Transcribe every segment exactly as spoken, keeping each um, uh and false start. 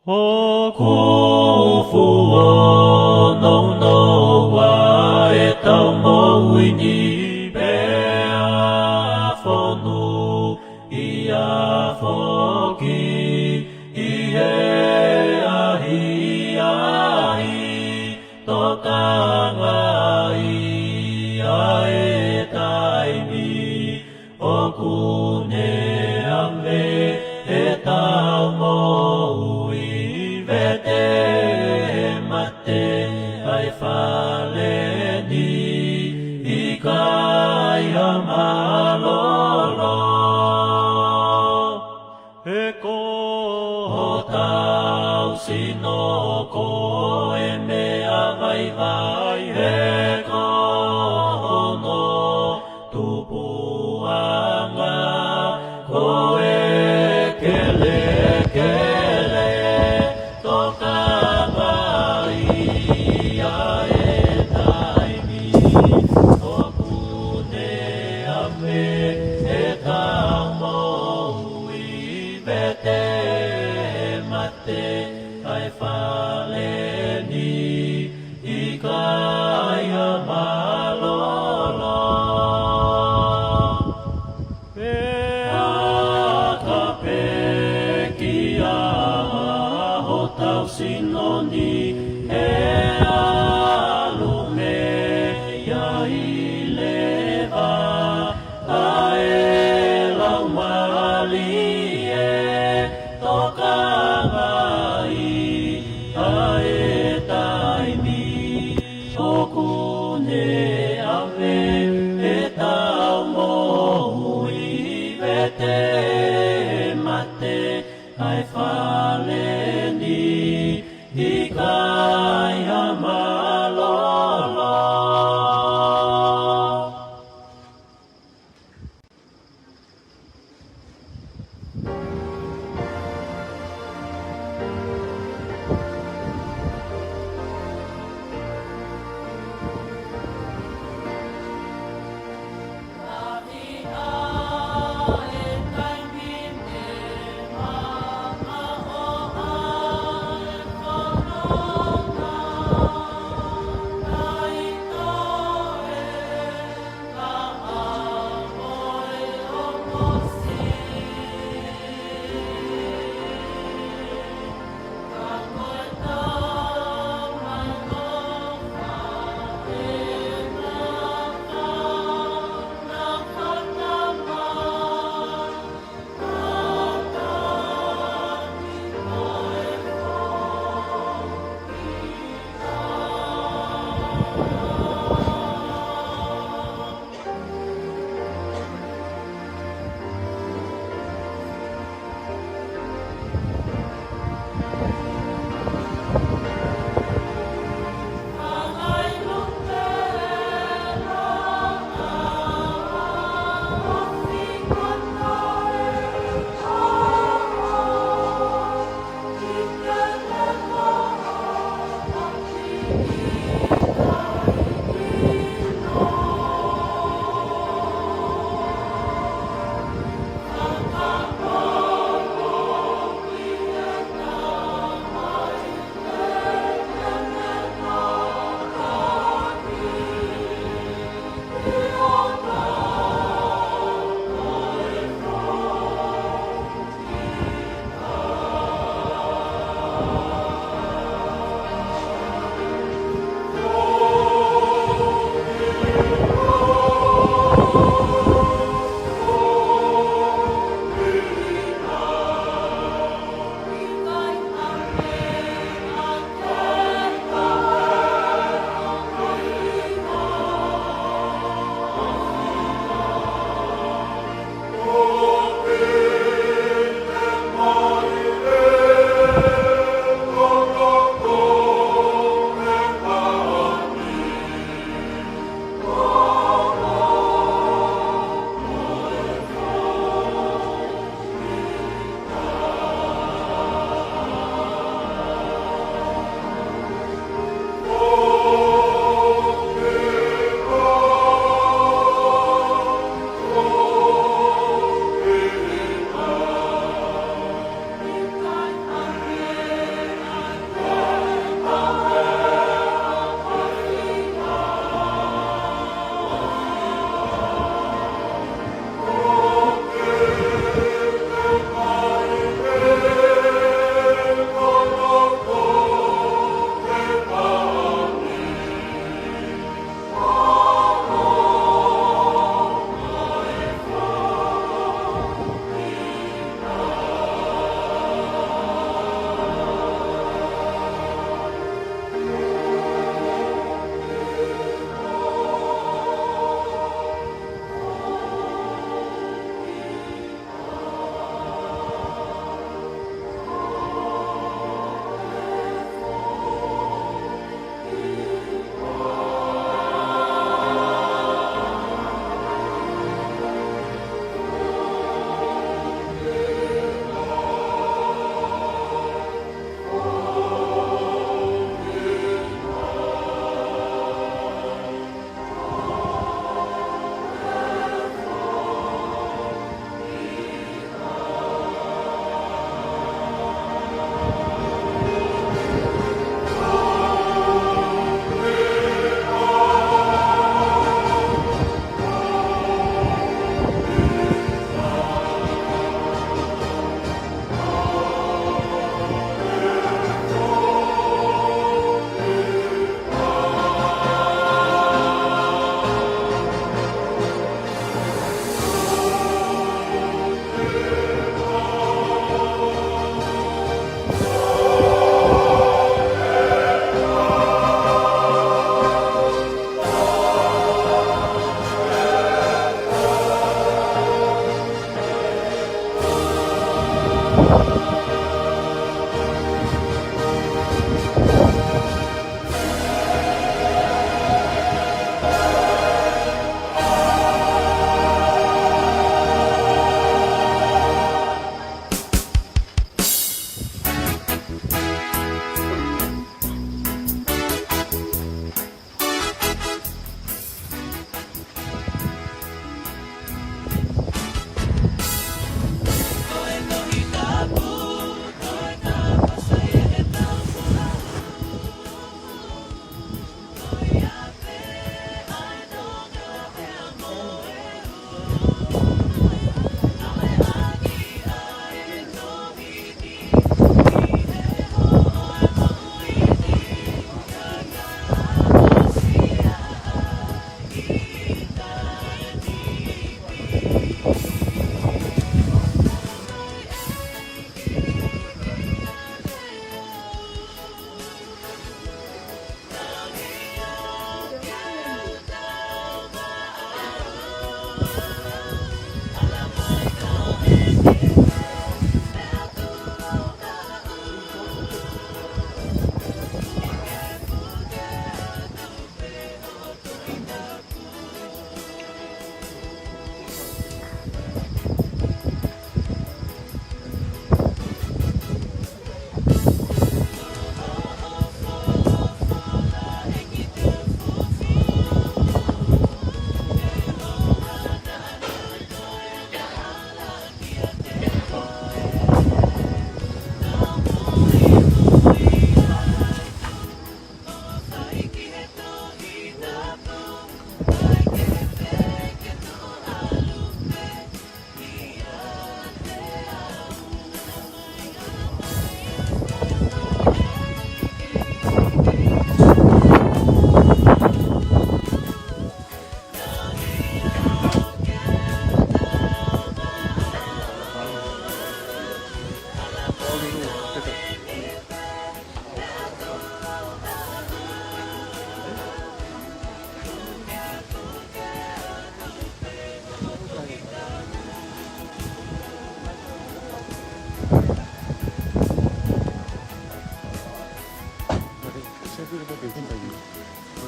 ʻOku fuʻu nounou ʻetau moʻui ni pea fonu ia foki ʻi he ahiahi, tokangaʻi ʻa e taimi ʻoku ne ʻave ʻetau moʻui, vete mate ʻa e fale ni, ʻikai ha mālōlō. He ko hotau sino ko e meʻa vaivai, he ko hono tupuʻanga ko e kelekele, tokangaʻi ʻa e taimi ʻoku ne ʻave ʻetau moʻui, vete mate ʻa e fale ni, ʻikai ha mālōlō. Pea ka pekia hotau sino ni, ʻe ʻalu mei ai leva ʻa e Laumālie, tokangaʻi ʻa e taimi ʻoku ne ʻave ʻetau moʻui, vete mate ʻa e fale ni, ʻikai ha mālōlō.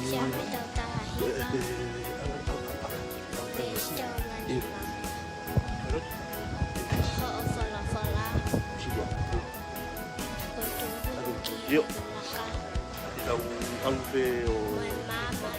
Siapi tau taha hiva. Pēsi tau nima. Hoʻo folofola. Ko e tuhu ki he laka. Mo e maama.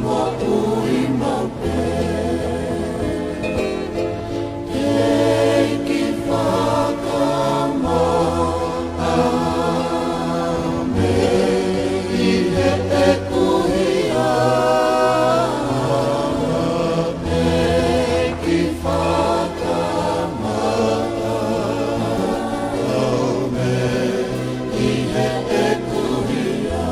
Moʻui maʻu pē, ʻEiki fakamaʻa mei heʻeku hia, ʻEiki fakamaʻa mei heʻeku hia.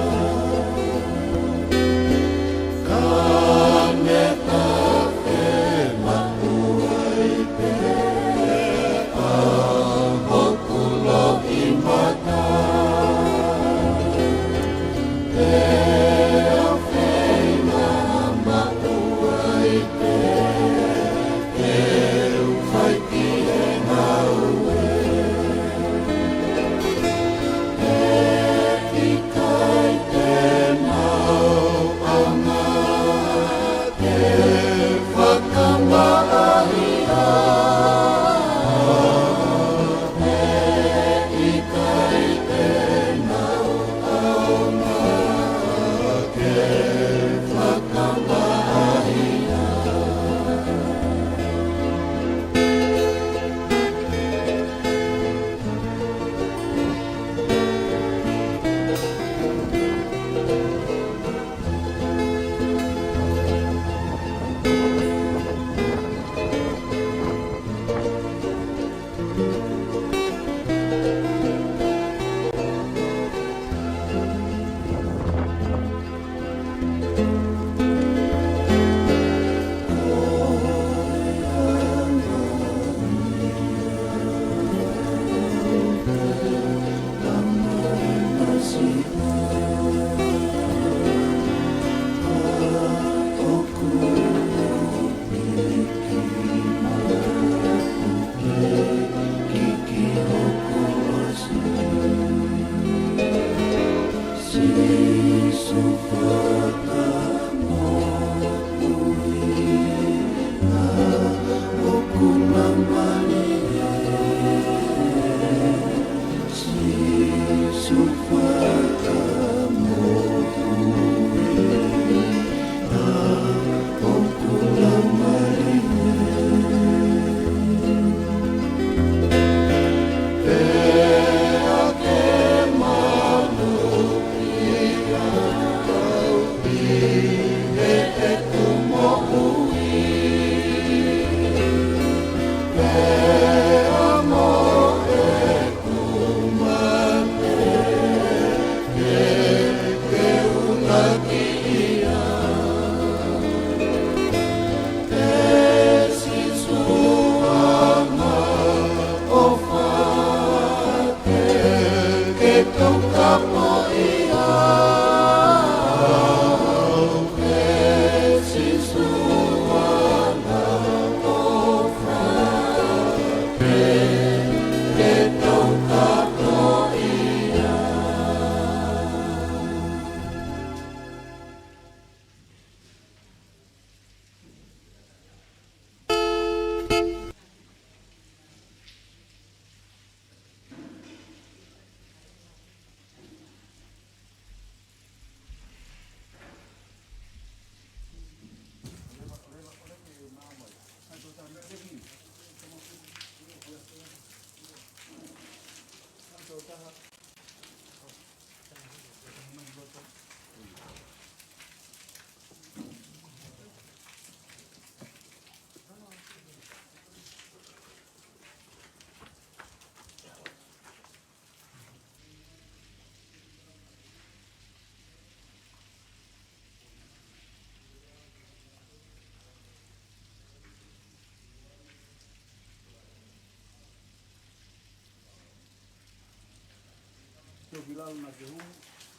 Tō ki lalo na ke hū,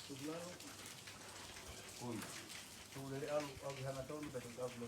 tō ki lalo. Ui. Tō lele ʻalu, ʻalu ki hanga tonu, pea tō ki lalo.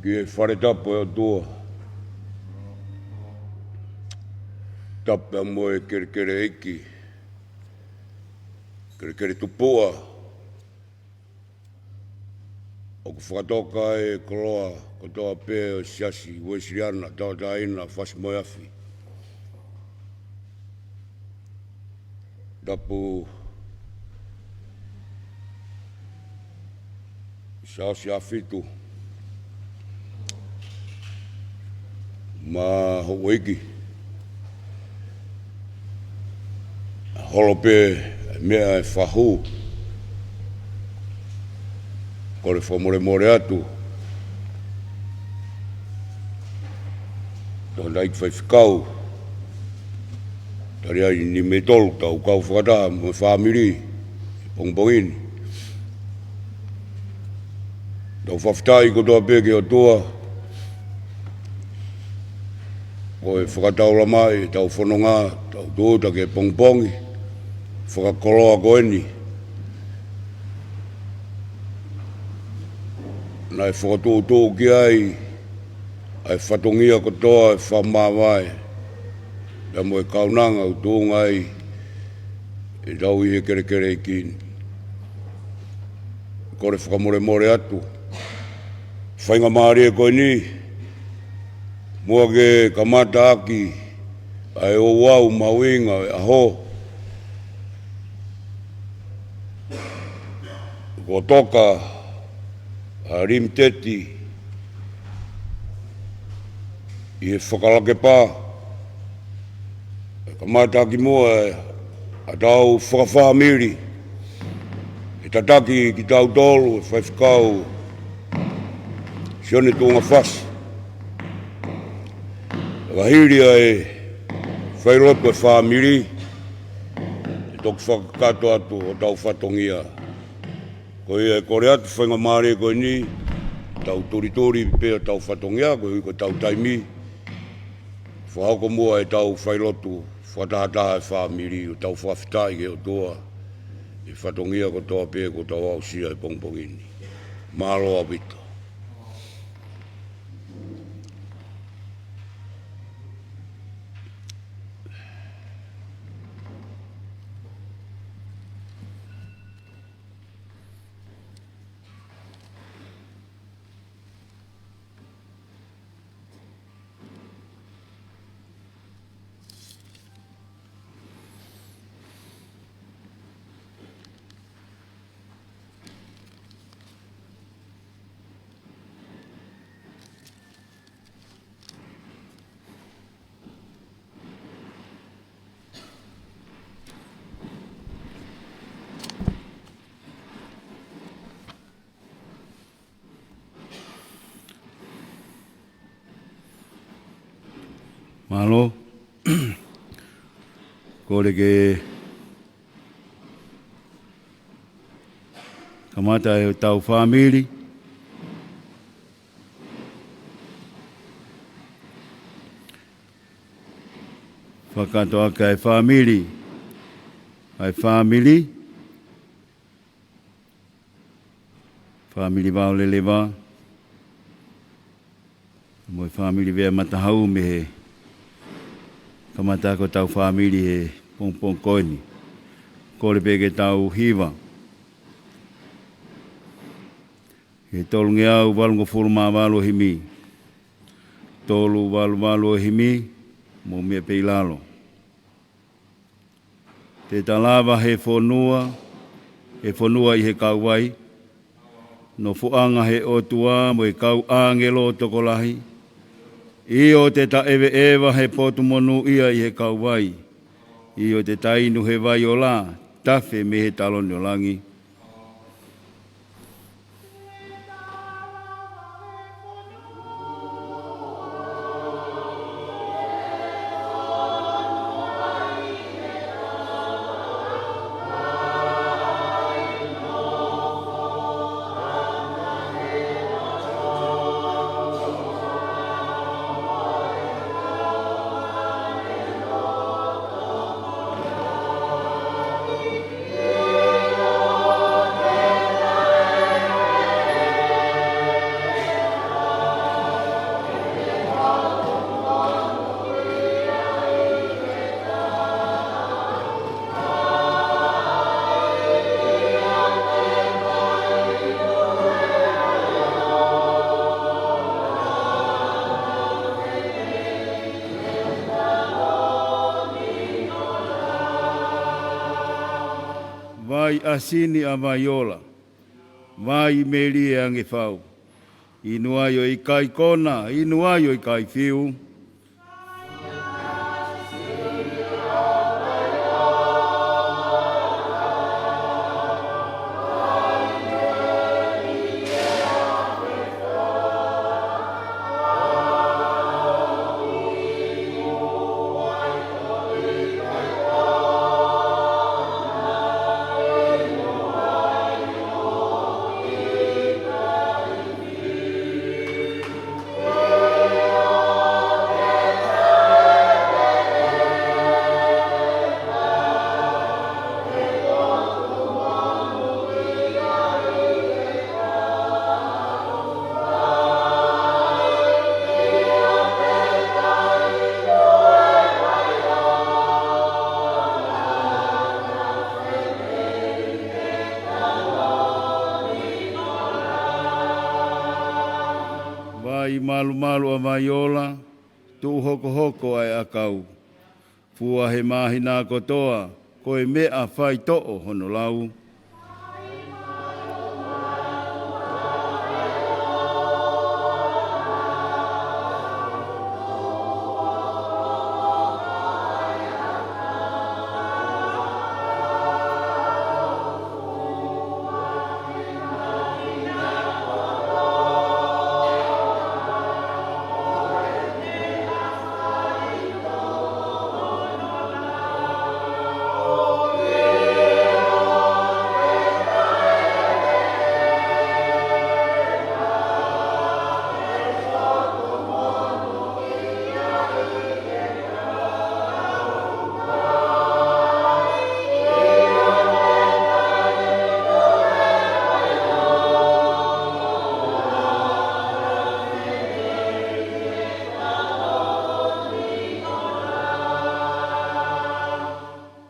Ki he fale tapu ʻo e ʻOtua, tapu pea mo e kelekele ʻeiki, kelekele tupuʻa, ʻoku fakatoka e koloa kotoa pē ʻo e Siasi Uēsiliana Tauʻatāina Fasi-moe-Afi. Tapu Siaosi ʻAhofitu, mo houʻeiki, holo pē meʻa e fahu, kole fakamolemole atu, Toketā ʻEiki Faifekau, tali ai ni mei tolu, tau kau fakataha mo e fāmili he pongipongi ni. Tau fakafetaʻi kotoa pē ki he ʻOtua, ko e fakataulama ʻetau fononga, tau tūʻuta ki he pongipongi fakakoloa ko eni. Naʻe fokotuʻutuʻu ki ai ʻa e fatongia kotoa ʻo e fakamāvae, pea mo e kaunanga ʻoku tuʻunga ai ʻetau ʻi he kelekele ʻeiki ni. Kole fakamolemole atu, faingamālie ko eni, muʻa ke kamata ʻaki ʻa e ouau mahuʻinga ʻo e ʻaho, kuo toka ʻa Limiteti ʻi he fakalakepa, kamata ʻaki muʻa ʻetau fakafāmili, ʻe tataki kitautolu ʻe Faifekau Sione Tuʻungafasi. Ka hili ʻa e failotu e fāmili, ʻe toki fakakakato atu hotau fatongia. Ko ia ʻe kole atu faingamālie ko eni, tau tulituli pē hotau fatongia, koeʻuhi ko ʻetau taimi. Fakahoko muʻa ʻetau failotu fakatahataha e fāmili, ʻo tau fakafetaʻi ki he ʻOtua ʻi he fatongia kotoa pē kuo tau aʻusia he pongipongi ni. Mālō ʻaupito. Mālō. Kole ke kamata ʻetau fāmili. Fakakakato ʻaki ʻa e fāmili. ʻA e fāmili. Fāmili Vaoleleva, mo e fāmili Vea Matahau mei he kamata ʻaki hotau fāmili he pongipongi ko eni. Kole pē ke tau hiva he tolungeau valungofulu mā valu ʻo e himi. Tolu valu valu ʻo e himi, mou meʻa pē ʻi lalo. Te ta lava he fonua, he fonua ʻi he kauvai, nofoʻanga he ʻOtua mo e kau ʻāngelo tokolahi. ʻIo, te ta ʻeveʻeva he potu monūʻia ʻi he kauvai. ʻIo, te ta inu he vai ola, tafe mei he taloni ʻo langi. Vai ʻa Sini ʻa Vaiola, vai melie ange fau. Inu ai ʻo ʻikai kona, inu ai ʻo ʻikai fiu. Vai malumalu ʻa Vaiola, tuʻu hokohoko ʻa e ʻakau. Fua he māhina kotoa, ko e meʻa faitoʻo hono lau.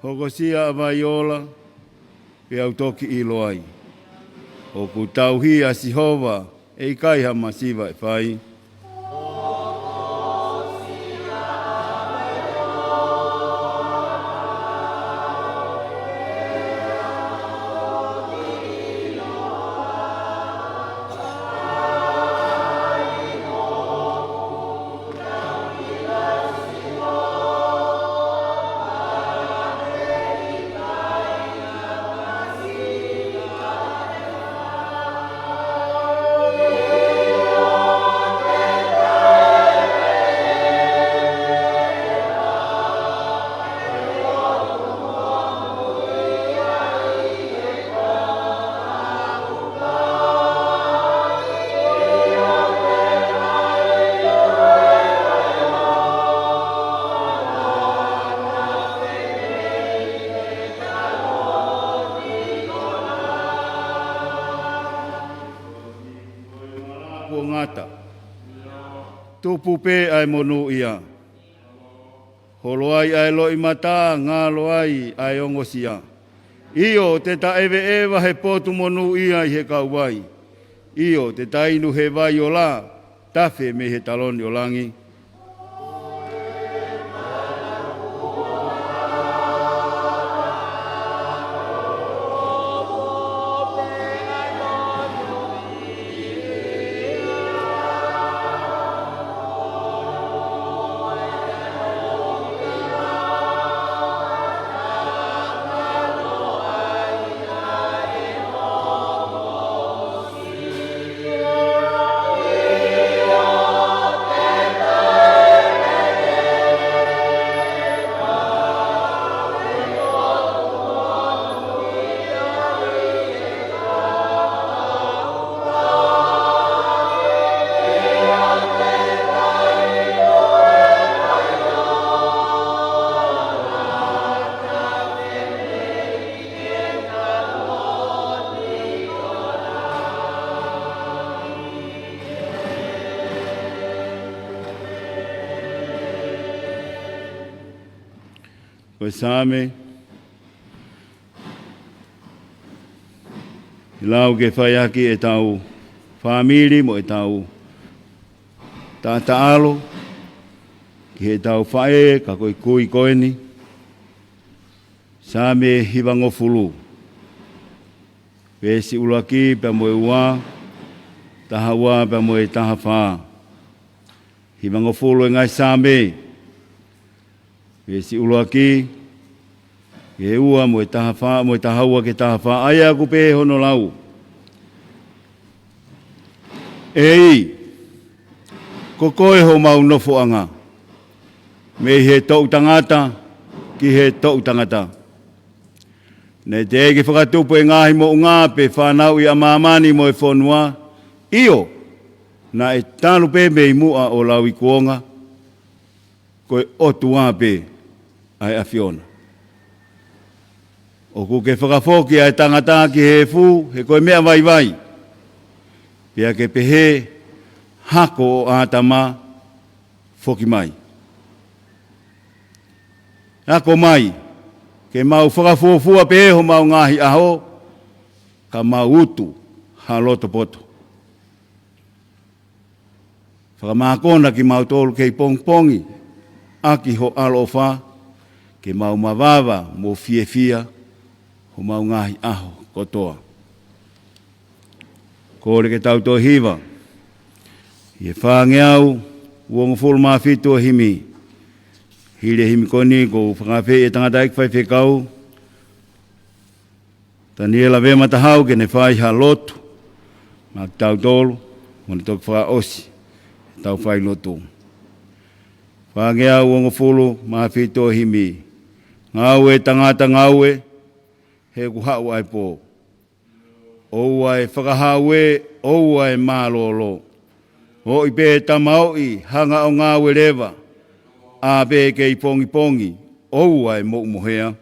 Hokosia ʻa Vaiola, pea u toki ʻilo ai. ʻOku tauhi ʻa Sihova, ʻe ʻikai ha masiva ʻe fai. Kuo ngata. Tupu pē ʻa e monūʻia. Holo ai ʻa e loʻimata, ngalo ai ʻa e ongosia. ʻIo, te ta ʻeveʻeva he potu monūʻia ʻi he kauvai. ʻIo, te ta inu he vai ola, tafe mei he taloni ʻo langi. Ko e Saame, lau ke fai ʻaki ʻetau fāmili mo ʻetau taʻataʻalo, ki heʻetau faʻē, ka ko e kui ko eni. Saame hivangofulu. Veesi ʻuluaki pea mo e ua, taha ua pea mo e taha fā. Hivangofulu e ngaahi Saame. Veesi ʻuluaki, ki he ua mo e taha fā, mo e taha ua ki he taha fā, ʻa ia ʻoku pehē hono lau. ʻEiki, ko koe homau nofoʻanga, mei he toʻutangata ki he toʻutangata. Naʻe teʻeki fakatupu e ngaahi moʻunga pe fanauʻi ʻa māmani mo e fonua, ʻio, naʻe talu pē mei muʻa ʻo lauikuonga, ko e ʻOtua pē ʻa e ʻAfiona. ʻOku ke fakafoki ʻa e tangata ki he efu, he ko e meʻa vaivai. Pea ke pehē, hako ʻo ʻĀtama, foki mai. Ako mai, ke mau fakafuofua pē homau ngaahi ʻaho, ka mau utu ha loto poto. Fakamākona kimautolu kei pongipongi ʻaki ho ʻaloʻofa, ke mau mavava mo fiefia homau ngaahi ʻaho kotoa. Kole ke tau toe hiva ʻi he fāngeau uongofulu mā fitu ʻo e himi. Hili e himi ko eni, ʻoku ou fakaafeʻi e tangataʻeiki faifekau, Taniela Vematahau, ke ne fai ha lotu maʻa kitautolu, mo ne toki fakaʻosi ʻetau fai lotu. Fāngeau uongofulu mā fitu ʻo e himi. Ngāue tangata ngāue, he ʻoku haʻu ʻa e pō. ʻOua ʻe fakahau ē, ʻoua ʻe mālōlō. Oi pē tamaoʻi, hanga ʻo ngāue leva. ʻA pē kei pongipongi, ʻoua ʻe moʻumohea.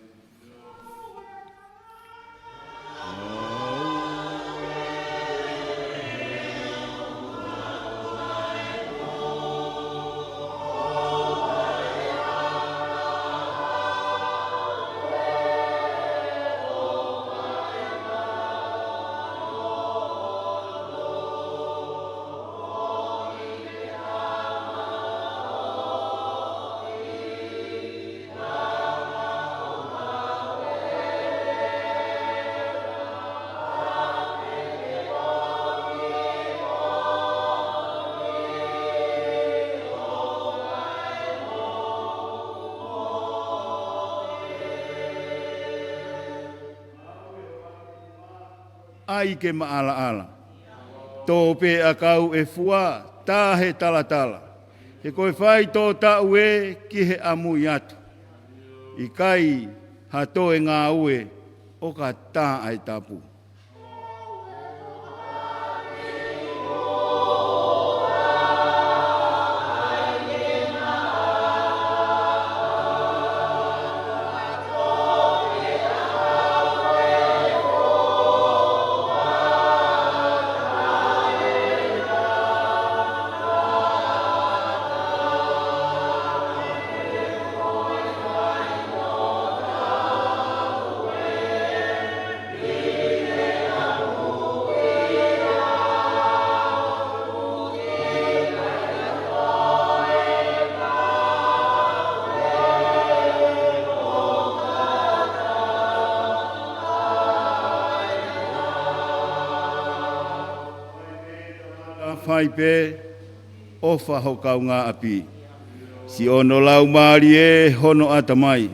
ʻAi ke maʻalaʻala. Tō pē ʻakau ʻe fua, tā he talatala. He ko e fai tō taʻu ē ki he ʻamui atu. ʻIkai ha toe ngāue ʻo ka tā ʻa e tapu. Ka fai pē, ʻofa ho kaungāʻapi. Siʻono laumālie hono ʻatamai.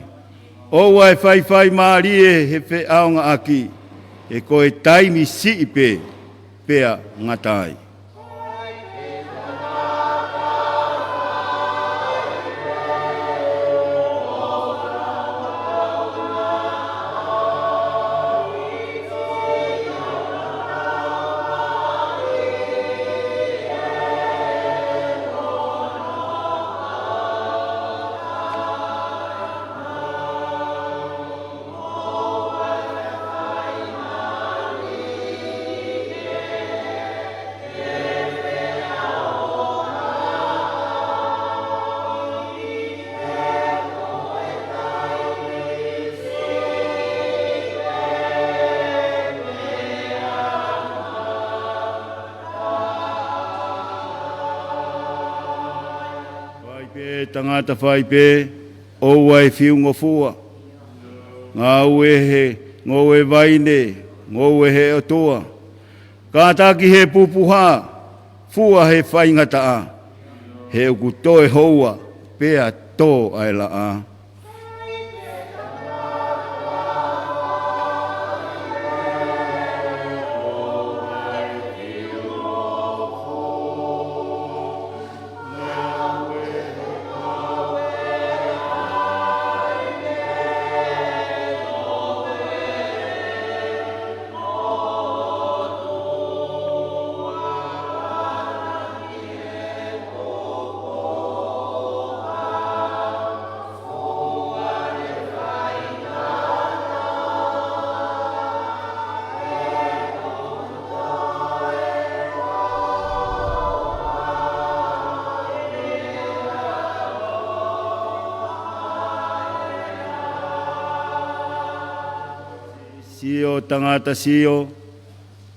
ʻOua ʻe faifai mālie he feʻaongaʻaki, he ko e taimi siʻi pē, pea ngata ai. Fai pē, tangata fai pē, ʻoua ʻe fiungofua. Ngāue he ngoue vaine, Ngoue he ʻOtua, kātaki he pupuha, fua he faingataʻa, he ʻoku toe houa pea tō ʻa e laʻā. Sio, tangata, sio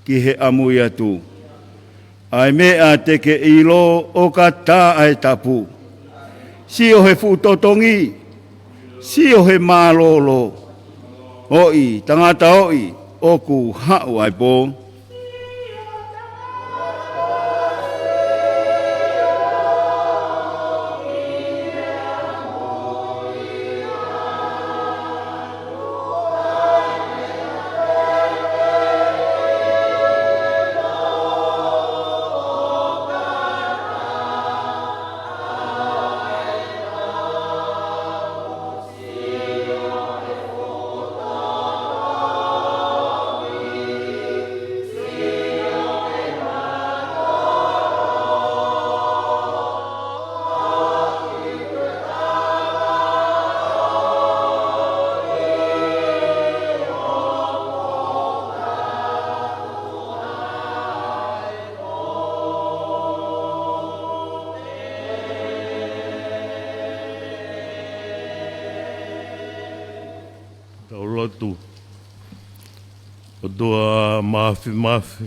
ki he ʻamui atu. ʻA e meʻa te ke ʻilo ʻoka tā ʻa e tapu. Sio he fuʻu totongi, sio he mālōlō. ʻOi, tangata ʻoi, ʻoku haʻu ʻa e pō. Tau lotu. ʻOtua Māfimafi,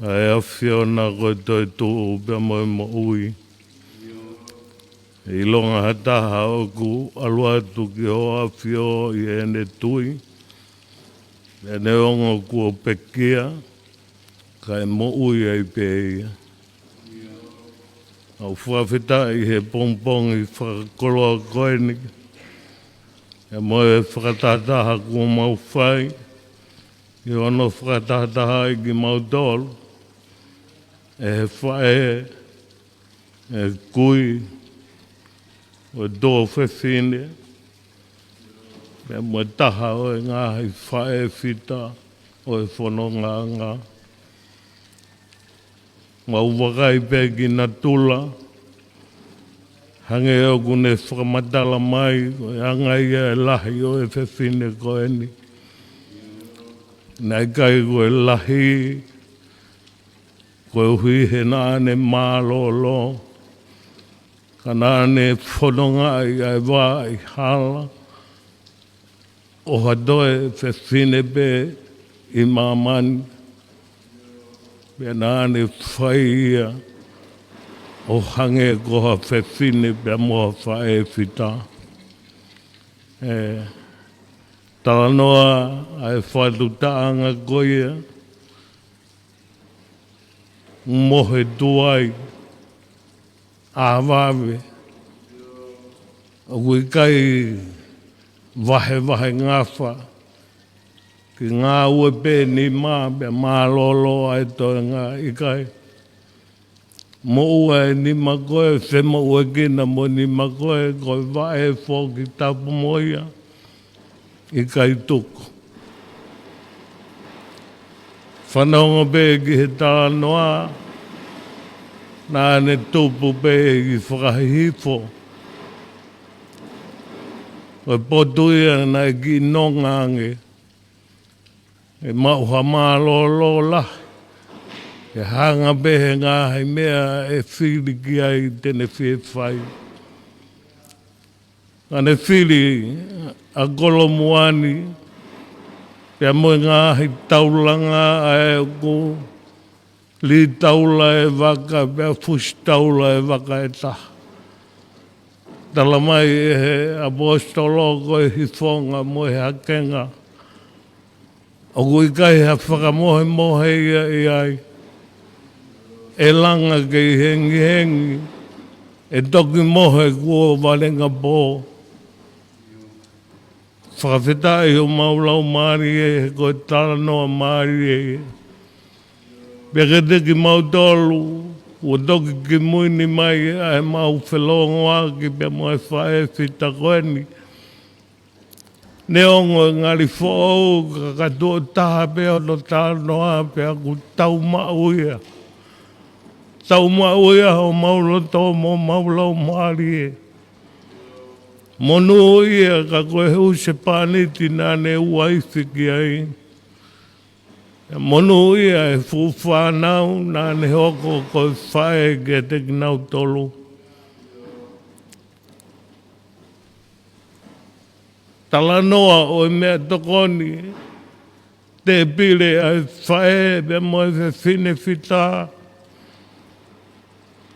ʻa e ʻAfiona ko e toetuʻu pea mo e moʻui. ʻIlonga ha taha ʻoku ʻalu atu ki hoʻo ʻAfio ʻi heʻene tui, ʻene ongo kuo pekia, kae moʻui ai pē ia. ʻOku ou fakafetaʻi he pongipongi fakakoloa ko eni, pea mo e fakatahataha kuo mau fai, ʻi hono fakatahatahaʻi kimautolu ʻe he faʻē, ʻe he kui, ʻo e tuofefine, pea mo e taha ʻo e ngaahi faʻē fita ʻo e fonongaʻanga. Mau vakai pē ki natula, hangē ʻoku ne fakamatala mai, ko e anga ia e lahi ʻo e fefine ko eni. Naʻe ʻikai ko e lahi, koeʻuhi he naʻa ne mālōlō, ka naʻa ne fonongaʻi ʻa e vā ʻi hala, ʻo ha toe fefine pē ʻi māmani, pea naʻa ne fai ia ʻo hangē ko ha fefine pea mo ha faʻē fita. ʻE talanoa ʻa e fakatutaʻanga ko ia, mohe tuai, ʻa vave, ʻoku ʻikai vahevahe ngafa, ke ngāue pē nima, pea mālōlō ʻa e toenga, ʻikai. Moʻua e nima ko ē, femoʻuekina mo e nima ko ē, ko e vaʻe foki tapu mo ia, ʻikai tuku. Fanongo pē ki he talanoa, naʻa ne tupu pē ʻi fakahihifo. Ko e potu ia naʻe kiʻi nonga ange, ʻe maʻu ha mālōlō lahi, ʻe hanga pē he ngaahi meʻa ʻe fili ki ai te ne fie fai. Ka ne fili ʻa Kolomuani, pea mo e ngaahi taulanga ʻa ē ʻoku lī taula e vaka, pea fusi taula e vaka ʻe taha. Tala mai ʻe he ʻaposetolo ko e hifonga mo e hakenga, ʻOku ʻikai ha fakamohemohe ia ʻi ai. ʻE langa kei hengihengi, ʻe toki mohe kuo valenga pō. Fakafetaʻi homau laumālie, he ko e talanoa mālie ia. Pea kiate kimautolu, kuo toki kimui ni mai ʻa ʻemau felōngoaki pea mo e faʻē fita ko eni. Neongo e ngali foʻou, ka ka tuʻo taha pē hono talanoa pea ʻoku tau maʻu ia. Tau maʻu ia homau loto mo homau laumālie. Monūʻia ka ko e husepāniti naʻa ne uaifi ki ai. Monūʻia e fuʻu fānau naʻa ne hoko ko e faʻē kiate kinautolu. Talanoa ʻo e meʻatokoni, tēpile ʻa e faʻē pea mo e fefine fita,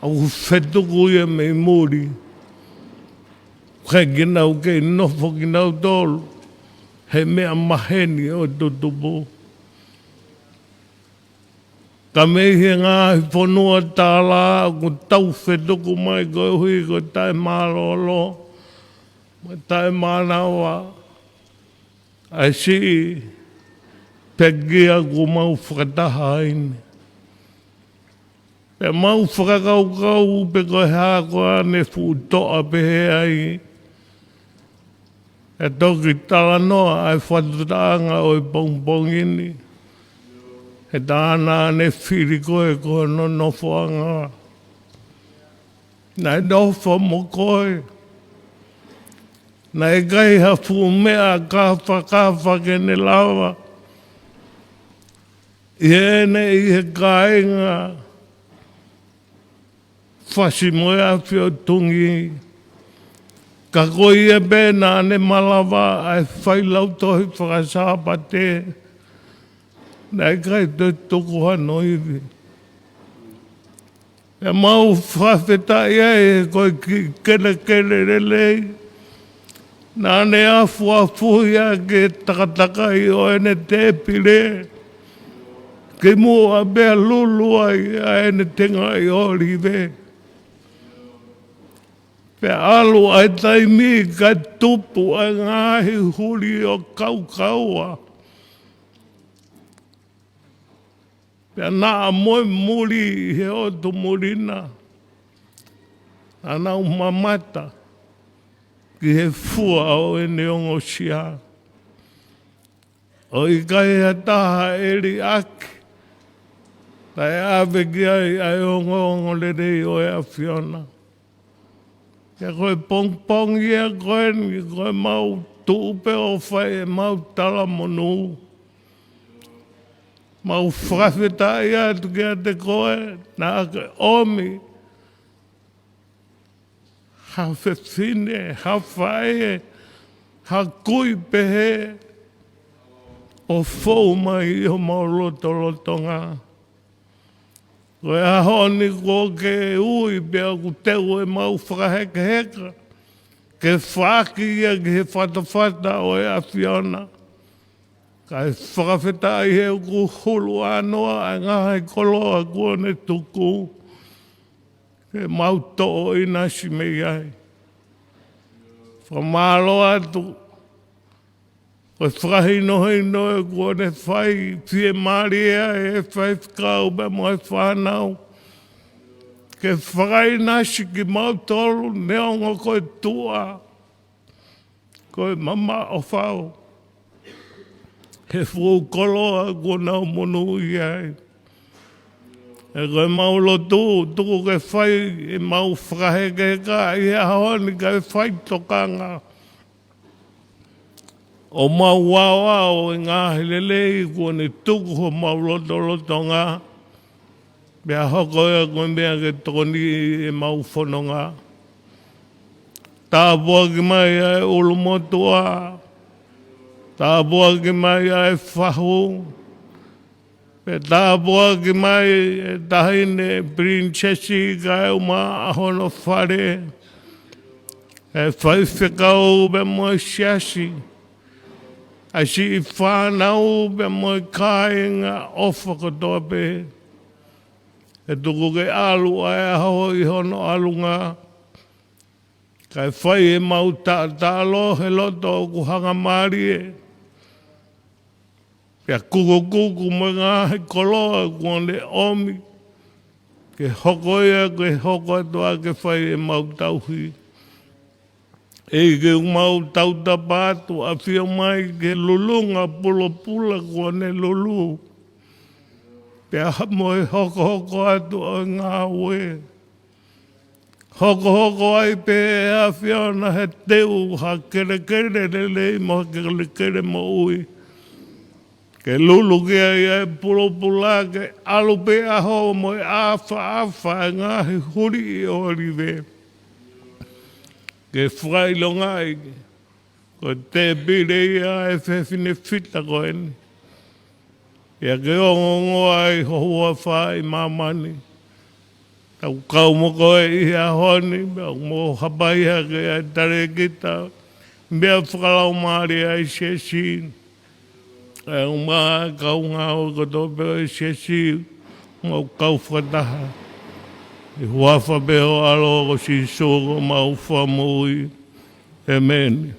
ʻoku fetuku ia mei muli. Ke ke nau kei nofo kinautolu he meʻa maheni ʻo e tutupu. Ka mei he ngaahi fonua tālā ʻoku tau fetuku mai koeʻuhi ko e taʻemālōlō mo e taʻemānava ʻa e siʻi pekia kuo mau fakataha ai ni. Pea mau fakakaukau pe ko e hā ko ʻene fuʻu toʻa pehē ai. ʻE toki talanoa ʻa e fatataʻanga ʻo e pongipongi ni. He tā naʻa ne fili koe ko hono nofoʻanga. Naʻe nofo mo koe. Naʻe ʻikai ha fuʻu meʻa kāfakafa ke ne lava. ʻI heʻene ʻi he kāinga fasi mo e afi ʻo Tungi. Ka ko ia pē naʻa ne malava ʻa e failautohi fakasāpate. Naʻe ʻikai toe tuku hano ivi. ʻE mau fakafetaʻi ai he ko e kiʻi kelekele lelei. Naʻa ne afuafuhi ʻa e takatakai ʻo ʻene tēpile. Kimuʻa pea lulu ai ʻa ʻene tengaʻi ʻōlive. Pea ʻalu ʻa e taimi kae tupu ʻa e ngaahi huli ʻo kaukaua. Pea naʻa mo e muli he ʻotu muli na. Naʻa nau mamata ki he fua ʻo ʻene ongosia. ʻO ʻikai ha taha ʻe liʻaki. Naʻe ʻave ki ai ʻa e ongoongolelei ʻo e ʻAfiona. Pea ko e pongipongi ia ko eni, ko e mau tuʻu pē ʻo fai ʻemau talamonū. Mau fakafetaʻi atu kiate koe, naʻa ke ʻomi ha fefine, ha faʻē, ha kui pehē, ʻo fou mai ʻi homau lotolotonga. Ko e ʻaho ni kuo ke ui pea ʻoku teu ʻemau fakahekeheka, ke faaki ia ki he fatafata ʻo e ʻAfiona. Kae fakafetaʻi he ʻoku hulu ʻānoa ʻa e ngaahi koloa kuo ne tuku, ke mau toʻo ʻinasi mei ai. Fakamālō atu, ko e fakahinohino ʻe kuo ne fai, fiemālie ʻa e faifekau pea mo e fānau. Ke fakaʻinasi kimautolu neongo ko e tuʻa, ko e mamaʻo fau. He fuʻu koloa kuo nau monūʻia ai. ʻE ko ʻemau lotu, tuku ke fai ʻemau fakahekeheka ʻi he ʻaho ni kae fai tokanga. ʻO mau aoao ʻi he ngaahi lelei kuo ne tuku homau lotolotonga. Pea hoko ia ko e meʻa ke tokoni ʻemau fononga. Tāpuaki mai ʻa e ʻulumotuʻa. Tāpuaki mai ʻa e fahu. Pea tāpuaki mai e taʻahine pilinisesi kae ʻumaʻā hono fale. ʻE faifekau pea mo e siasi. ʻa e siʻi fānau pea mo e kāinga ʻofa kotoa pē. ʻE tuku ke ʻalu ʻa e ʻaho ʻi hono ʻalunga, kae fai ʻemau taʻataʻalo he loto ʻoku hangamālie, pea kukukuku mo e ngaahi koloa kuo ne ʻomi, ke hoko ia ke hoko atu ʻa ke fai ʻemau tauhi. ʻEiki, ʻoku mau tautapa atu, ʻafio mai ke lulunga pulopula kuo ne lulu, pea mo e hokohoko atu ʻo e ngāue. Hokohoko ai pē ʻe ʻAfiona he teu ha kelekele lelei mo ha kelekele moʻui, ke lulu ki ai ʻa e pulopula, ke ʻalu pē ʻaho mo e ʻāfaʻafa ʻa e ngaahi huliʻi ʻōlive, ke fakaʻilongaʻi ko e tēpile ia ʻa e fefine fita ko eni. ʻIa ke ongoongoa ai ho huafa ʻi māmani. Tau kau mo koe ʻi he ʻaho ni, pea mo hapai hake ʻa e talēkita, pea fakalaumālie ʻa e siasi, ʻa e ʻū kaungāue kotoa pē ʻo e siasi, mau kau fakataha. ʻI he huafa pē ho ʻAlo ko Sīsū ko homau Fakamoʻui. ʻĒmeni.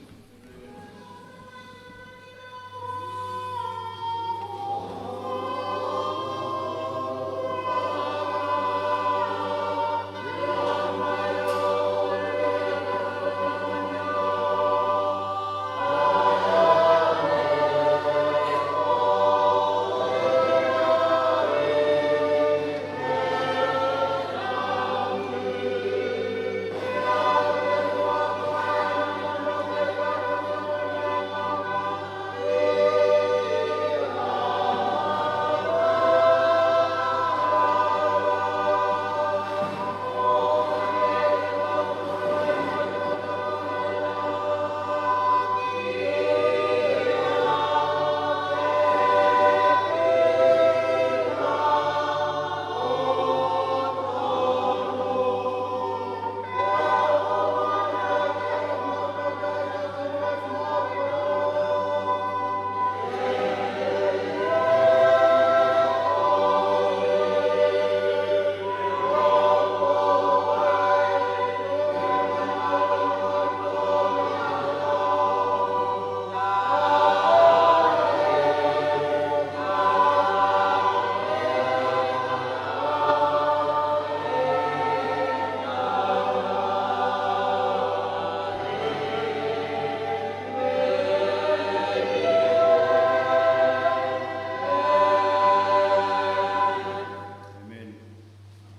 ʻĒmeni.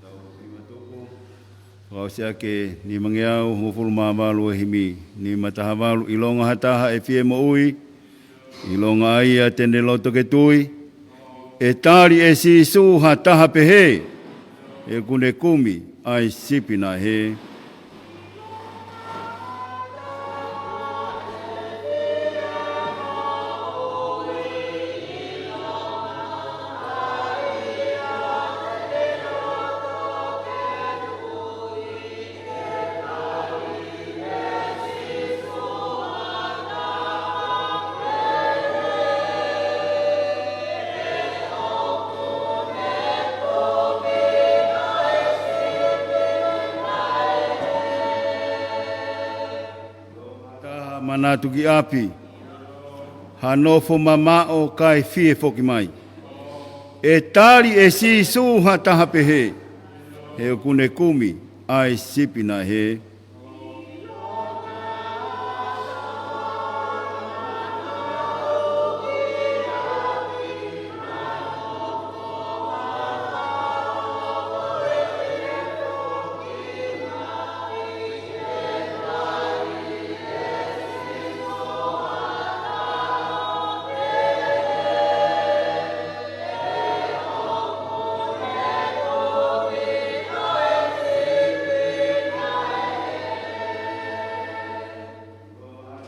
Tau hiva tuku. Fakaʻosi ʻaki e nimangeau hongofulu mā valu ʻo e himi. Nima taha valu. ʻIlonga ha taha ʻe fie moʻui, ʻilonga ʻa ia te ne loto ke tui. ʻE tali ʻe Sīsū ha taha pehē, he ʻoku ne kumi ʻa e sipi naʻe hē. Taha manatu ki ʻapi, ha nofo mamaʻo kae fie foki mai. ʻE tali ʻe Sīsū ha taha pehē, he ʻoku ne kumi ʻa e sipi naʻe hē.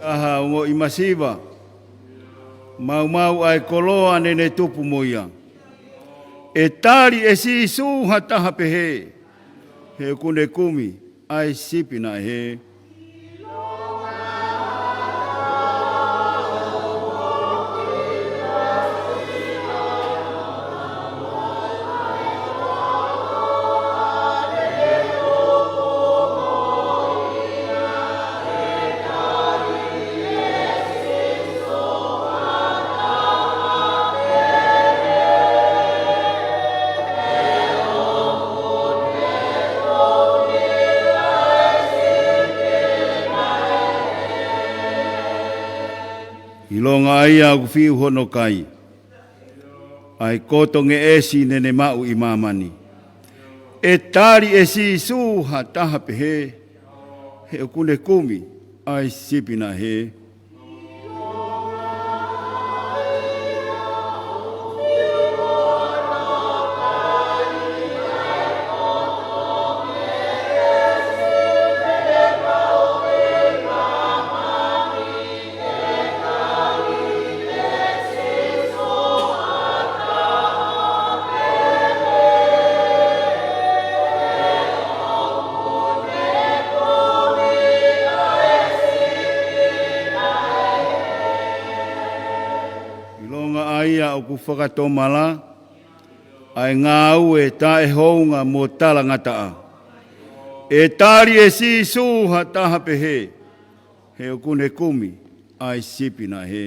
Taha ongoʻi masiva, maumau ʻa e koloa naʻa ne tupu mo ia. ʻE tali ʻe Sīsū ha taha pehē, he ʻoku ne kumi ʻa e sipi naʻe hē. ʻa ia ʻoku fiu hono kai ʻa e koto ngeʻesi naʻa ne maʻu ʻi māmani. ʻE tali ʻe Sīsū ha taha pehē, he ʻoku ne kumi ʻa e sipi naʻe hē. ʻIlonga ʻa ia ʻoku fakatomala ʻa e ngāue taʻehounga mo talangataʻa. ʻE tali ʻe Sīsū ha taha pehē, he ʻoku ne kumi ʻa e sipi naʻe hē.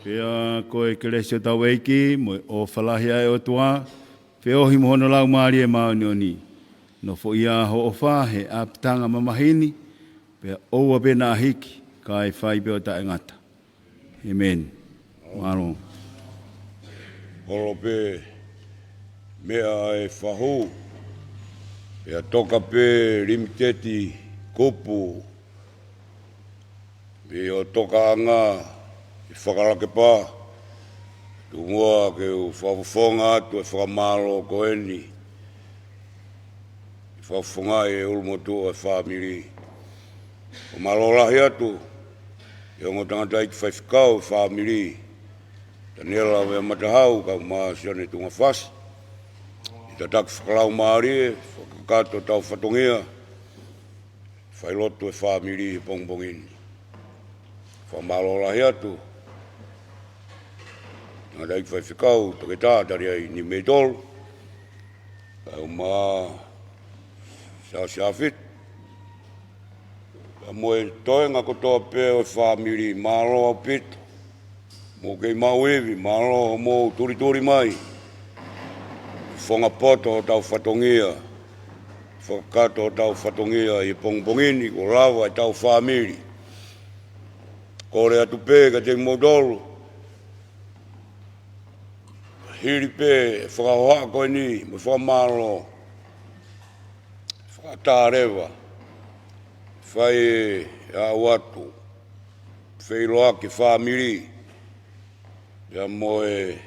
Pea ko e kelesi ʻa hotau ʻEiki, mo e ʻofa lahi ʻa e ʻOtua, feohi mo hono Laumālie Māʻoniʻoni, nofoʻia ʻo ʻofa he ʻapitanga mamahi ni, pea ʻoua pē naʻa hiki, kae fai pē ʻo taʻengata. ʻĒmeni. Mālō. Holo pē meʻa ʻa e fahu, pea toka pē limiteti kupu, mei hoʻo tokaʻanga ʻi Fakalakepa, tuku muʻa ke u fakafofonga atu e fakamālō ko eni. Fakafofongaʻi e ʻulumotuʻa e fāmili. ʻOku mālō lahi atu ʻi he ongo tangataʻeiki faifekau e fāmili, Taniela Vea Matahau, kae ʻumaʻā Sione Tungafasi, ʻi he tataki fakalaumālie, fakakakato ʻetau fatongia, failotu e fāmili he pongipongi ni. Fakamālō lahi atu. Tangataʻeiki faifekau, Toketā Taliai Niumeitolu, kae ʻumaʻā Siaosi Afitu, pea mo e toenga kotoa pē ʻo e fāmili, mālō ʻaupito. Mou kei maʻu ivi, mālō hoʻomou tulituli mai. Fofonga poto hotau fatongia, fakakakato hotau fatongia ʻi he pongipongi ni, kuo lava ʻetau fāmili. Kole atu pē kiate kimoutolu, hili pē e fakahohaʻa ko eni, mo e fakamālō, fakatāleva, fai e aʻu atu, feʻiloaki e fāmili, pea mo e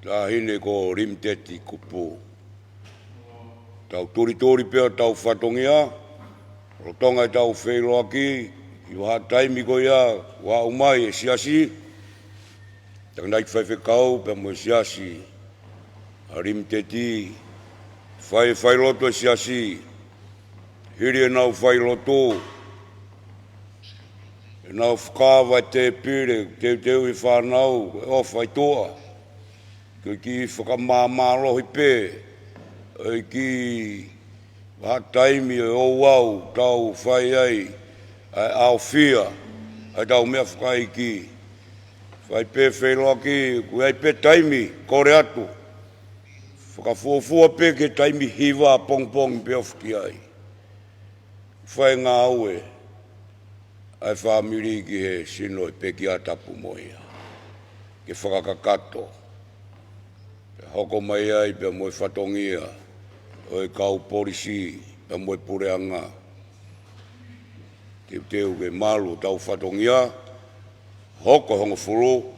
taʻahine ko Limiteti Kupu. Tau tulituli pē hotau fatongia, lolotonga ʻetau feʻiloaki, ʻi he vahaʻa taimi ko ia, ʻoku aʻu mai e siasi, tangataʻeiki faifekau, pea mo e siasi ʻa Limiteti, fai, failotu e siasi, hili ʻenau failotu, ʻenau fakaava e tēpile, teuteu e fānau, ʻofa ʻi tuʻa. Ko e kiʻi fakamāmālohi pē, ʻo e kiʻi vahaʻa taimi ʻo e ouau, tau fai ai ʻa e ʻaofia ʻa ʻetau meʻa fakaʻeiki. Fai pē feʻiloaki, ʻoku ʻi ai pē taimi, kole atu. Fakafuofua pē ki he taimi hiva pongipongi pea ofi ki ai. Fai ngāue ʻa e fāmili ki he sino ʻo e pekia tapu mo ia, ke fakakakato, pea hoko mai ai pea mo e fatongia ʻo e kau polisi pea mo e puleʻanga. Teuteu ke malu hotau fatongia, hoko hongofulu,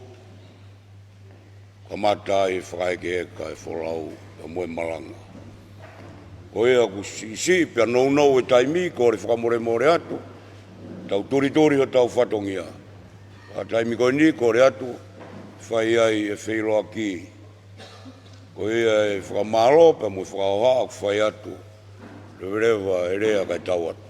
kamata ai e fakahekeheka e folau pea mo e malanga. Ko ia ʻoku siʻisiʻi pea nounou e taimi, kole fakamolemole atu, tau tulituli hotau fatongia. Ka taimi ko eni kole atu, fai ai e feʻiloaki. Ko ia e fakamālō pea mo e fakahohaʻa ʻoku fai atu. Leveleva e lea kae tau atu.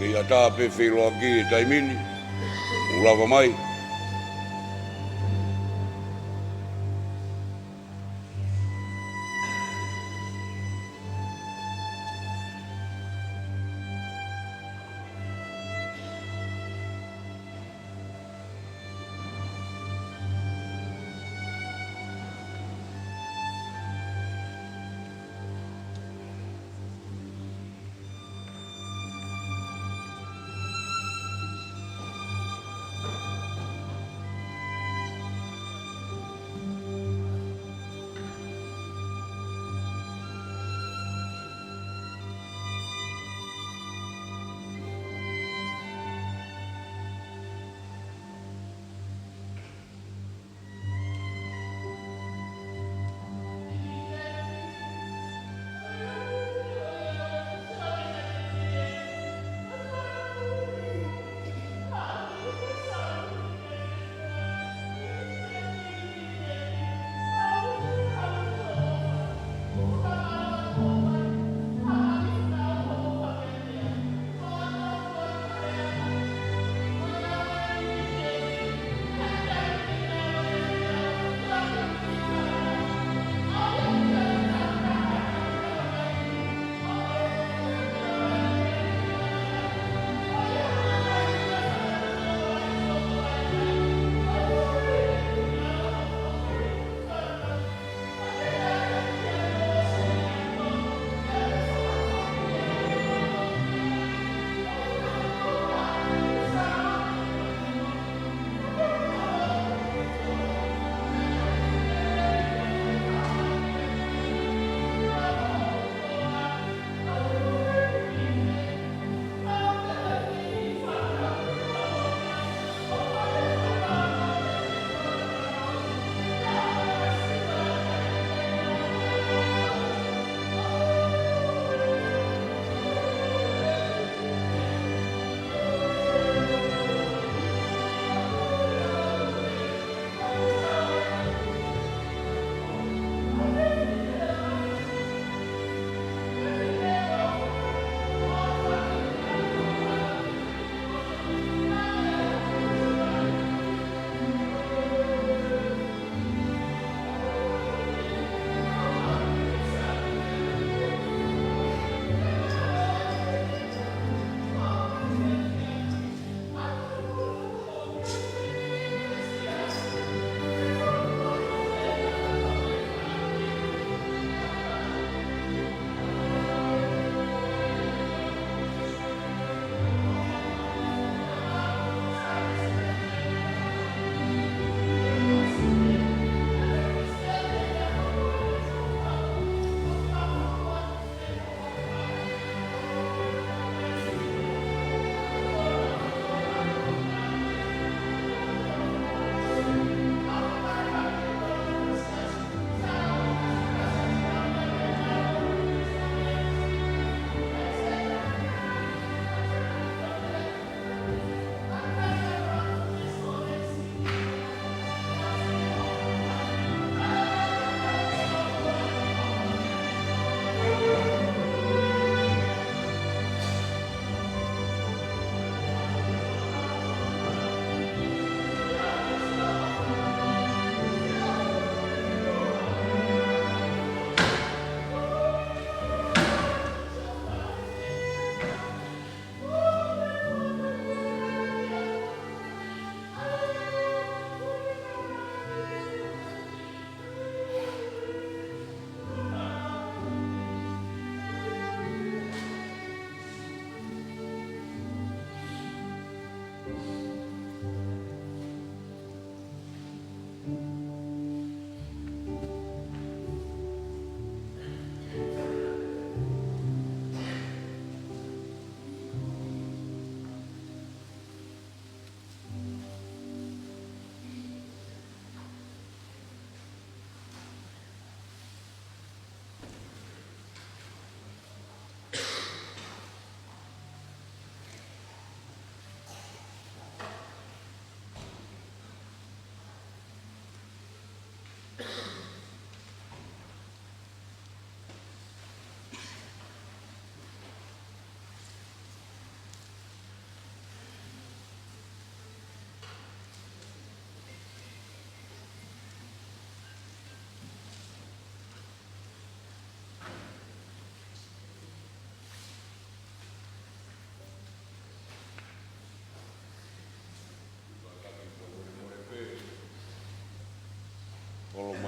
ʻI he ʻatā pē feʻiloaki he taimi ni, ʻoku lava mai.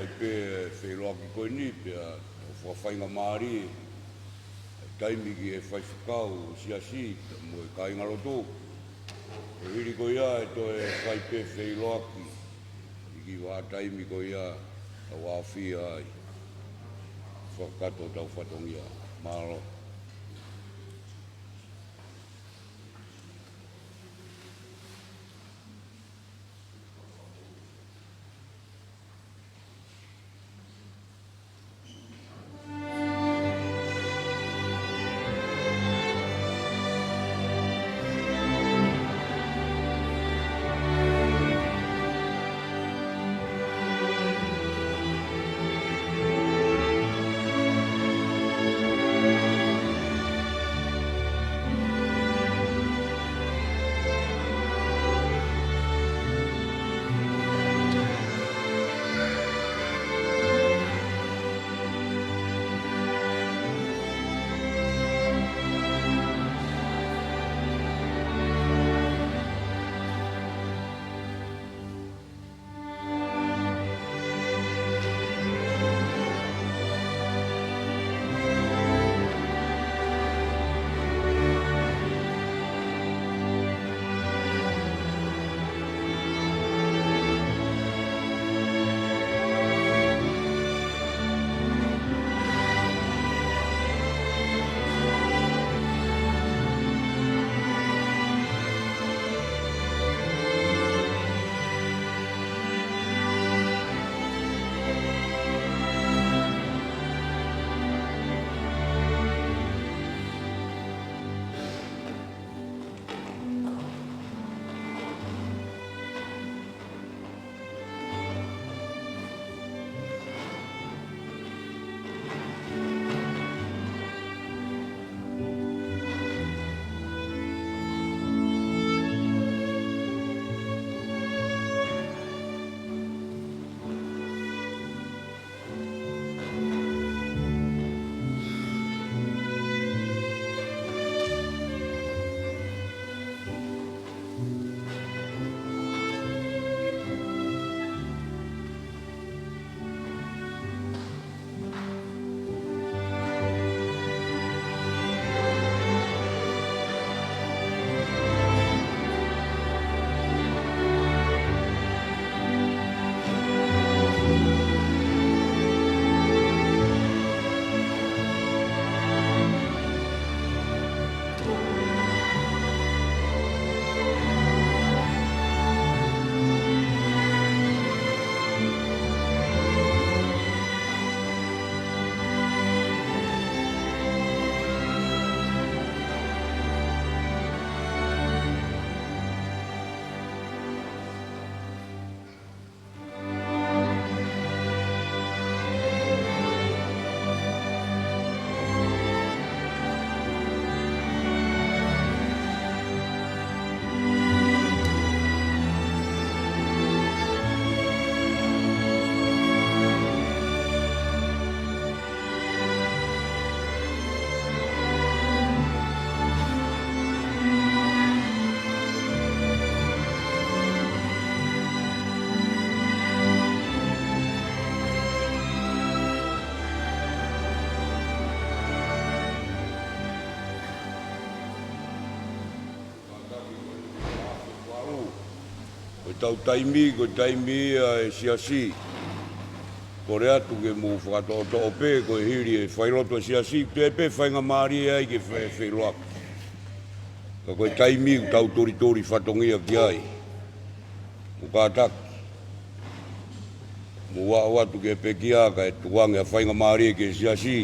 Pē feʻiloaki ko eni pea tau fakafaingamālie e taimi ki he faifekau siasi pea mo e kāingalotu. Ko e hili ko ia ʻe toe fai pē feʻiloaki ʻi he kiʻi vahaʻa taimi ko ia tau aofia ai. Fakakakato hotau fatongia. Mālō. Ko ʻetau taimi, ko e taimi ia ʻa e siasi. Kole atu ke mou fakatoʻotoʻo pē, ko e hili e failotu ʻa e siasi, toe pē faingamālie ai ke fai feʻiloaki. Ka ko e taimi ʻoku tau tolitoli fatongia ki ai. Mou kātaki. Mou aʻu atu ki he pekia kae tuku ange ha faingamālie ki he siasi.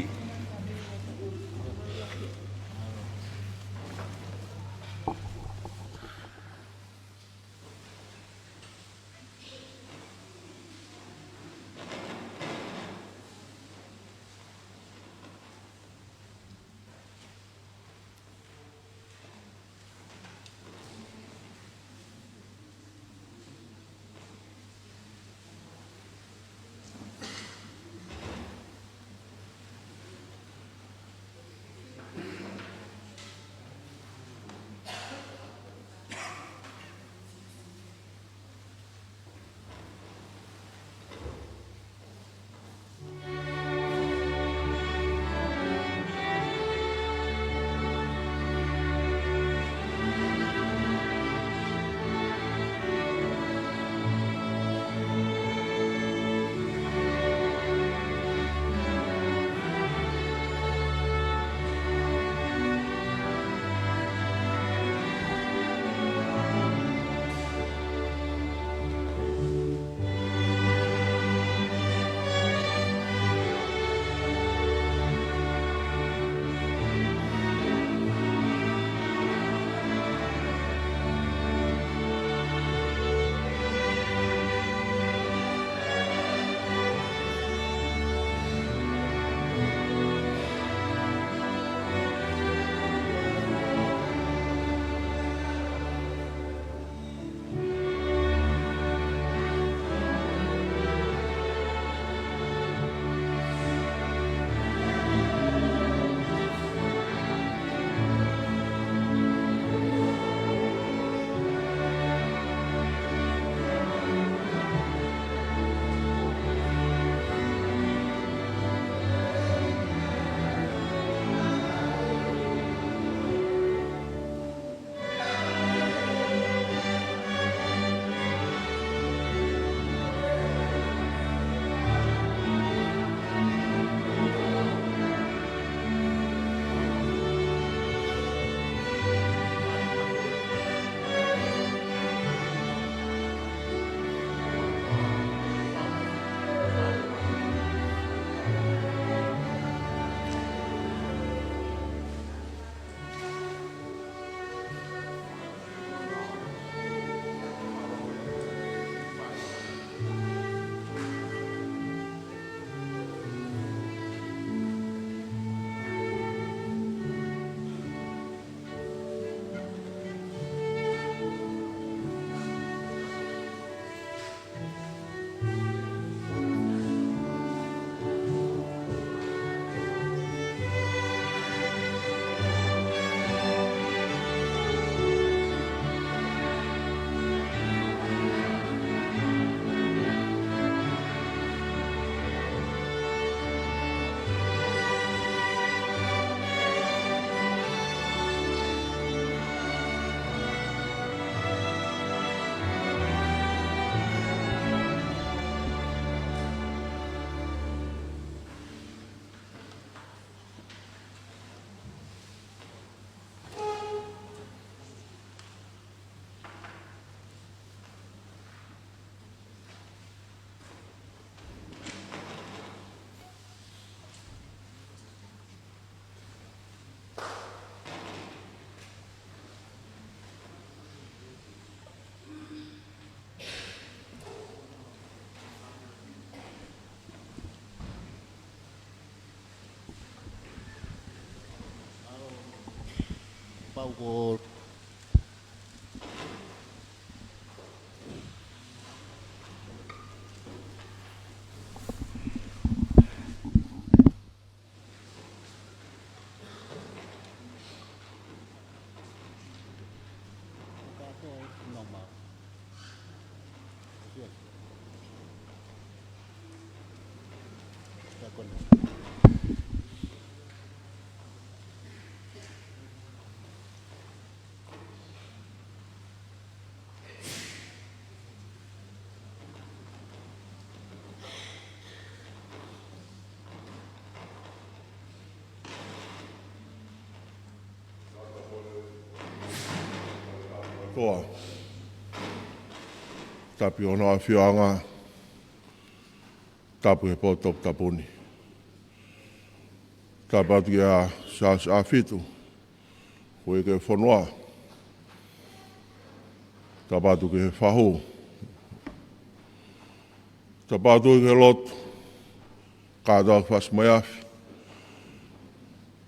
Pau ko Toa. Tapu ki hono ʻafioʻanga. Tapu ki he pō toputapu ni. Tapu atu kia Siaosi ʻAhofitu, houʻeiki ʻo e fonua. Tapu atu ki he fahu. Tapu atu ki he lotu kātoa ʻoku fai mai he efiafi.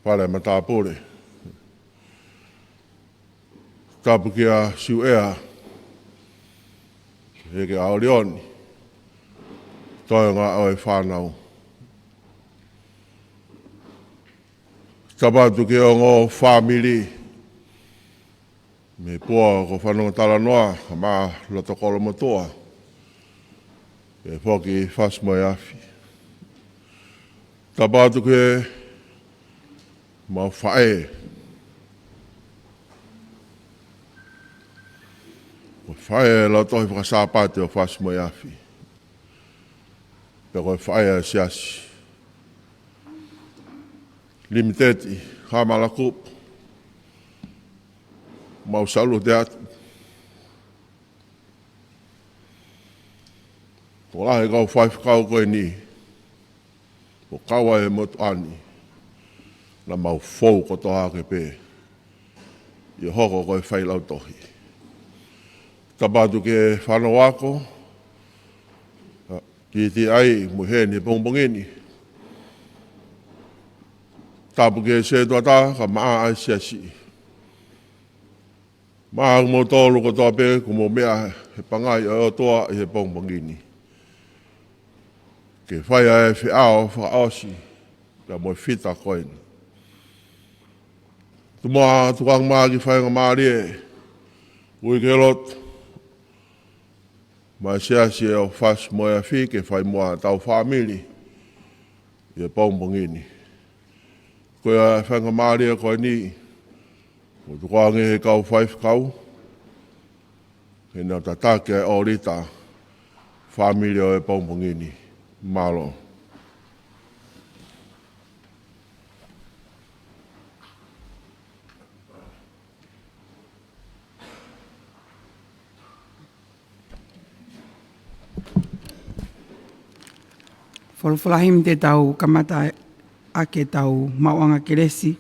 Fale matāpule. Tapu kia Siuʻea, ʻEiki ʻAolioni, toenga ʻo e fānau. Tapu atu ki he ongo fāmili mei Pua, ko Fanongo Talanoa, kae ʻumaʻā Lotokolomotuʻa, pea foki fai mai he efiafi. Tapu atu ki heʻemau faʻē. Ko e faʻē lautohi faka-Sāpate ʻoku fai mai he efiafi. Pea ko e faʻē ʻa e Siasi Limiteti, Haʻa Malakupu. Mau salute atu. Tokolahi e kau faifekau ko eni, ʻo kau ai he motuʻa ni, naʻa mau fou kotoa hake pē ʻi he hoko ko e failautohi. Tapu atu ki he fānau ako, ki he T I mo e heni he pongipongi ni. Tapu ki he sētuata kae ʻumaʻā ʻa e siasi. Mo kimoutolu kotoa pē kuo mou meʻa he pangai ʻo e ʻOtua ʻi he pongipongi ni, ke fai ʻa e feʻao fakaʻosi pea mo e fita ko eni. Tuku muʻa ʻa e tukuange mai ki he faingamālie, ui ki he lotu, mo e siasi ʻoku fai mai he efiafi ke fai muʻa ʻetau fāmili ʻi he pongipongi ni. Ko e faingamālie ko eni, ʻoku tukuange he kau faifekau ke nau tataki ʻa e ʻōlita fāmili ʻo e pongipongi ni. Mālō. Folofola himi te tau kamata ʻaki ʻetau maʻuʻanga kelesi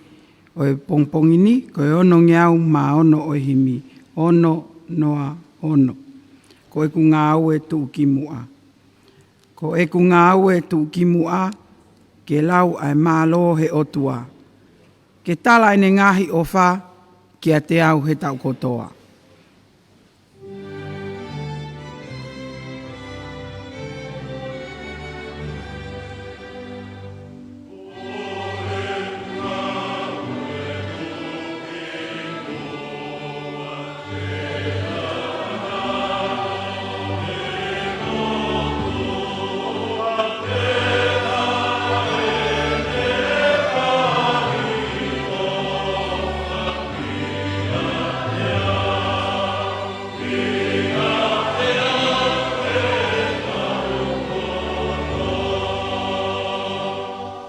ʻo e pongipongi ni, ko e onongeau mā ono ʻo e himi, ono noa ono. Ko ʻeku ngāue tuʻukimuʻa. Ko ʻeku ngāue tuʻukimuʻa, ke lau ʻa e mālō he ʻOtua, ke tala ʻene ngaahi ʻofa kiate au he taʻu kotoa.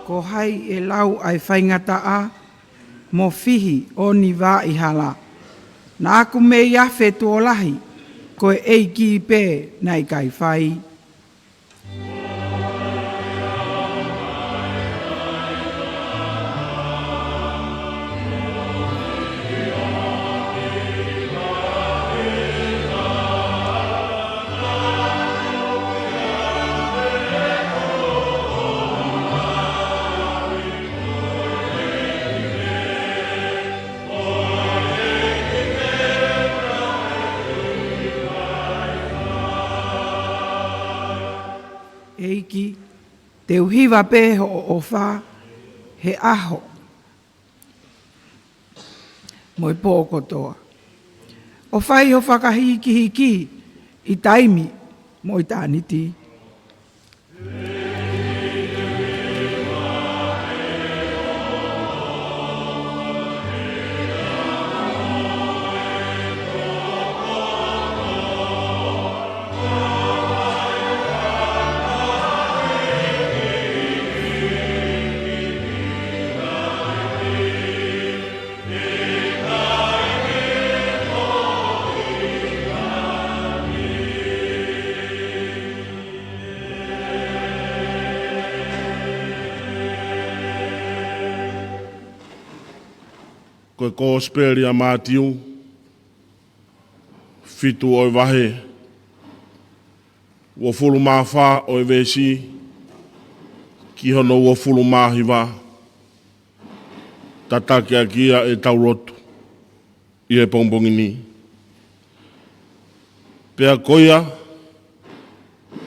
Ko hai ʻe lau ʻa e faingataʻa mo fihi ʻo Nīvaʻi hala? Naʻa ku mei afe tuʻo lahi, ko e ʻEiki pē naʻe ʻikai fai. ʻEiki, te u hiva pē hoʻo ʻofa he ʻaho mo e pō kotoa. ʻO fai ho fakahīkihiki ʻi taimi mo ʻitāniti. Ko e Kosipeli ʻa Mātiu, fitu ʻo e vahe, uofulu mā fā ʻo e veesi, ki hono uofulu mā hiva, tataki ʻaki ia ʻetau lotu ʻi he pongipongi ni. Pea ko ia,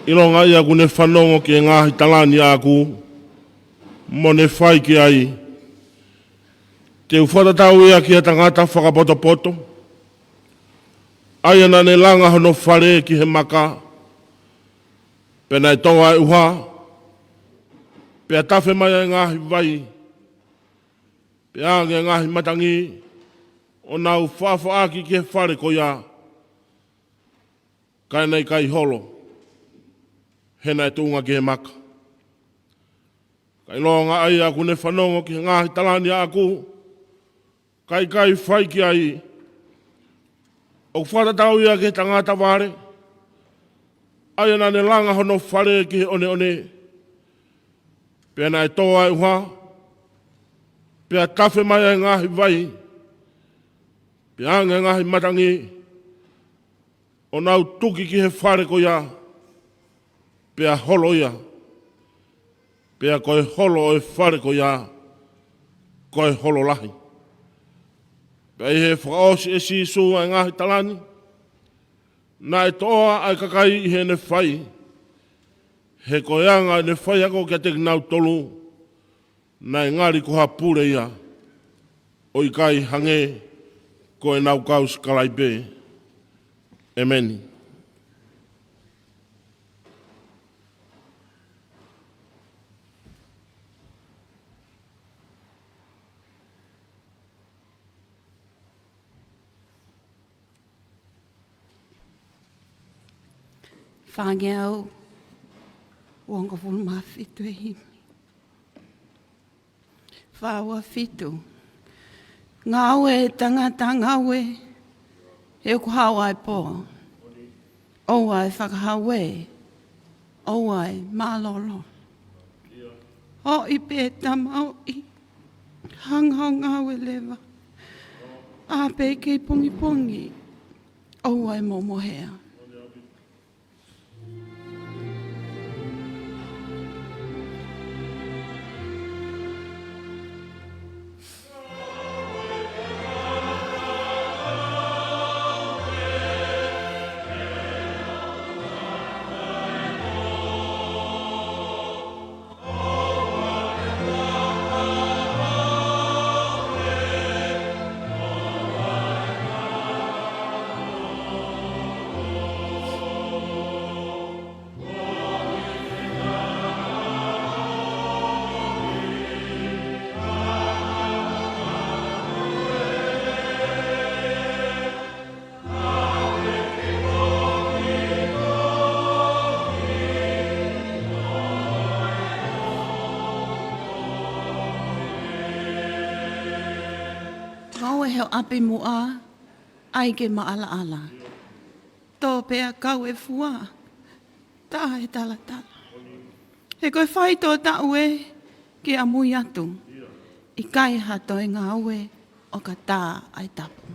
ʻilonga ia kuo ne fanongo ki he ngaahi tala ni ʻaʻaku, mo ne fai ki ai, te u fakatatau ia ki ha tangata fakapotopoto, ʻa ia naʻa ne langa hono fale ki he maka, pea naʻe tō ʻa e ʻuha, pea tafe mai ʻa e ngaahi vai, pea ange ʻa e ngaahi matangi, ʻo nau faʻafaʻaki ki he fale ko ia, ka naʻe ʻikai holo, he naʻe tuʻunga ki he maka. Ka ʻilonga ʻa ia kuo ne fanongo ki he ngaahi tala ni ʻaʻaku, ka ʻikai fai ki ai, ʻoku fakatatau ia ki he tangata vale, ʻa ia naʻa ne langa hono fale ki he ʻoneʻone, pea naʻe tō ʻa e ʻuha, pea tafe mai ʻa e ngaahi vai, pea ange ʻa e ngaahi matangi, ʻo nau tuki ki he fale ko ia, pea holo ia, pea ko e holo ʻo e fale ko ia, ko e holo lahi. Pea ʻi he fakaʻosi ʻe Sīsū ʻa e ngaahi tala ni, naʻe toʻoa ʻa e kakai ʻi heʻene fai, he ko e anga ʻene faiako kiate kinautolu, naʻe ngali ko ha pule ia, ʻo ʻikai hangē ko ʻenau kau sikalaipe. ʻEmeni. Fāngeau, uongofulu mā fitu e himi. Fā ua fitu. Ngāue tangata ngāue, he ʻoku hao ʻa e pō. ʻOua ʻe fakahau ē, ʻoua ʻe mālōlō. Hoʻi pē tamaoʻi, hanga ʻo ngāue leva. ʻA pē kei pongipongi, ʻoua ʻe momohea. Ngāue he ʻapi muʻa, ʻai ke maʻalaʻala. Tō pea kau e fua, tā e talatala. He ko e faitoʻo taʻu ē ke ʻamui atu. ʻIkai ha toe ngāue ʻo ka tā ʻa e tapu.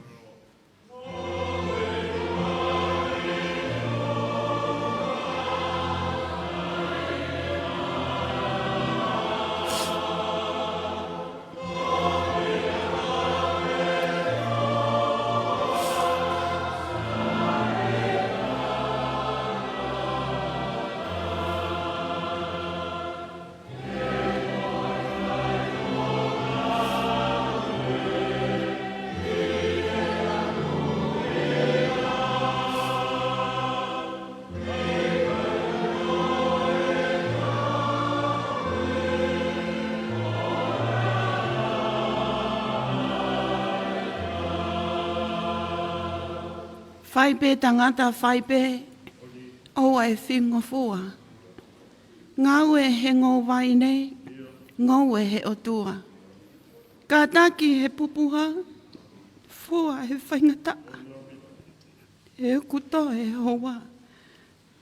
ʻAi pē tangata fai pē, ʻoua ʻe fingofua. Ngāue he ngoue nei, ngoue he ʻOtua. Kātaki he pupuha, fua he faingataʻa. He ʻoku toe houa,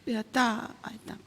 pea tā ʻa e tapa.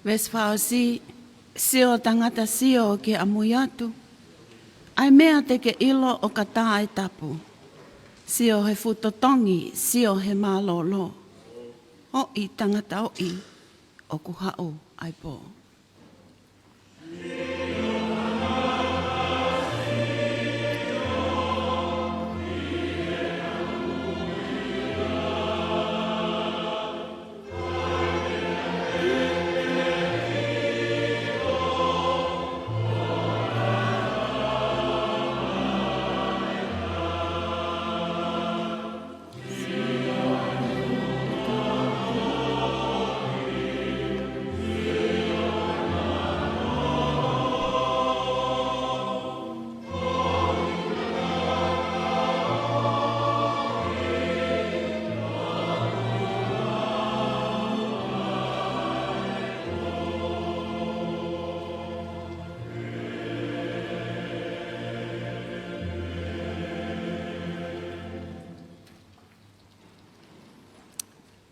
Veesi fakaʻosi, sio tangata sio ki he ʻamui atu, ʻa e meʻa te ke ʻilo ʻoka tā ʻa e tapu. Sio he fuʻu totongi, sio he mālōlō. ʻOi tangata ʻoʻi, ʻoku haʻu ʻa e pō.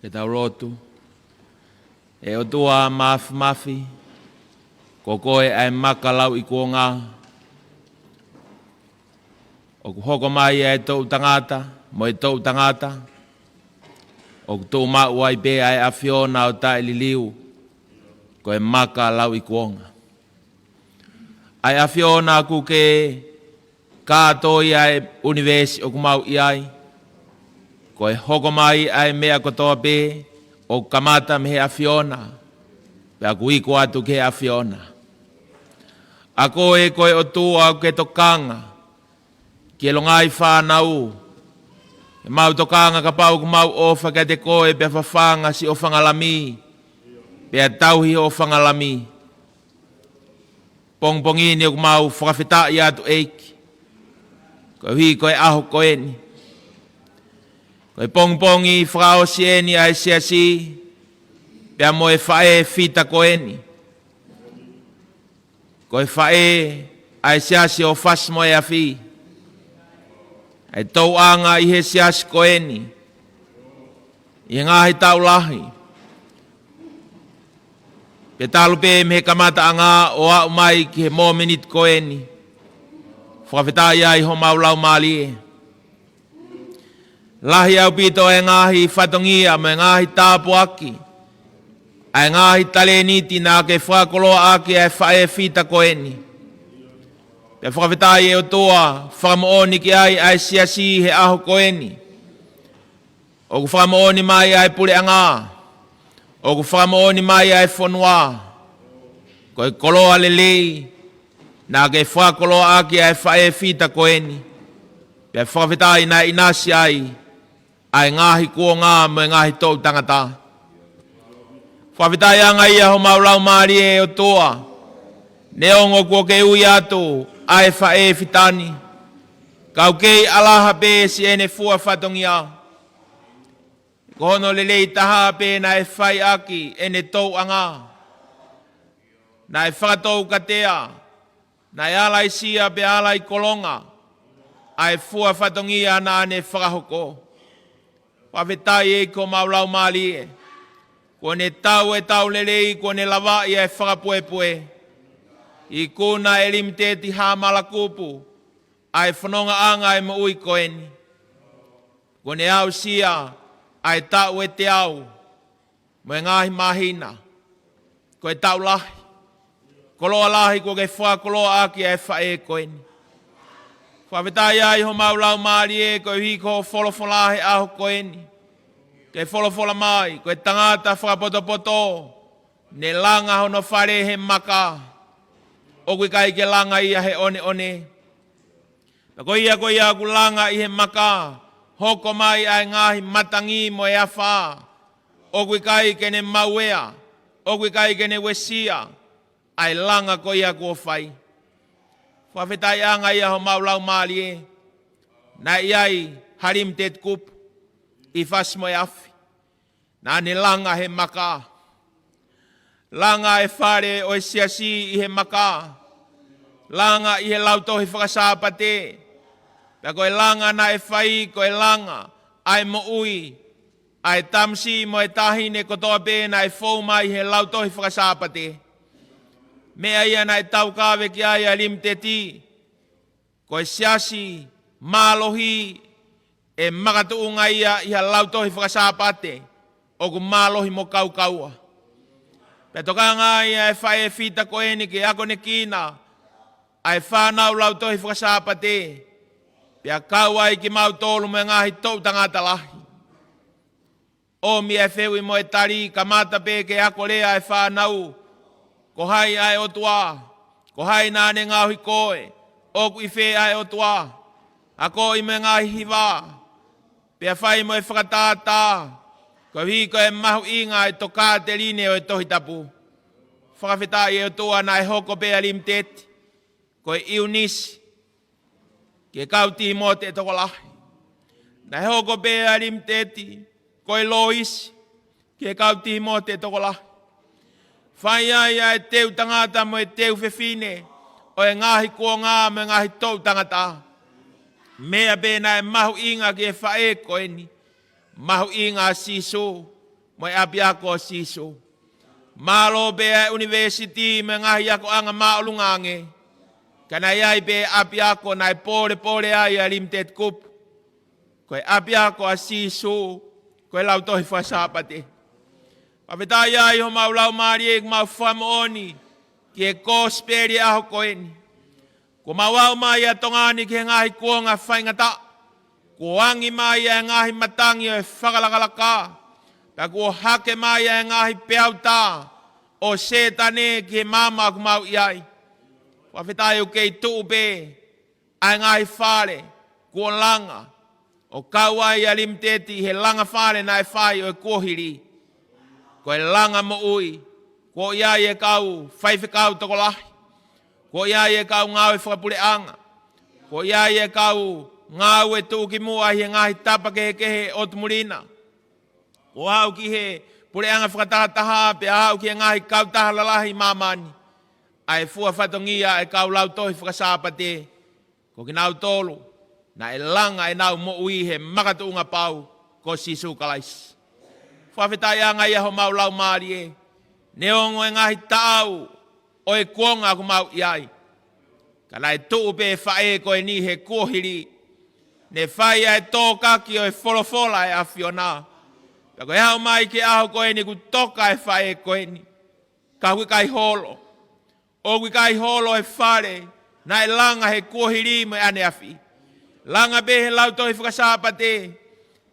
Ke tau lotu. ʻE ʻOtua Māfimafi, ko koe ʻa e maka lauʻikuonga, ʻoku hoko mai ʻa e toʻu tangata mo e toʻu tangata, ʻoku tuʻumaʻu ai pē ʻa e ʻAfiona ʻo taʻeliliu, ko e maka lauʻikuonga. ʻA e ʻAfiona ʻoku ke kātoi ʻa e ʻunivēsi ʻoku mau ʻi ai. Ko e hoko mai ʻa e meʻa kotoa pē ʻoku kamata mei he ʻAfiona, pea ʻoku iku atu ki he ʻAfiona. ʻA koe ko e ʻOtua ʻoku ke tokanga ki he longaʻi fānau. ʻE mau tokanga kapau ʻoku mau ʻofa kiate koe pea fafanga siʻo fanga lami, pea tauhi hoʻo fanga lami. Pongipongi ni ʻoku mau fakafetaʻi atu ʻEiki, koeʻuhi ko e ʻaho ko eni. Ko e pongipongi fakaʻosi eni ʻa e siasi, pea mo e faʻē fita ko eni. Ko e faʻē ʻa e siasi ʻo Fasi mo e Afi. ʻA e tōʻonga ʻi he siasi ko eni ʻi he ngaahi taʻu lahi, pea talu pē mei he kamataʻanga ʻo aʻu mai ki he mōmeniti ko eni. Fakafetaʻi ai homau laumālie. Lahi ʻaupito ʻa e ngaahi fatongia mo e ngaahi tāpuaki, ʻa e ngaahi talēniti naʻa ke fakakoloaʻaki ʻa e faʻē fita ko eni. Pea fakafetaʻi ʻe ʻOtua, fakamoʻoni ki ai ʻa e siasi he ʻaho ko eni. ʻOku fakamoʻoni mai ʻa e puleʻanga, ʻoku fakamoʻoni mai ʻa e fonua, ko e koloa lelei naʻa ke fakakoloaʻaki ʻa e faʻē fita ko eni. Pea fakafetaʻi naʻe ʻinasi ai ʻa e ngaahi kuonga mo e ngaahi toʻu tangata. Fakafetaʻi ange ia homau laumālie ʻe ʻOtua, neongo kuo ke ui atu ʻa e faʻē fita ni, ka ʻoku kei ʻalaha pē siʻene fua fatongia. Ko hono lelei taha pē naʻe fai ʻaki ʻene tōʻonga. Naʻe fakatoukatea, naʻe ala ʻi sia pea ala ʻi kolonga ʻa e fua fatongia naʻa ne fakahoko. Fakafetaʻi ʻEiki ko homau laumālie, kuo ne tau e tau lelei, kuo ne lavaʻi ʻa e fakapuepue. Ikuna ʻe Limiteti Hāmalakupu ʻa e fonongaʻanga ʻa e moʻui ko eni. Kuo ne aʻusia ʻa e taʻu ʻe teau mo e ngaahi māhina. Ko e taʻu lahi. Koloa lahi kuo ke fakakoloa ʻaki ʻa e faʻē ko eni. Fakafetaʻi ai homau laumālie koeʻuhi ko hoʻo folofola he ʻaho ko eni. Ke folofola mai, ko e tangata fakapotopoto, ne langa hono fale he maka. ʻOku ʻikai ke langa ia he ʻoneʻone. Pea ko ia, ko ia ʻoku langa ʻi he maka, hoko mai ʻa e ngaahi matangi mo e afā. ʻOku ʻikai ke ne maueʻa, ʻoku ʻikai ke ne uesia ʻa e langa ko ia kuo fai. Fakafetaʻiʻanga ia homau laumālie. Naʻe ʻi ai ha limited group ʻi Fasi mo e Afi. Naʻa ne langa he maka. Langa e fale ʻo e siasi ʻi he maka. Langa ʻi he lautohi fakasāpate. Pea ko e langa naʻe fai, ko e langa ʻa e moʻui ʻa e tamasiʻi mo e taʻahine kotoa pē naʻe fou mai he lautohi fakasāpate. Meʻa ia naʻe taukave ki ai ʻa e limited. Ko e siasi mālohi ʻe makatuʻunga ia ʻi ha lautohi fakasāpate ʻoku mālohi mo kaukaua. Pea tokanga ai ʻa e faʻē fita ko eni ke akonekina ʻa e fānau lautohi fakasāpate. Pea kau ai kimautolu mo e ngaahi toʻu tangata lahi. ʻOmi e fehuʻi mo e tali, kamata pē ke ako lea e fānau. Ko hai ʻa e ʻOtua? Ko hai naʻa ne ngaohi koe? ʻOku ʻi fē ʻa e ʻOtua? Akoʻi mo e ngaahi hiva. Pea fai mo e fakatātā. Koeʻuhi ko e mahuʻinga e tokāteline ʻo e Tohi Tapu. Fakafetaʻi e ʻOtua naʻe hoko pē ʻa e limited ko e ʻIunisi ki he kau Tīmote tokolahi. Naʻe hoko pē ʻa e limited ko e Loisi ki he kau Tīmote tokolahi. Fai ai ʻa e teu tangata mo e teu fefine ʻo e ngaahi kuonga mo e ngaahi toʻu tangata. Meʻa pē naʻe mahuʻinga ki he faʻē ko eni, mahuʻinga ʻa Sīsū mo e ʻapiako ʻo Sīsū. Mālō pē ʻa e ʻunivēsiti mo e ngaahi akoʻanga māʻolunga ange, ka naʻe ʻi ai pē ʻapiako naʻe pōlepole ai ʻa e limited group. Ko e ʻapiako ʻa Sīsū, ko e lautohi fakasāpate. Fakafetaʻi ai homau laumālie ʻoku mau fakamoʻoni ki he kosipeli ʻaho ko eni. Kuo mau aʻu mai ʻa Tonga ni ki he ngaahi kuonga faingataʻa. Kuo angi mai ʻa e ngaahi matangi ʻo e fakalakalaka. Pea kuo hake mai ʻa e ngaahi peautā ʻo Sētane ki he maama ʻoku mau ʻi ai. Fakafetaʻi ʻoku kei tuʻu pē ʻa e ngaahi fale kuo langa, ʻo kau ai ʻa e limited he langa fale naʻe fai ʻo e kuohili. Ko e langa moʻui, kuo ʻi ai e kau faifekau tokolahi. Kuo ʻi ai e kau ngāue fakapuleʻanga. Kuo ʻi ai e kau ngāue tuʻukimuʻa ʻi he ngaahi tapa kehekehe ʻo e ʻotu muli na. Kuo aʻu ki he puleʻanga fakatahataha pea aʻu ki he ngaahi kautaha lalahi ʻi māmani. ʻA e fua fatongia ʻa e kau lautohi fakasāpate. Ko kinautolu naʻe langa ʻenau moʻui he makatuʻunga pau ko Sīsū Kalaisi. Fakafetaʻiʻanga ia homau laumālie. Neongo e ngaahi taʻau ʻo e kuonga ʻoku mau ʻi ai, ka naʻe tuʻu pē faʻē ko eni he kuohili. Ne fai ʻa e tōkaki ʻo e folofola ʻa e ʻAfiona. Pea ko e aʻu mai ki he ʻaho ko eni kuo toka e faʻē ko eni. Ka ʻoku ʻikai holo. ʻOku ʻikai holo e fale naʻe langa he kuohili mo e ʻaneafi. Langa pē he lautohi fakasāpate.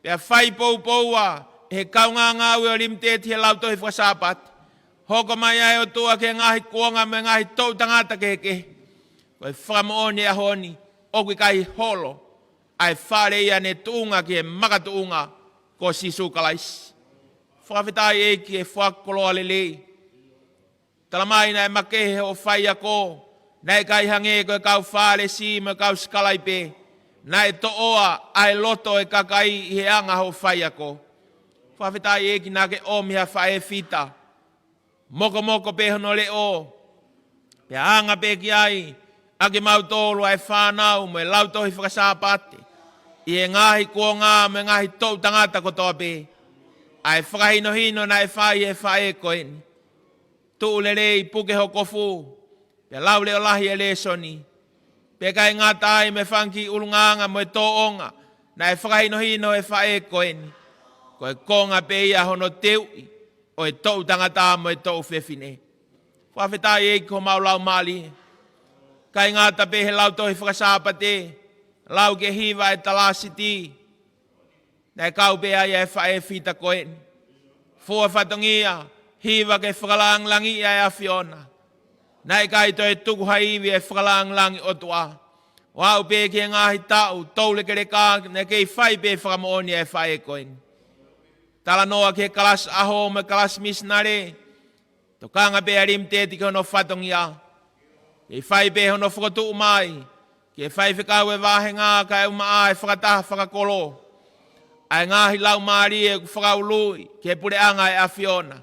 Pea fai poupoua ʻe he kaungāngāue ʻo e limited he lautohi fakasāpate. Hoko mai ʻa e ʻOtua ki he ngaahi kuonga mo e ngaahi toʻu tangata kehekehe. Ko e fakamoʻoni ʻaho ni, ʻoku ʻikai holo ʻa e fale ia ne tuʻunga ki he makatuʻunga ko Sīsū Kalaisi. Fakafetaʻi ʻEiki he fakakoloa lelei. Tala mai naʻe makehe hoʻo faiako, naʻe ʻikai hangē ko e kau Fālesi mo e kau sikalaipe, naʻe toʻoa ʻa e loto ʻo e kakai ʻi he anga hoʻo faiako. Fakafetaʻi ʻEiki naʻa ke ʻomi ha faʻē fita. Mokomoko pē hono leʻo. Pea anga pē ki ai ʻa kimautolu ʻa e fānau mo e lautohi fakasāpate. ʻI he ngaahi kuonga mo e ngaahi toʻu tangata kotoa pē. ʻA e fakahinohino naʻe fai ʻe he faʻē ko eni. Tuʻu lelei, puke ho kofu, pea lau leʻo lahi e lēsoni. Pea ʻikai ngata ai mo e fanga kiʻi ʻulungaanga mo e tōʻonga Naʻe fakahinohino e faʻē ko eni, ko e konga pē ia hono teuʻi ʻo e toʻu tangata mo e toʻu fefine. Fakafetaʻi ʻEiki ko homau laumālie. ʻIkai ngata pē he lautohi fakasāpate, lau ki he hiva e talāsiti, naʻe kau pē ai e faʻē fita ko eni. Fua fatongia, hiva ke fakalāngilangiʻi ʻa e ʻAfiona. Naʻe ʻikai toe tuku ha ivi e fakalāngilangi ʻOtua. ʻO aʻu pē ki he ngaahi taʻu toulekeleka, naʻe kei fai pē fakamoʻoni e faʻē ko eni. Talanoa ki he kalasi ʻaho mo e kalasi misinale, tokanga pē ʻa Limiteti ki hono fatongia. Kei fai pē hono fokotuʻu mai ki he faifekau e vāhenga kae ʻumaʻā e fakataha fakakolo ʻa e ngaahi laumālie ʻoku fakaului ki he puleʻanga e ʻAfiona,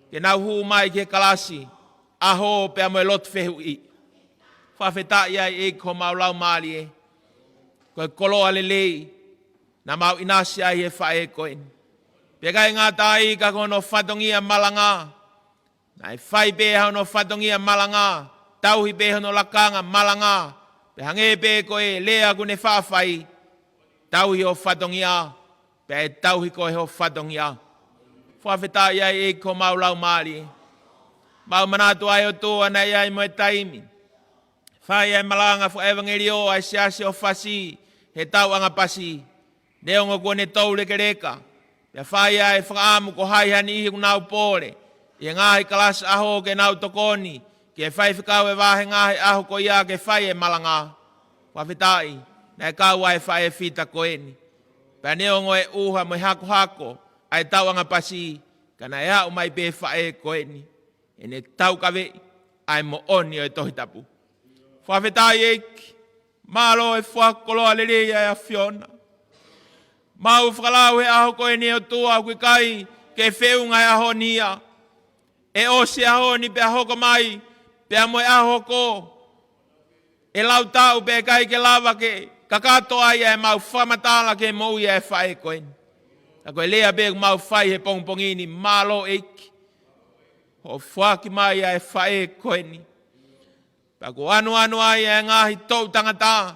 ke nau hū mai ki he kalasi ʻaho pea mo e lotu fehuʻi. Fakafetaʻi ai ʻEiki ko homau laumālie. Ko e koloa lelei naʻa mau ʻinasi ai he faʻē ko eni. Pea ʻikai ngata ai ka ko hono fatongia malanga. Naʻe fai pē hono fatongia malanga, tauhi pē hono lakanga malanga. Pea hangē pē ko e lea ʻoku ne faʻa fai, tauhi ho fatongia, pea ʻe tauhi koe ho fatongia. Fakafetaʻi ai ʻEiki ko homau laumālie. Mau manatu ai ʻOtua naʻe ʻi ai mo e taimi fai ai e malanga fakaʻevangeliō ʻa e Siasi ʻo Fasi he tauʻanga pasi. Neongo kuo ne toulekeleka, pea fai ai e fakaʻamu ko hai ha niʻihi ʻoku nau pole ʻi he ngaahi kalasi ʻaho ke nau tokoni ki he faifekau e vāhenga he ʻaho ko ia ke fai e malanga. Fakafetaʻi, naʻe kau ai e faʻē fita ko eni. Pea neongo e ʻuha mo e hakohako ʻa e tauʻanga pasi, ka naʻe aʻu mai pē faʻē ko eni ʻene taukaveʻi ʻa e moʻoni ʻo e Tohi Tapu. Fakafetaʻi ʻEiki, mālō e fakakoloa lelei ʻa e ʻAfiona. Mau fakalau he ʻaho ko eni ʻOtua ʻoku ʻikai ke feʻunga e ʻaho ni ia. ʻE ʻosi e ʻaho ni pea hoko mai, pea mo e ʻaho hoko, ʻe lau taʻu pea ʻikai ke lava ke kakato ai ʻemau fakamatala ke moʻui ʻa e faʻē ko eni. Ka ko e lea pē ʻoku mau fai he pongipongi ni, mālō ʻEiki, hoʻo foaki mai ʻa e faʻē ko eni. Pea kuo ʻanuʻanu ai e ngaahi toʻu tangata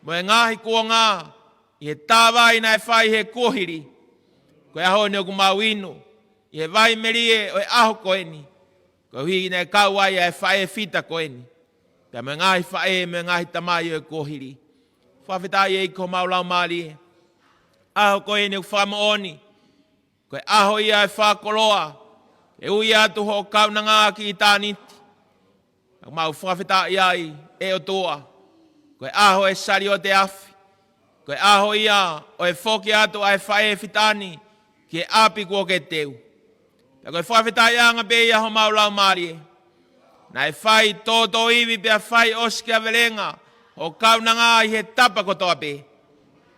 mo e ngaahi kuonga ʻi he tāvai naʻe fai he kuohili. Ko e ʻaho ni ʻoku mau inu ʻi he vai melie ʻo e ʻaho ko eni, koeʻuhi naʻe kau ai ʻa e faʻē fita ko eni, pea mo e ngaahi faʻē mo e ngaahi tamai ʻo e kuohili. Fakafetaʻi ʻEiki ko homau laumālie. ʻAho ko eni ʻoku fakamoʻoni ko e ʻaho ia e fakakoloa, ke ui atu hoʻo kaunanga ki ʻitāniti. ʻOku mau fakafetaʻi ai ʻe ʻOtua, ko e ʻaho e saliote afi, ko e ʻaho ia ʻo e foki atu ʻa e faʻē fita ni ki he ʻapi kuo ke teu. Pea ko e fakafetaʻiʻanga pē ia homau laumālie. Naʻe fai tōtōivi pea fai ʻosikiavelenga hoʻo kaunanga ʻi he tapa kotoa pē.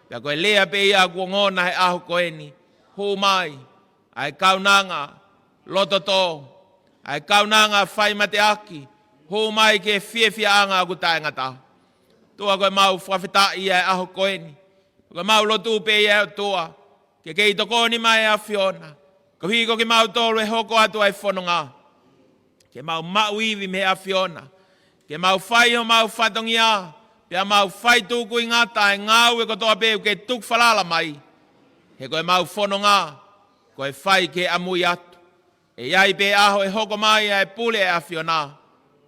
Pea ko e lea pē ia kuo ongona he ʻaho ko eni, hū mai ʻa e kaunanga loto tō, ʻa e kaunanga fai mateaki, hū mai ki he fiefiaʻanga ʻoku taʻengata. ʻOtua ko e mau fakafetaʻi ʻa e ʻaho ko eni. Ko e mau lotu pē ia ʻOtua, ke kei tokoni mai ʻa e ʻAfiona, koeʻuhi ko kimautolu ʻe hoko atu ʻa e fononga. Ke mau maʻu ivi mei he ʻAfiona, ke mau fai homau fatongia, pea mau fai tukuingata ʻa e ngāue kotoa pē ʻoku ke tuku falala mai. He ko e mau fononga, ko e fai ke ʻamui atu. ʻE ʻi ai pē ʻaho ʻe hoko mai ʻa e pule ʻa e ʻAfiona,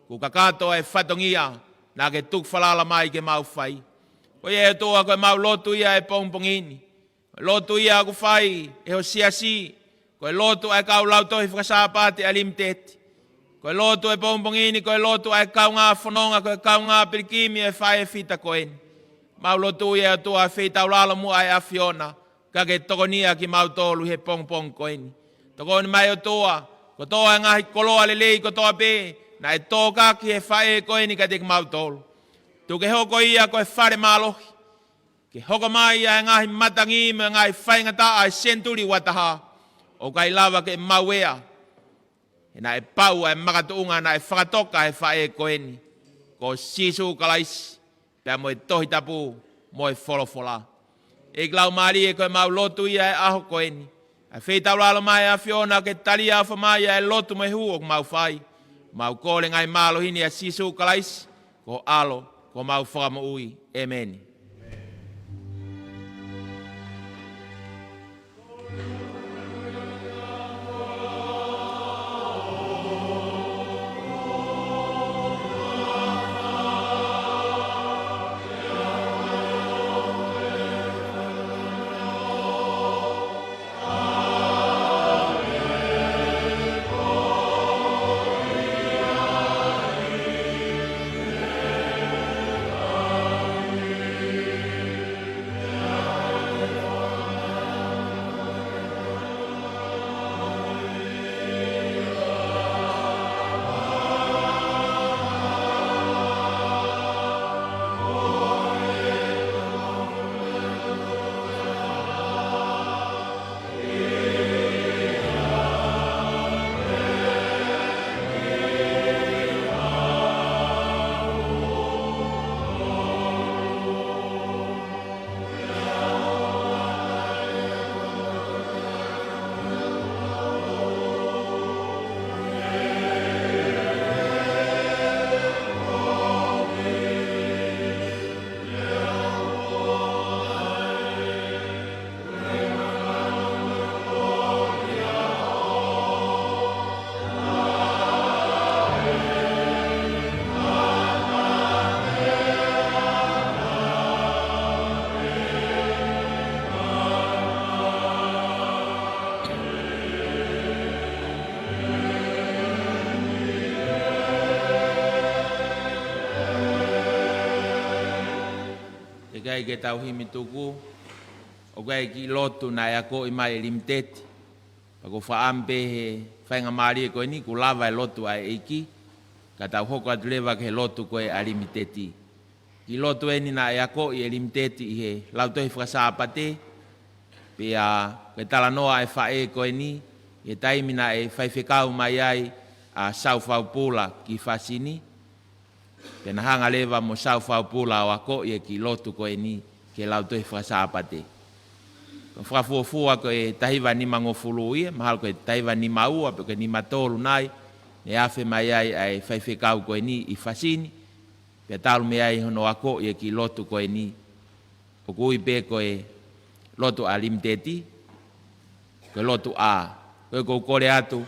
kuo kakato ʻa e fatongia naʻa ke tuku falala mai ke mau fai. Ko ia ʻOtua ko e mau lotu ia he pongipongi ni. Ko e lotu ia ʻoku fai ʻe ho siasi, ko e lotu ʻa e kau lautohi fakasāpate ʻa Limiteti. Ko e lotu he pongipongi ni, ko e lotu ʻa e kaungā fononga, ko e kaungā pilikimi ʻo e faʻē fita ko eni. Mau lotu ia ʻOtua, feitaulalo muʻa ʻa e ʻAfiona, ka ke tokonia kimautolu he pongipongi ko eni. Tokoni mai ʻOtua, kotoa e ngaahi koloa lelei kotoa pē naʻe tōkaki he faʻē ko eni kiate kimautolu. Tuku ke hoko ia ko e fale mālohi, ke hoko mai ʻa e ngaahi matangi mo e ngaahi faingataʻa ʻa e senituli ua taha ʻoku ʻikai lava ke mauea. He naʻe pau ʻa e makatuʻunga naʻe fakatoka he faʻē ko eni, ko Sīsū Kalaisi, pea mo e Tohi Tapu mo e folofola. ʻEiki laumālie, ko e mau lotu ia he ʻaho ko eni, ʻa e feitaulalo mai ʻa e ʻAfiona ke tali ʻofa mai ʻa e lotu mo e hū ʻoku mau fai. Mau kole ngaahi mālohi ni ʻia Sīsū Kalaisi, ko ho ʻAlo, ko homau Fakamoʻui. ʻĒmeni. ʻIkai ke tau himi tuku, ʻoku ʻi ai e kiʻi lotu naʻe akoʻi mai ʻe Limiteti. Pea ʻoku ou fakaʻamu pē he faingamālie ko eni kuo lava e lotu ʻa e ʻEiki, ka tau hoko atu leva ki he lotu ko ē ʻa Limiteti. Kiʻi lotu eni naʻe akoʻi ʻe Limiteti ʻi he Lautohi Fakasāpate, pea ko e talanoa ʻa e faʻē ko eni, ʻi he taimi naʻe faifekau mai ai ʻa Saufaupula ki Fasini, pea na hanga leva mo Saufaupula ʻo akoʻi e kiʻi lotu ko eni ki he Lautohi Fakasāpate. Ko e fakafuofua ko e taha hiva nimangofulu ia, mahalo ko e taha hiva nima ua, pe ko e nima tolu nai, ne afe mai ai ʻa e faifekau ko eni ʻi Fasini, pea talu mei ai hono akoʻi e kiʻi lotu ko eni, ʻoku ui pē ko e lotu ʻa Limiteti, ko e lotu ʻa. Ko ia ʻoku ou kole atu,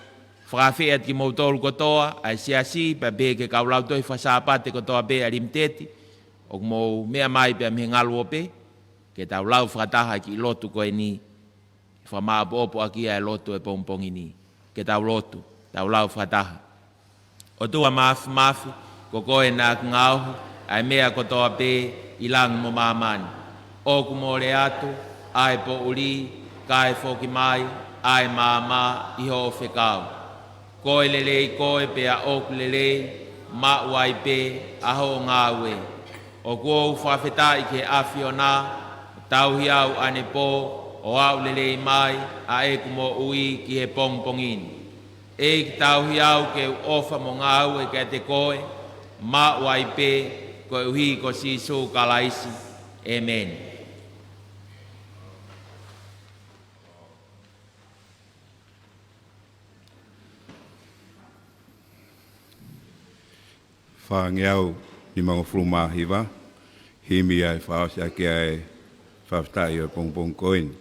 fakaafeʻi atu kimoutolu kotoa, ʻa e siasi, pea pehē ki he kau Lautohi Fakasāpate kotoa pē ʻa Limiteti, ʻoku mou meʻa mai pea mei he ngaluope, ke tau lau fakataha e kiʻi lotu ko eni, ke fakamāʻopoʻopo ʻaki ʻa e lotu ʻo e pongipongi ni. Ke tau lotu, tau lau fakataha. ʻOtua Māfimafi, ko koe naʻa ke ngaohi ʻa e meʻa kotoa pē ʻi langi mo māmani. ʻOku mole atu ʻa e poʻuli, kae foki mai ʻa e maama ʻi hoʻo fekau. Ko e lelei koe pea ʻoku lelei, maʻu ai pē ʻa hoʻo ngāue. ʻOku ou fakafetaʻi ki he ʻAfiona, tauhi au ʻanepō, ʻo aʻu lelei mai ʻa ʻeku moʻui ki he pongipongi ni. ʻEiki, tauhi au ke u ʻofa mo ngāue kiate koe, maʻu ai pē, koeʻuhi ko Sīsū Kalaisi. ʻĒmeni. Fāngeau nimangofulu mā hiva, himi ia ʻe fakaʻosi ʻaki ʻa e fakafetaʻi ʻo e pongipongi ko eni.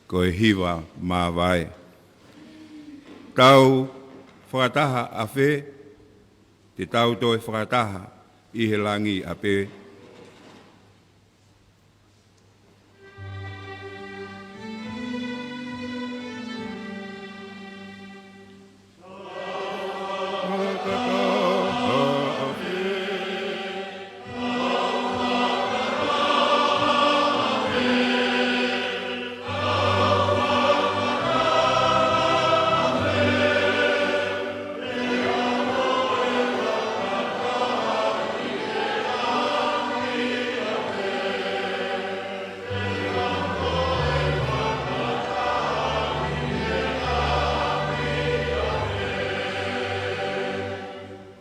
Ko e hiva mā vae. Tau fakataha ʻa fē, te tau toe fakataha ʻi he langi ʻa pē.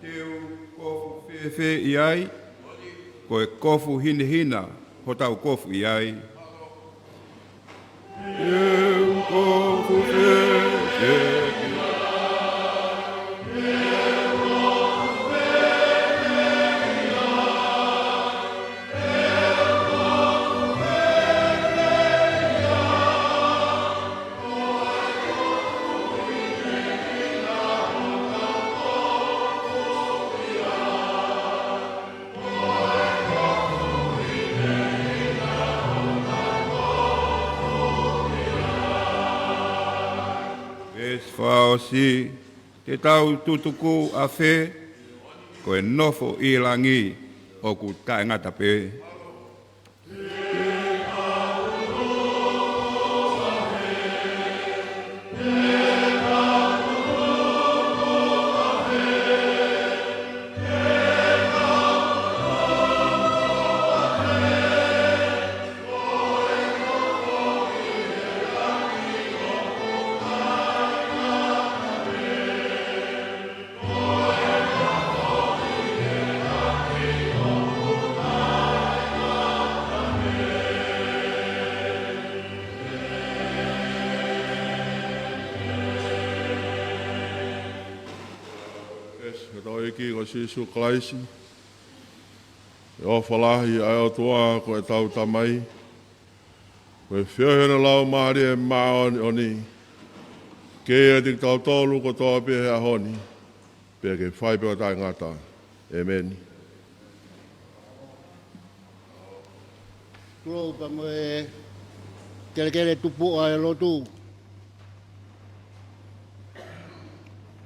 Te u kofu fēfē ʻi ai, ko e kofu hinehina hotau kofu ʻi ai. Te u kofu fēfē ʻi ai. Veesi fakaʻosi, te tau tutuku ʻa fē, ko e nofo ʻi langi ʻoku taʻengata pē. ʻEiki ko Sīsū Kalaisi, ʻofa lahi ʻa e ʻOtua ko ʻetau Tamai, ko e feohi ʻo e Laumālie Māʻoniʻoni, ke ʻiate kitautolu kotoa pē he ʻaho ni, pea ke fai pē ʻo taʻengata. ʻĒmeni. Tulou pea mo e kelekele tupuʻa ʻo e lotu.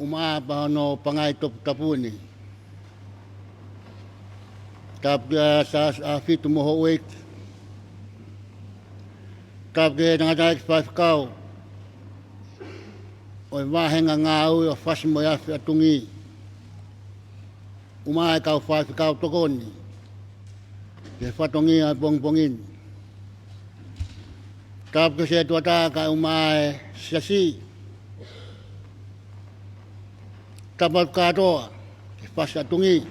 ʻUmaʻā pea hono pangai toputapu ni. Tapu kia Siaosi ʻAhofitu mo houʻeiki. Tapu ki he tangataʻeiki faifekau ʻo e vāhenga ngāue ʻo Fasi mo e Afi ʻa Tungi, ʻumaʻā e kau faifekau tokoni ki he fatongia ʻo e pongipongi ni. Tapu ki he sētuata kae ʻumaʻā e siasi. Tapu atu kātoa ki he Fasi ʻa Tungi.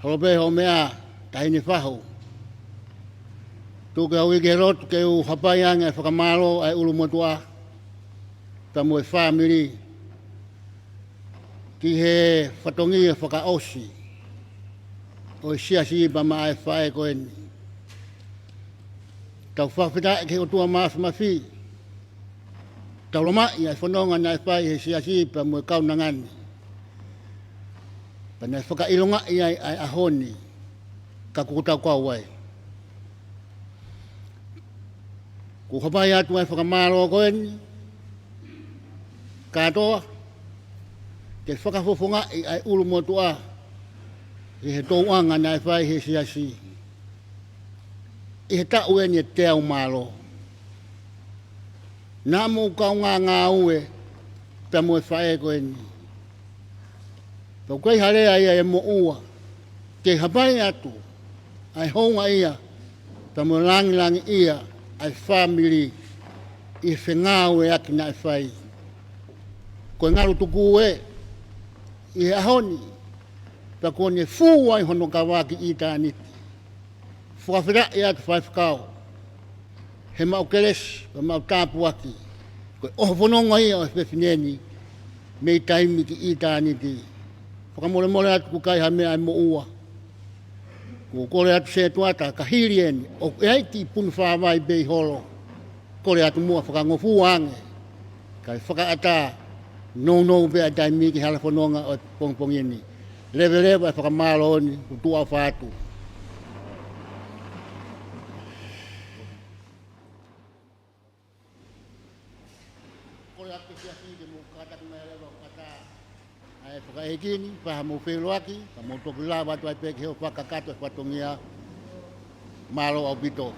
Holo pē hoʻo meʻa, Taʻahine Fahu. Tuku ke u ʻai ke lotu ke u hapai ange e fakamālō ʻa e ʻulumotuʻa pea mo e fāmili ki he fatongia fakaʻosi ʻo e siasi pea maʻa e faʻē ko eni. Tau fakafetaʻi ki he ʻOtua Māfimafi. Tau lamaʻi ʻa e fononga naʻe fai ʻe he siasi pea mo e kaunanga ni, pea naʻe fakaʻilongaʻi ai ʻa e ʻaho ni, ka kuo tau kau ai. Kuo hapai atu ʻa e fakamālō ko eni kātoa, ke fakafofongaʻi ʻa e ʻulumotuʻa ʻi he tōʻonga naʻe fai ʻe he siasi ʻi he taʻu eni ʻe teau mā ua. Naʻa mou kaungā ngāue pea mo e faʻē ko eni. Pea ʻoku ʻi ai ha lea ia ʻe moʻua, ke hapai atu ʻa e houngaʻia pea mo e langilangiʻia ʻa e fāmili ʻi he fengāueʻaki naʻe fai. Ko e ngalu tuku ē ʻi he ʻaho ni, pea kuo ne fū ai hono kava ki ʻitāniti. Fakafetaʻi atu faifekau, he maʻu kelesi, he maʻu tāpuaki, ko e ʻoho fononga ia ʻo e fefine ni mei taimi ki ʻitāniti. Fakamolemole atu ʻoku ʻikai ha meʻa ʻe moʻua. Kuo kole atu sētuata ka hili eni, ʻoku ʻi ai kiʻi punu fāvai pē ʻi holo. Kole atu muʻa fakangofua ange, kae fakaʻatā nounou pē ʻa e taimi ki he hala fononga ʻo e pongipongi ni. Leveleva e fakamālō ni, ʻoku tuʻa ʻofa atu. Kole atu ki he siasi ke mou kātaki mai leva ʻo kātaki ʻa e fakaʻeiki ni, pea mou feʻiloaki, ka mou toki lava atu ai pē ki he ʻofa kakato e fatongia. Mālō ʻaupito.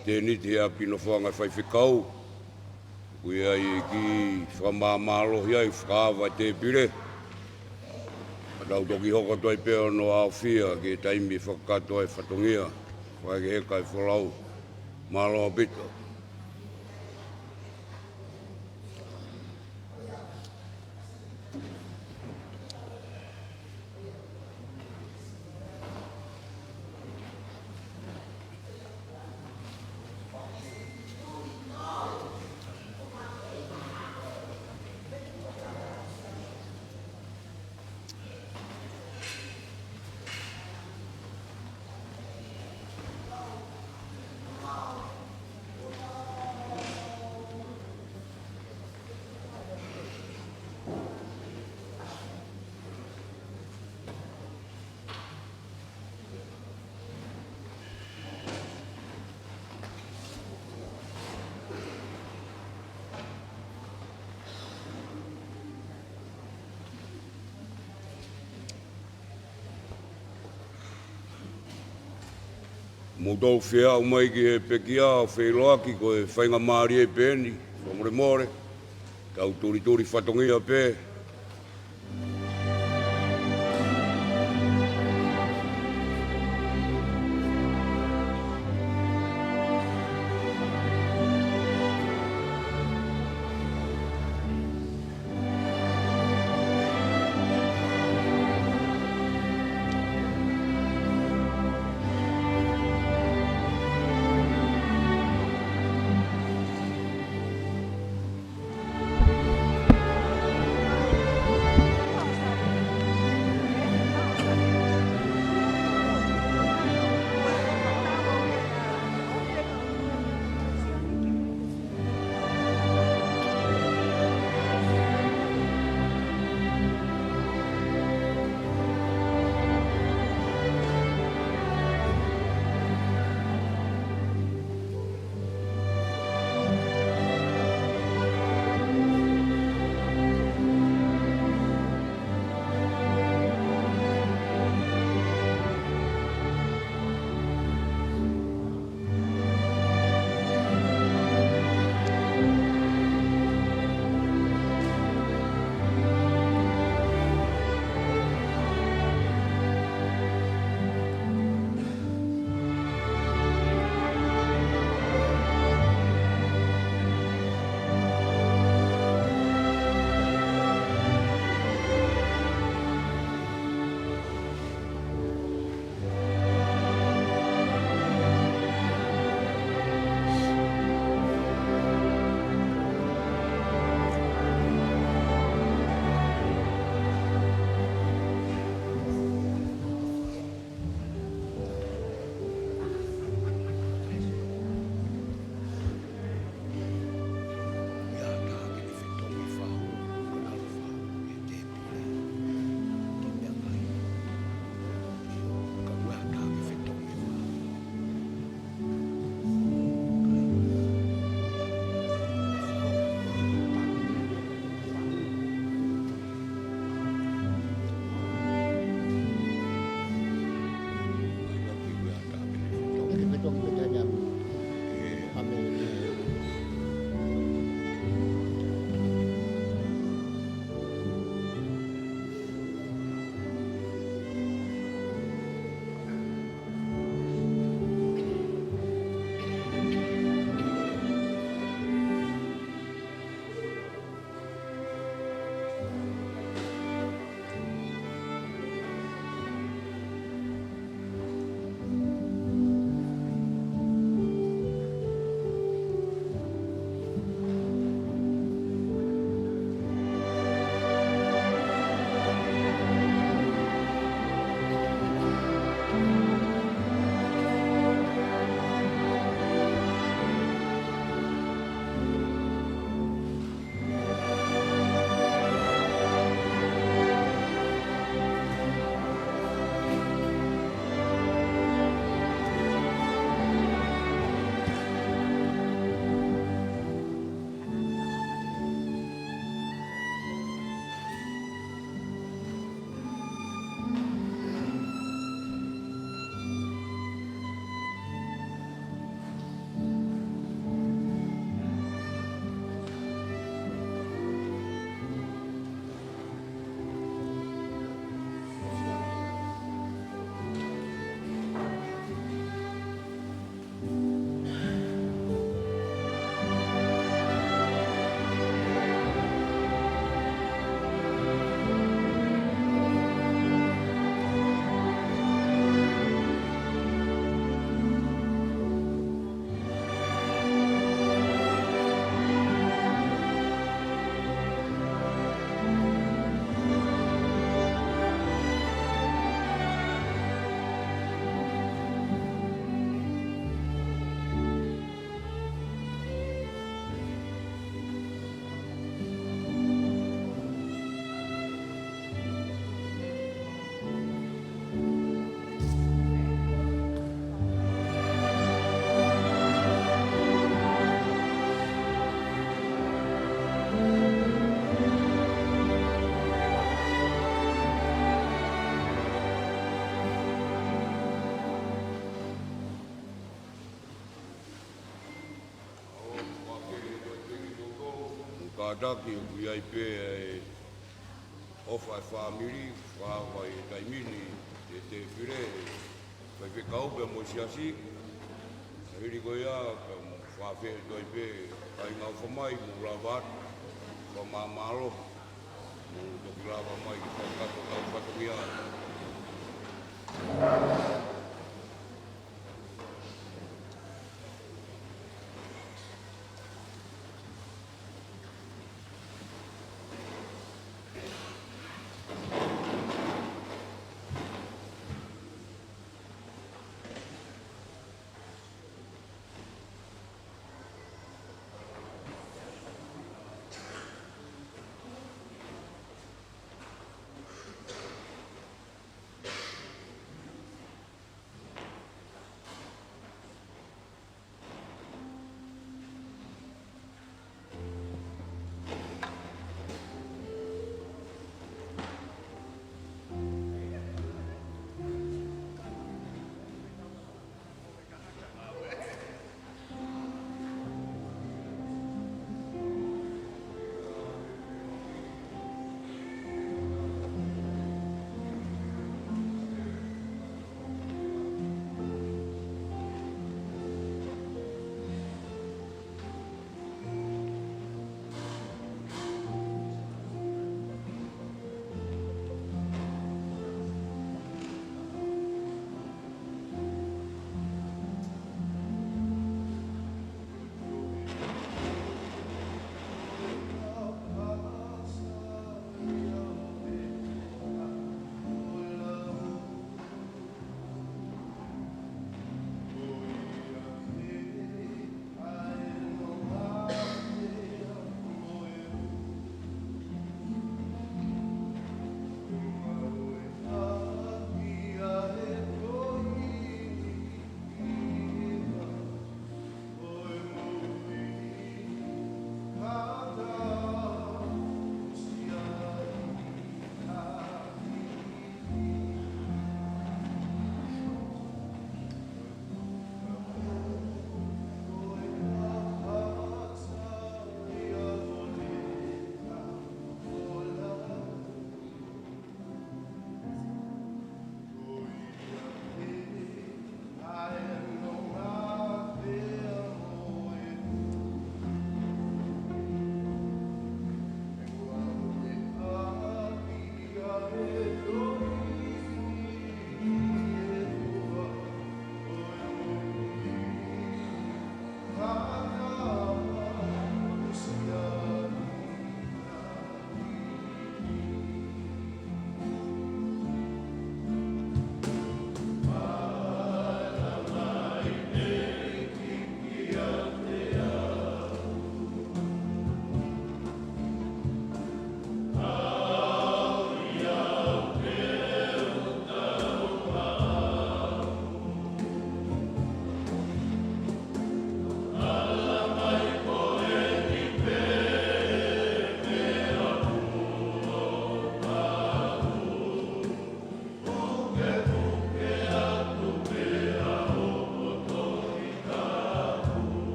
Tēniti he ʻapi nofoʻanga faifekau. ʻOku ʻi ai e kiʻi fakamāmālohi ai, fakaava tēpile. Ka tau toki hoko atu ai pē ʻo nau aofia ki he taimi fakakakato e fatongia. Fakaheka e folau. Mālō ʻaupito. Mou tau feʻao mai ki he pekia ʻo feʻiloaki, ko e faingamālie pē eni, fakamolemole, tau tulituli fatongia pē. Kātaki ʻoku ʻi ai pē ʻa e ʻofa ʻa e fāmili, fakaava ʻi he taimi ni, ʻe Tēvita, faifekau pea mo e siasi, ka hili ko ia, ka mo fafeʻi toi pē, kāinga ʻofa mai, mou lava atu, fakamālō, mou toki lava mai ki he kakato kau fatongia.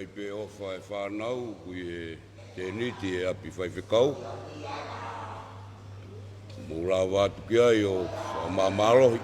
ʻAi pē ʻofa e fānau, ʻoku ʻi he tēniti e ʻapi faifekau. Mou lava atu ki ai ʻo fakamālohi.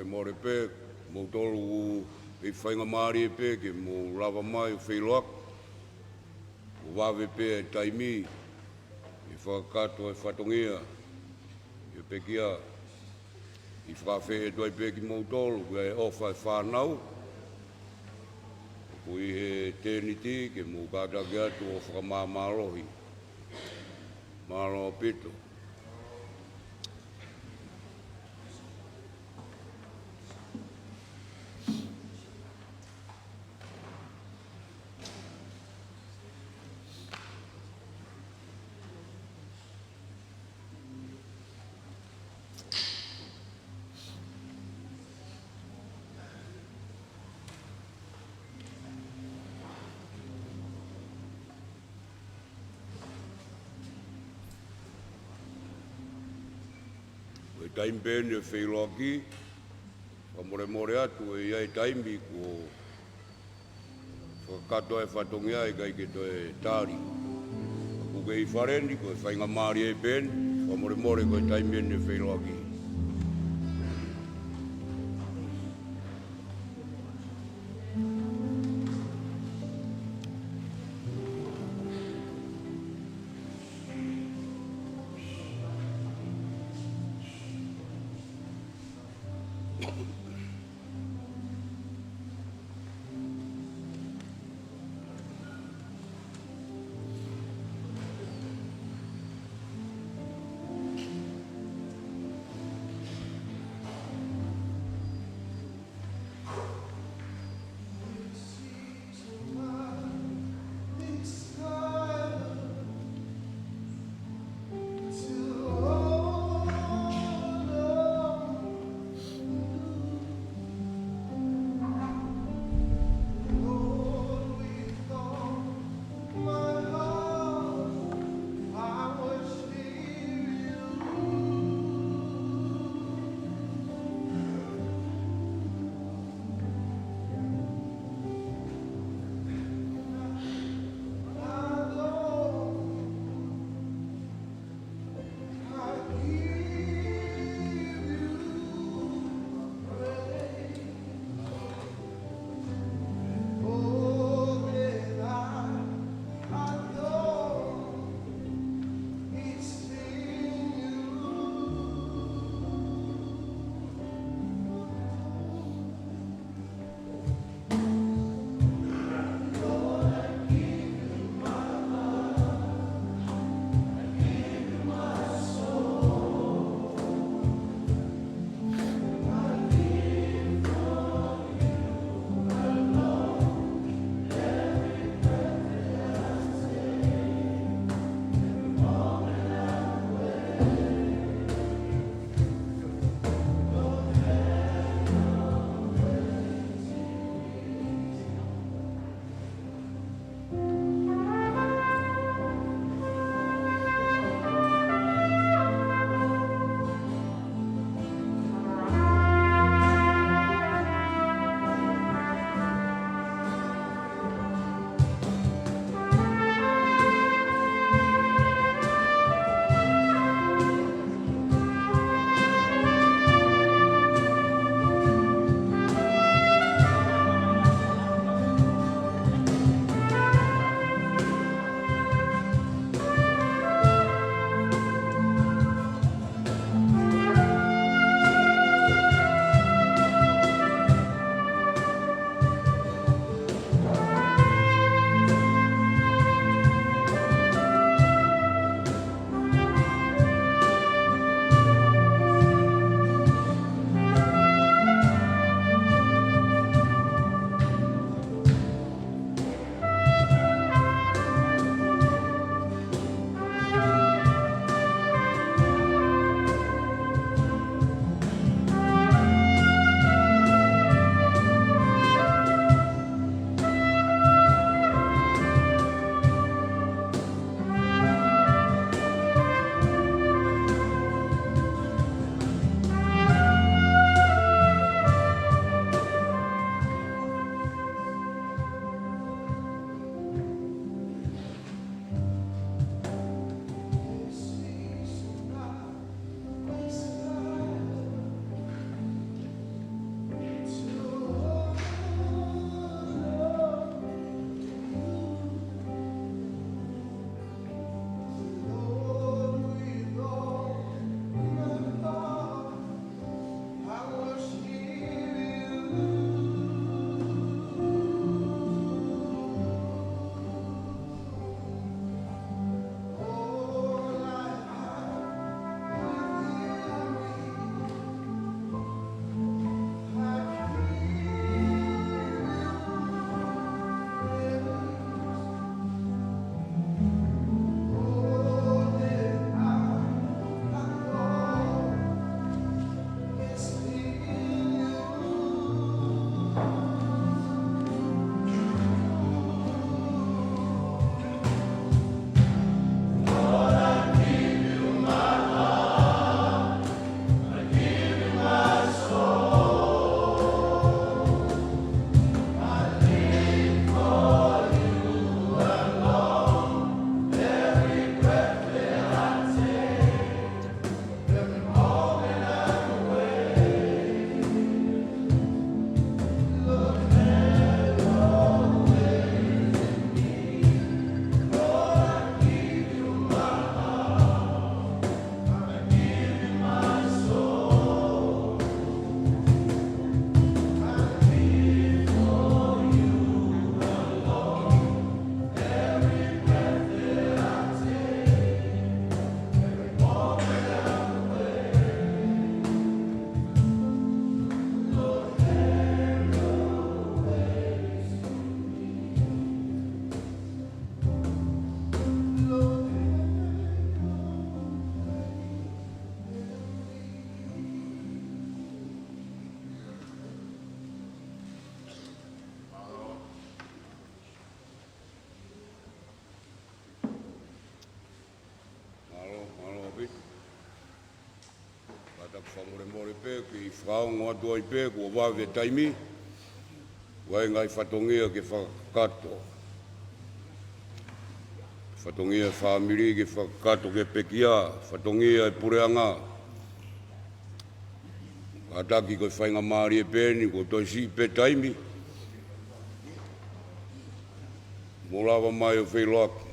Mole pē, moutolu ʻoku ʻi he faingamālie pē ke mou lava mai ʻo feʻiloaki. ʻO vave pē e taimi, ʻi he fakakakato e fatongia, ʻi he pekia, ʻi he fakafeʻiloaki pē kimoutolu, ko e ʻofa e fānau, ʻoku ʻi he tēniti ke mou kātaki atu ʻo fakamāmālohi. Mālō ʻaupito. Ko e taimi pē ʻeni ʻo e feʻiloaki, fakamolemole atu ʻe ʻi ai e taimi kuo fakakakato e fatongia ʻikai ke toe tali. Ka ʻoku ke ʻi fale ni, ko e faingamālie pē ʻeni, fakamolemole ko e taimi ʻeni ʻo e feʻiloaki. Fakamolemole pē, ke fakaongo atu ai pē, kuo vave e taimi. Vaenga e fatongia ke fakakakato. Fatongia e fāmili ke fakakakato ke pekia, fatongia e puleʻanga. Kātaki ko e faingamālie pē eni, kuo toe siʻi pē taimi. Mou lava mai ʻo feʻiloaki.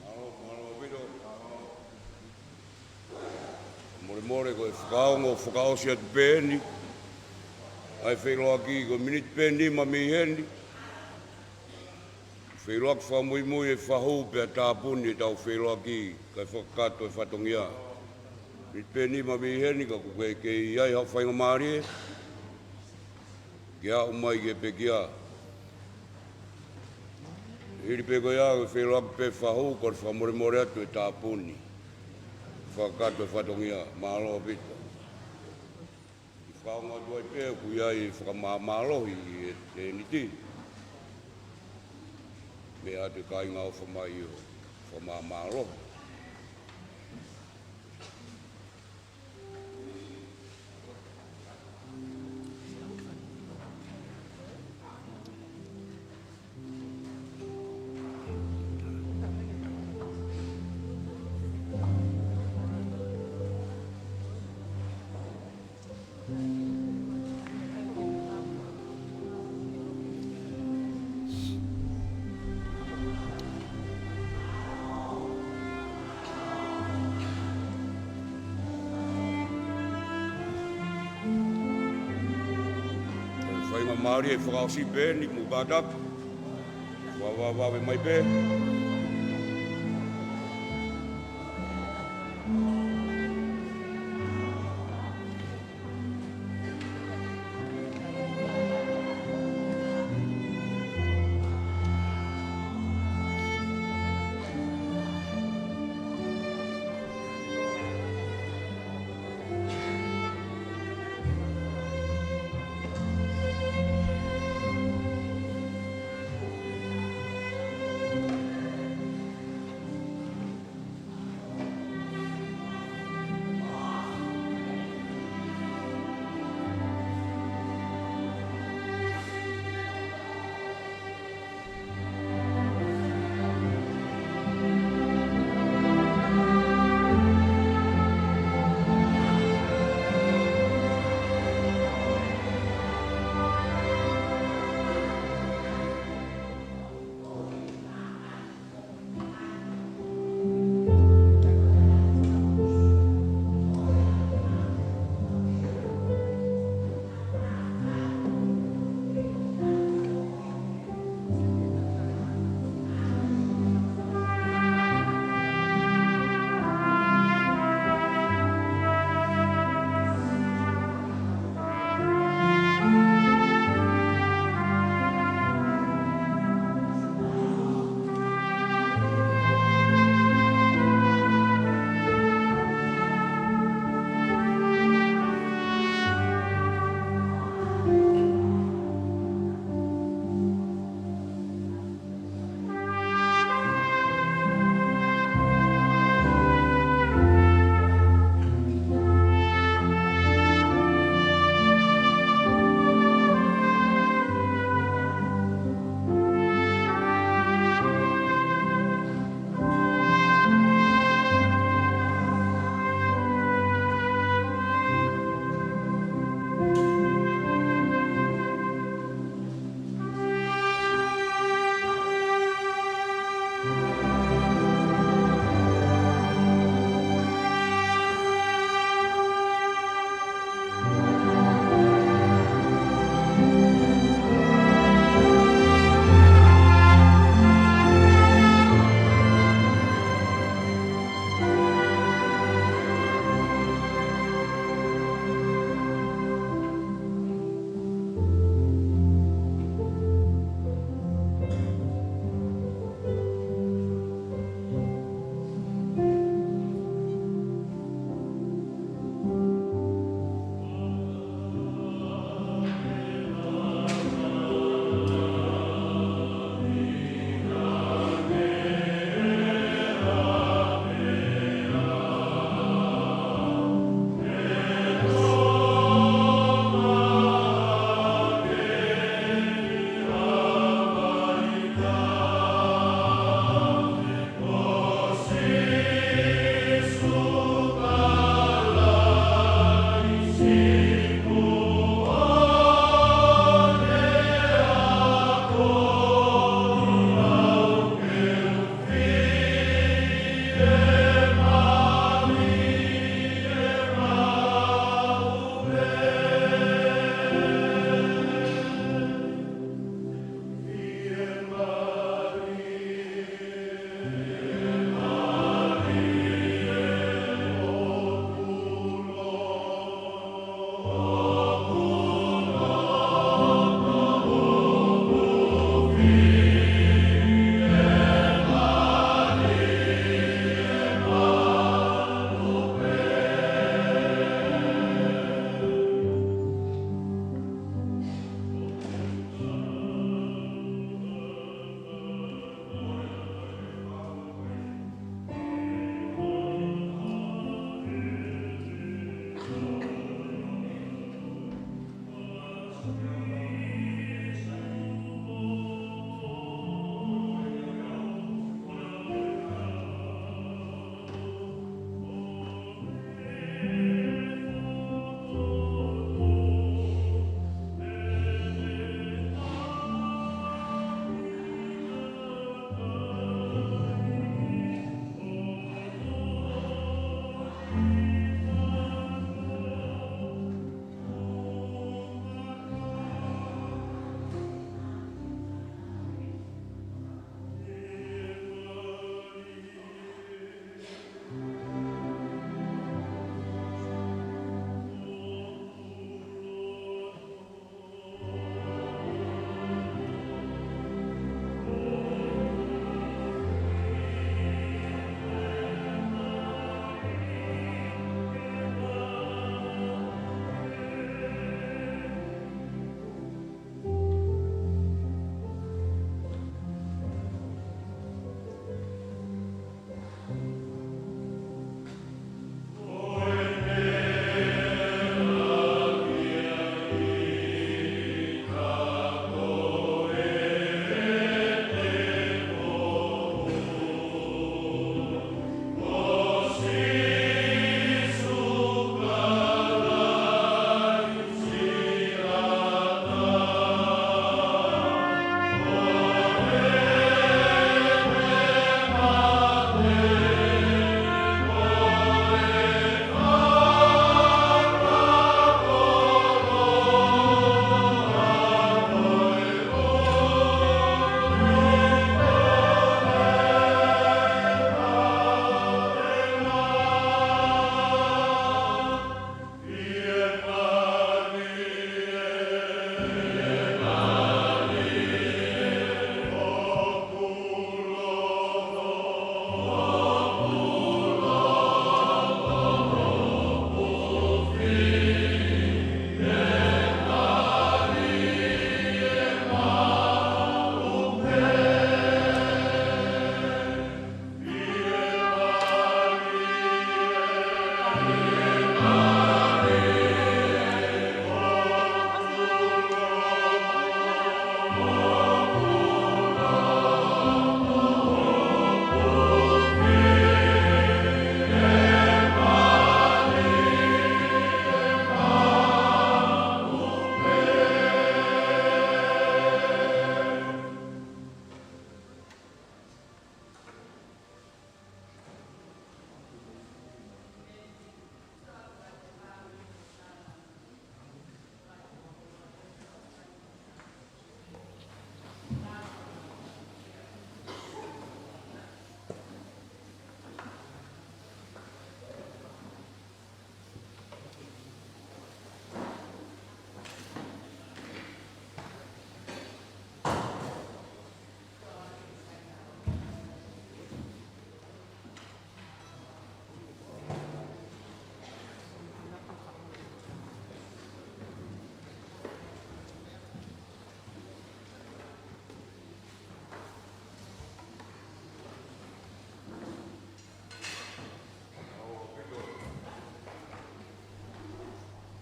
Mālō, mālō ʻaupito. Molemole ko e fakaongo fakaʻosi atu pē eni. ʻA e feʻiloaki ko e miniti pē nima mei heni. Feʻiloaki fakamuimui e fahu pea tāpuni ʻetau feʻiloaki kae fakakakato e fatongia. Miniti pē nima mei heni ka kuo kei ʻi ai haʻo faingamālie. Ke aʻu mai ki he pekia. Hili pē ko ia, ʻoku ou feiloaki pē fakahū, kole fakamolemole atu e tāpuni. Fakakakato e fatongia, mālō ʻaupito. ʻI he fakaongo atu ai pē, ʻoku ʻi ai e fakamāmālohi ʻi he tēniti. Meʻa atu e kāinga ʻofa mai ʻo fakamāmālohi. Faingamālie fakaʻosi pē eni mo kātaki. Vavevave mai pē.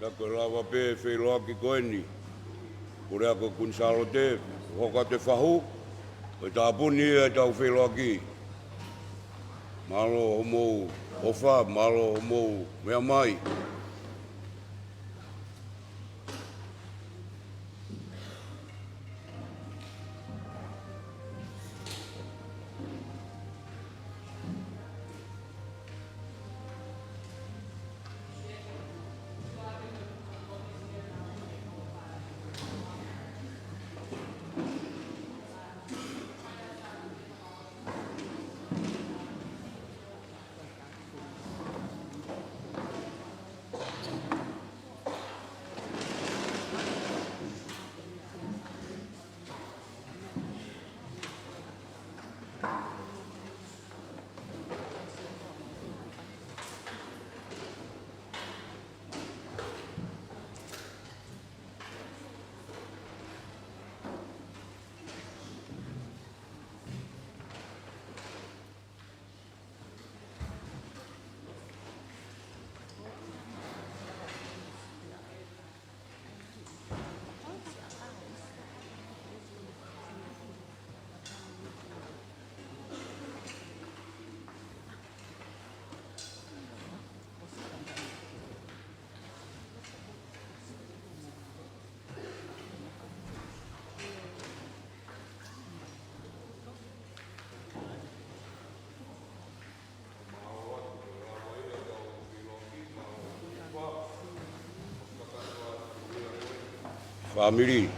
Pea ko e lava pē feʻiloaki ko eni. Puleako Kuini Sālote, hoko atu e fahu, ko e tāpuni ia ʻetau feʻiloaki. Mālō hoʻomou ʻofa, mālō hoʻomou meʻa mai. Fāmili.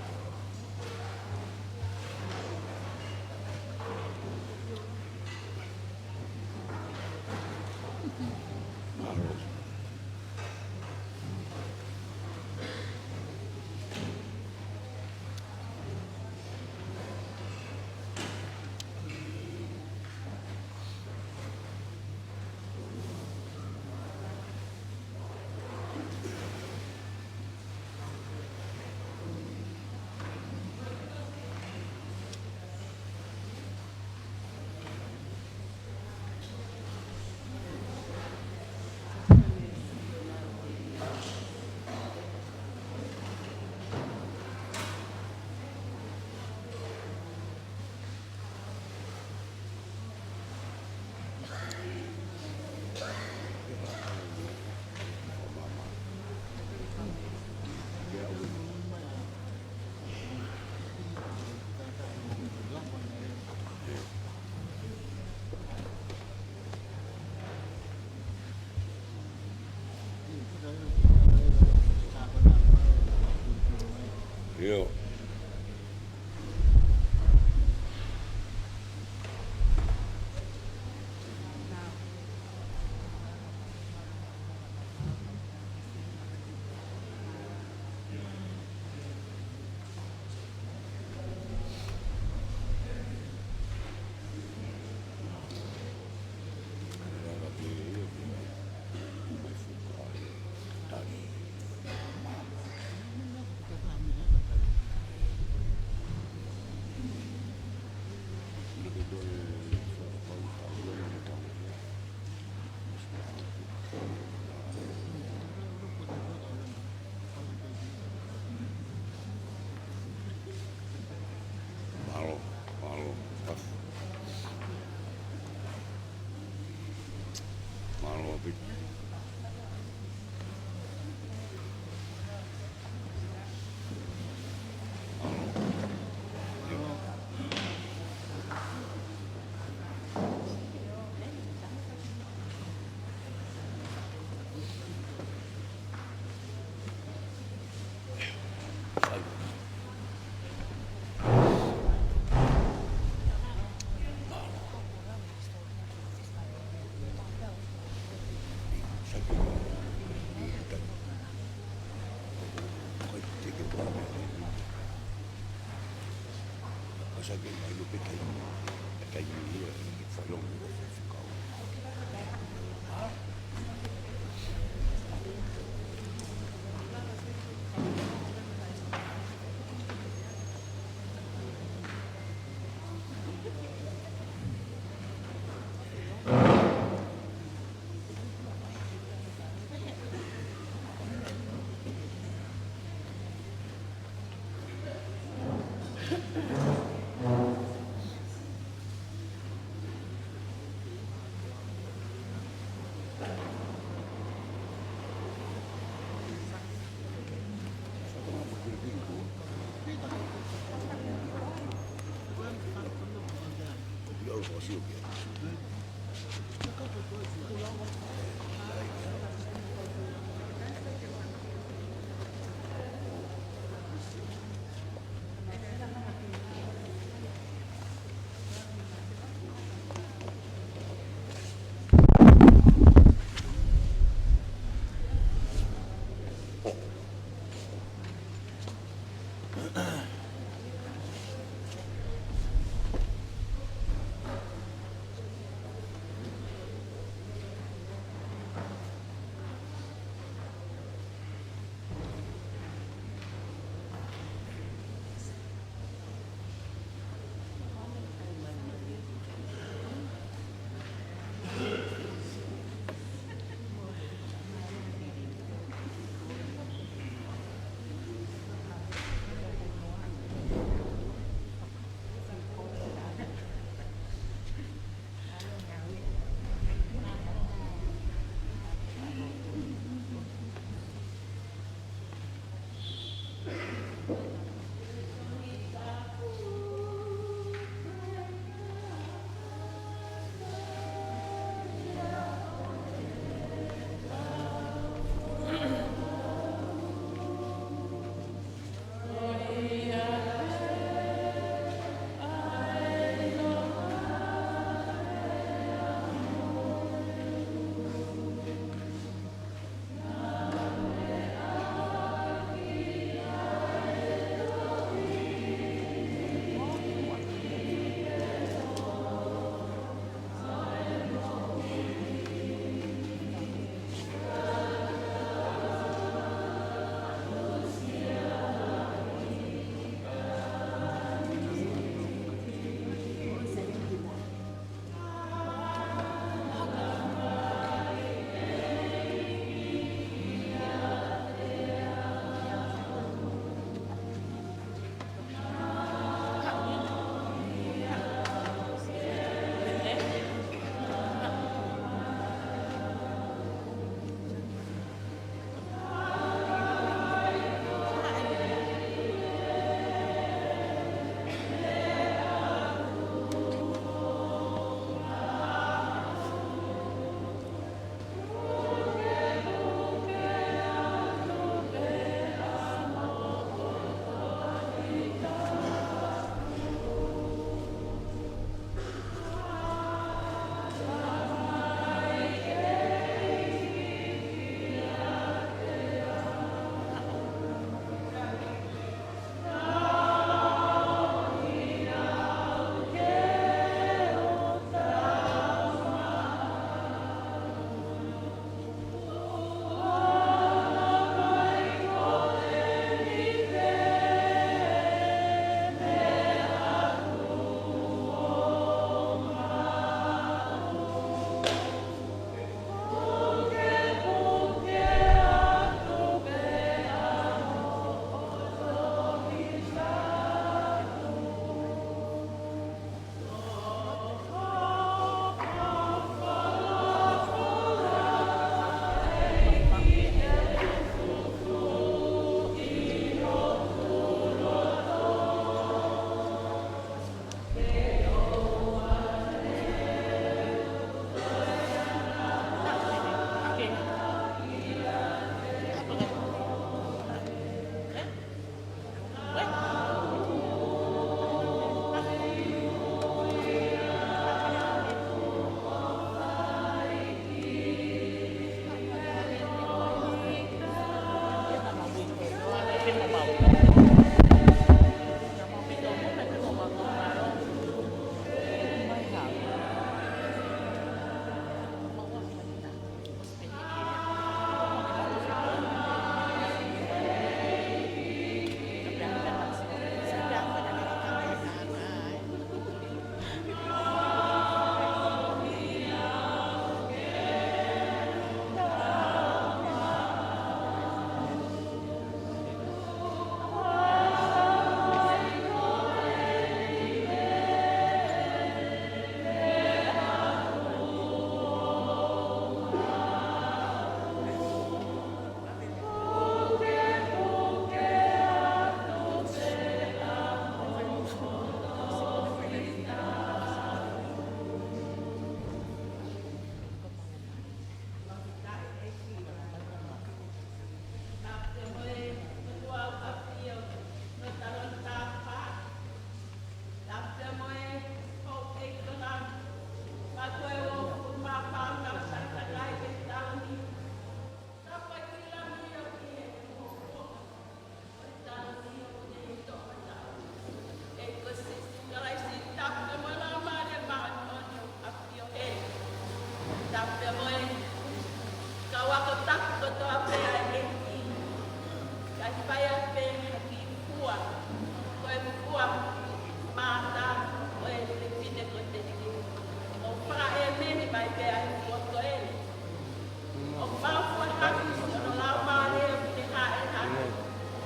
ʻIo. Mālō, mālō. Mālō, ʻaupito.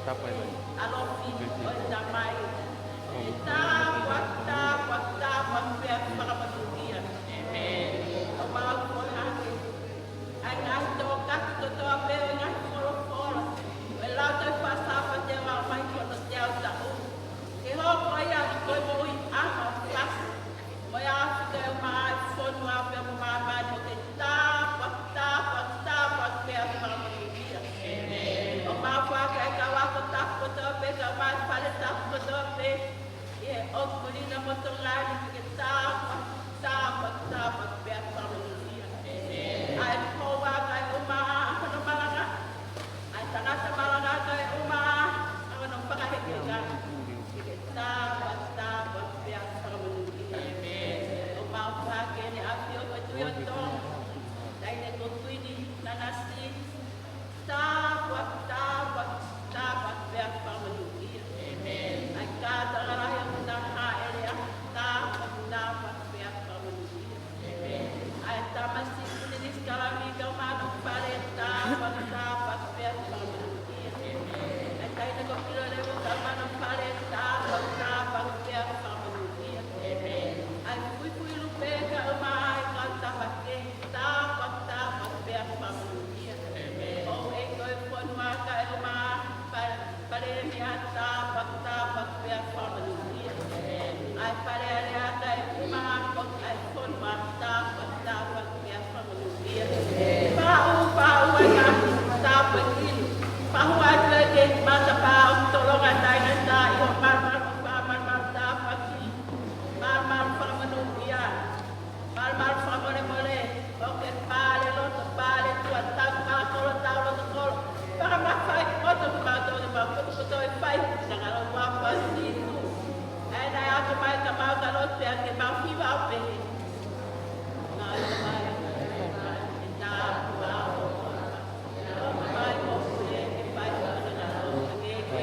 ʻAlofi ʻo e Tamai. ʻE tāpuaki, tāpuaki, tāpuaki pē ʻa e fakamonūʻia. ʻEmeni. ʻOku mau kole hake ʻa e ngaahi tokāteline kotoa pē ʻo e ngaahi folofola ʻo e Lautohi Fakasāpate ʻo aʻu mai ki hono teau taʻu, ke hoko ia ko e moʻui ʻaho fakaʻosi mo e ʻaho fika ʻo e fonua pea mo māmani. ʻOku ke tāpuaki, tāpuaki, tāpuaki pē ʻa e fakamonūʻia. ʻEmeni. ʻOku mau foaki ʻa e kau ako tapu kotoa pē, kau mai fale tapu kotoa pē ʻi he ʻotu Lina mo Tonga ni, ke tāpuaki, tāpuaki, tāpuaki pē ʻa e fakamonūʻia. ʻEmeni. ʻA e houʻeiki ʻa e ʻumaʻā ʻa hono malanga, ʻa e tangata malanga ʻa e ʻumaʻā ʻa hono fakahekehekeʻanga, ke tāpuaki, tāpuaki pē ʻa e fakamonūʻia. ʻEmeni. ʻOku mau foaki ʻEne ʻAfio ko e Tuʻi ʻo Tonga, Taʻahine ko Kuini Nanasī. Tāpuaki, tāpuaki, tāpuaki pē ʻa e fakamonūʻia. ʻEmeni. ʻA e kātoanga lahi ʻoku nau hāʻele ai, tāpuaki, tāpuaki pē ʻa e fakamonūʻia. ʻEmeni. ʻA e tamasiʻi Kuini Kalani kae ʻumaʻā hono fale, tāpuaki, tāpuaki pē ʻa e fakamonūʻia. ʻEmeni. ʻA e taʻahine ko Pilolevu kae ʻumaʻā hono fale, tāpuaki, tāpuaki pē ʻa e fakamonūʻia. ʻEmeni. ʻA e Fuifui Lupe kae ʻumaʻā ʻa e kau tapa kehe, tāpuaki, tāpuaki pē ʻa e fakamonūʻia. ʻEmeni. ʻA e houʻeiki ʻo e fonua kae ʻumaʻā Pale-, Palēmia, tāpuaki, tāpuaki pē ʻa e fakamonūʻia. ʻEmeni. ʻA e Fale Alea kae ʻumaʻā ʻa e fonua, tāpuaki, tāpuaki pē ʻa e fakamonūʻia. ʻEmeni. Faʻu, faʻu ʻa e ngaahi tāpuaki ni, faʻu atu ki he matapā ʻoku tolonga taʻengata ʻi hoʻo malumalu, faʻu malumalu tāpuaki, malumalu fakamonūʻia. Malumalu fakamolemole, ʻo ke pale loto, pale tuʻa, tau kolo, tau loto kolo. Fakamafai ʻOtua kimautolu ke mau kotokoto ʻi he fai, na ngalo ua pasi tu. ʻE na ʻato mai ka mau ka lotu pea ke mau hiva ʻo pehē: Ngalo mai, ʻe tāpuaki. Ngalo mai mo pule ke fai ʻo na ngalo, ke ke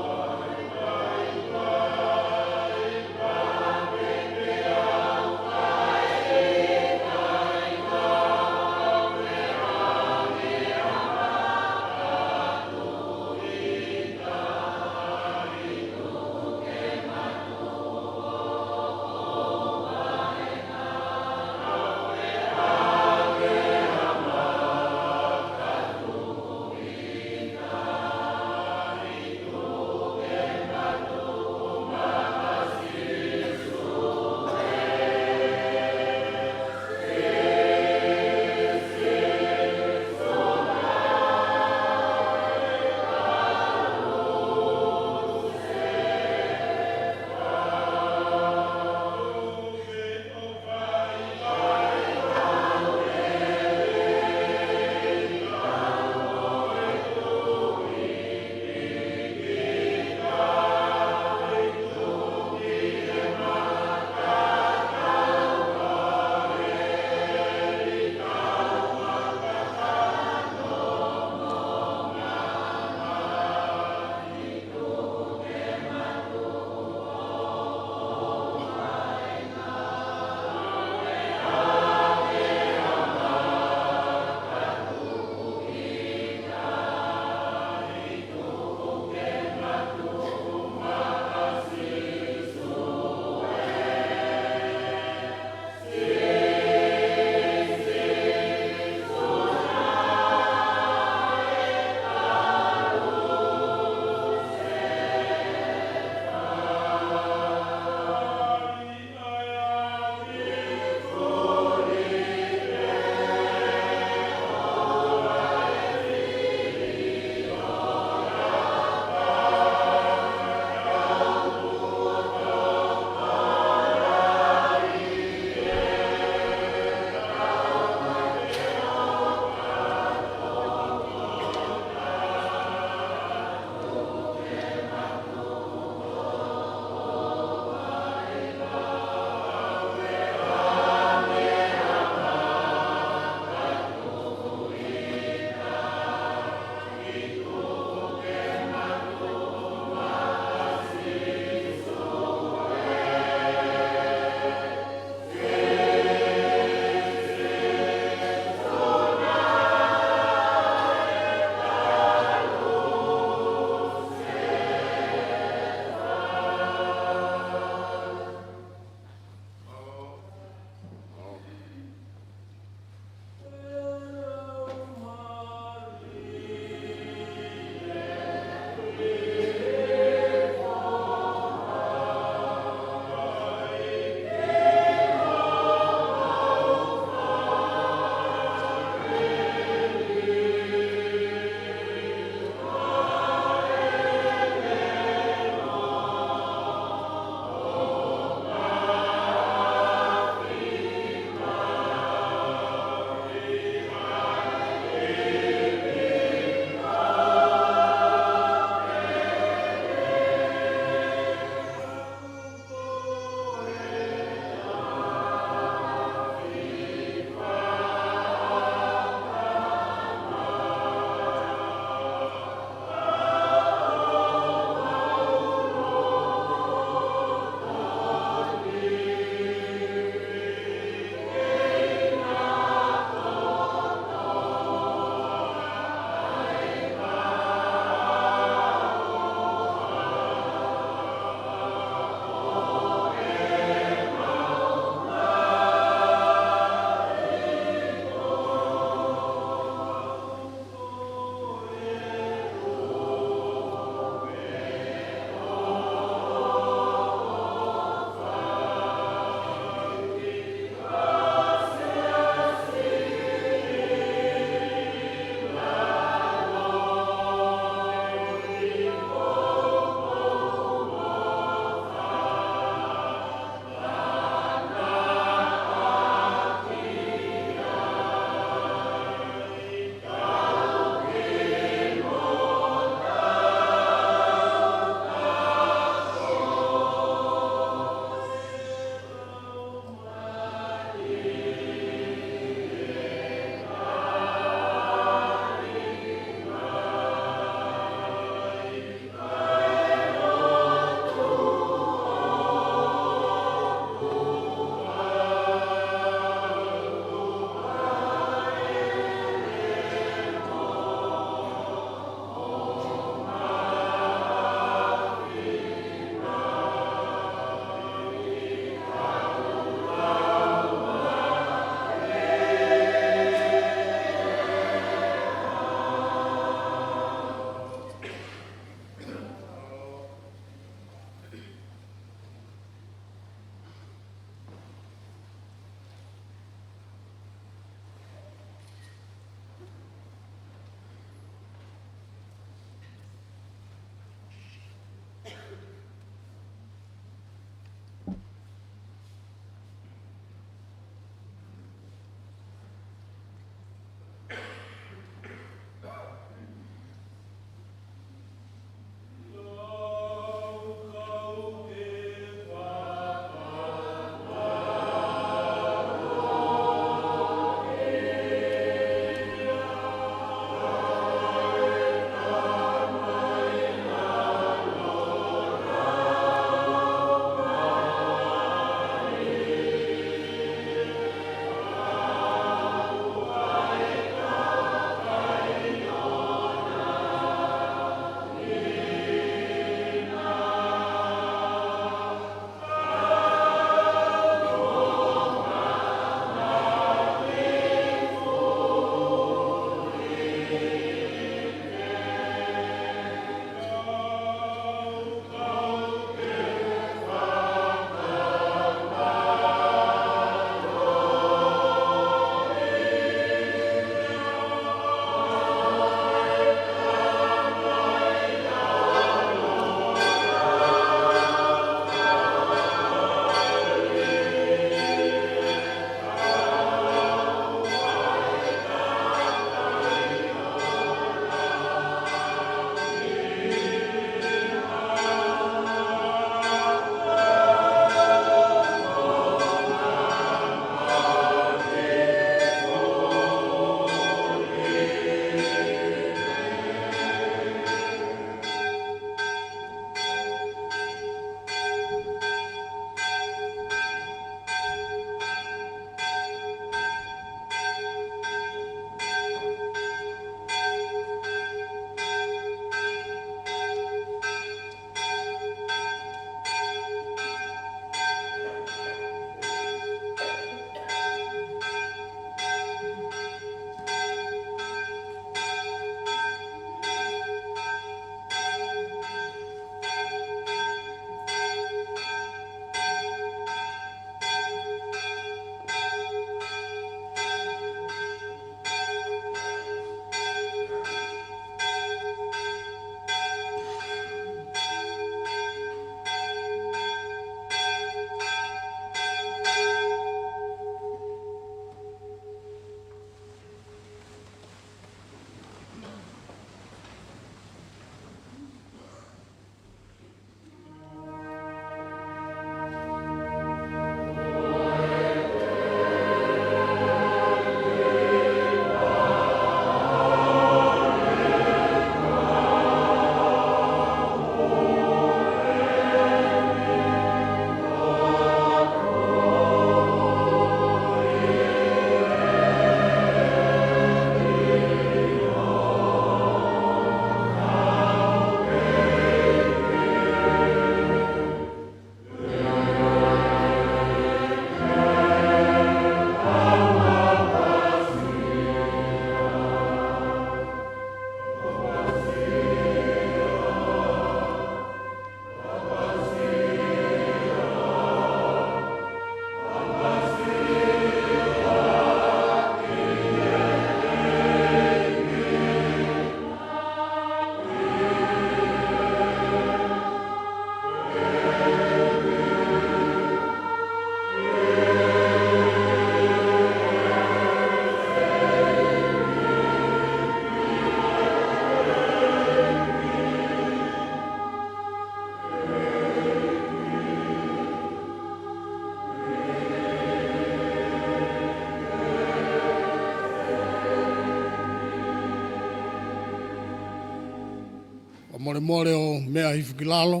Molemole ʻo meʻa hifo ki lalo.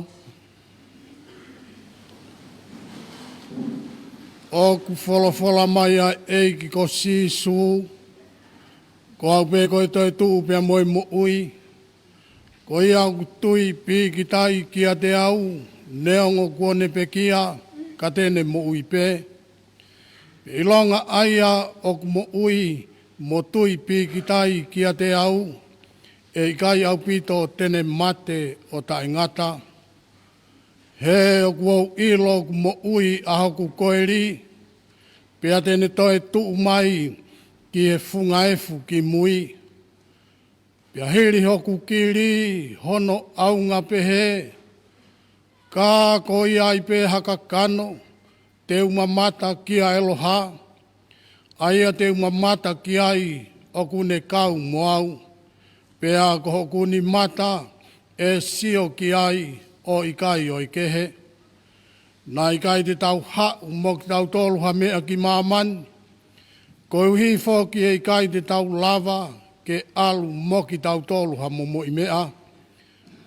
ʻOku folofola mai ʻa e ʻEiki ko Sīsū, ko au pē ko e toetuʻu pea mo e moʻui. Ko ia ʻoku tui pīkitai kiate au, neongo kuo ne pekia, ka te ne moʻui pē. Pea ʻilonga ʻa ia ʻoku moʻui mo tui pīkitai kiate au, ʻe ʻikai ʻaupito te ne mate ʻo taʻengata. He ʻoku ou ʻilo ʻoku moʻui ʻa hoku koeli, pea te ne toe tuʻu mai ki he funga efu ki mui. Pea hili hoku kili hono ʻaunga pehē, ka ko ia ai pē ha kakano, te u mamata kia ʻEloha, ʻa ia te u mamata ki ai ʻoku ne kau mo au, pea ko hoku nima ʻe sio ki ai ʻo ʻikai ʻo e kehe. Naʻe ʻikai te tau haʻu mo kitautolu ha meʻa ki māmani, koeʻuhi foki ʻe ʻikai te tau lava ke ʻalu mo kitautolu ha momoʻi meʻa.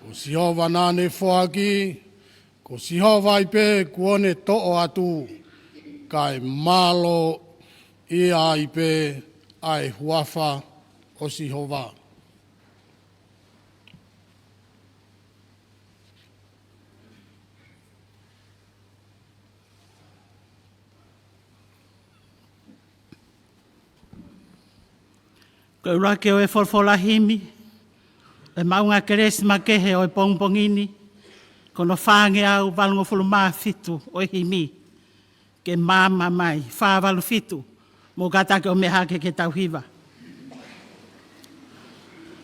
Ko Sihova naʻa ne foaki, ko Sihova ai pē kuo ne toʻo atu, kae mālō ia ai pē ʻa e huafa ʻo Sihova. Ko e ʻuluaki ʻo e folofola himi ʻo e Maʻunga Kelesi Makehe ʻo e pongipongi ni, ko hono fāngeau valungofulu mā fitu ʻo e himi, Ke Maama Mai, fā valu fitu, mou kātaki ʻo meʻa hake ke tau hiva.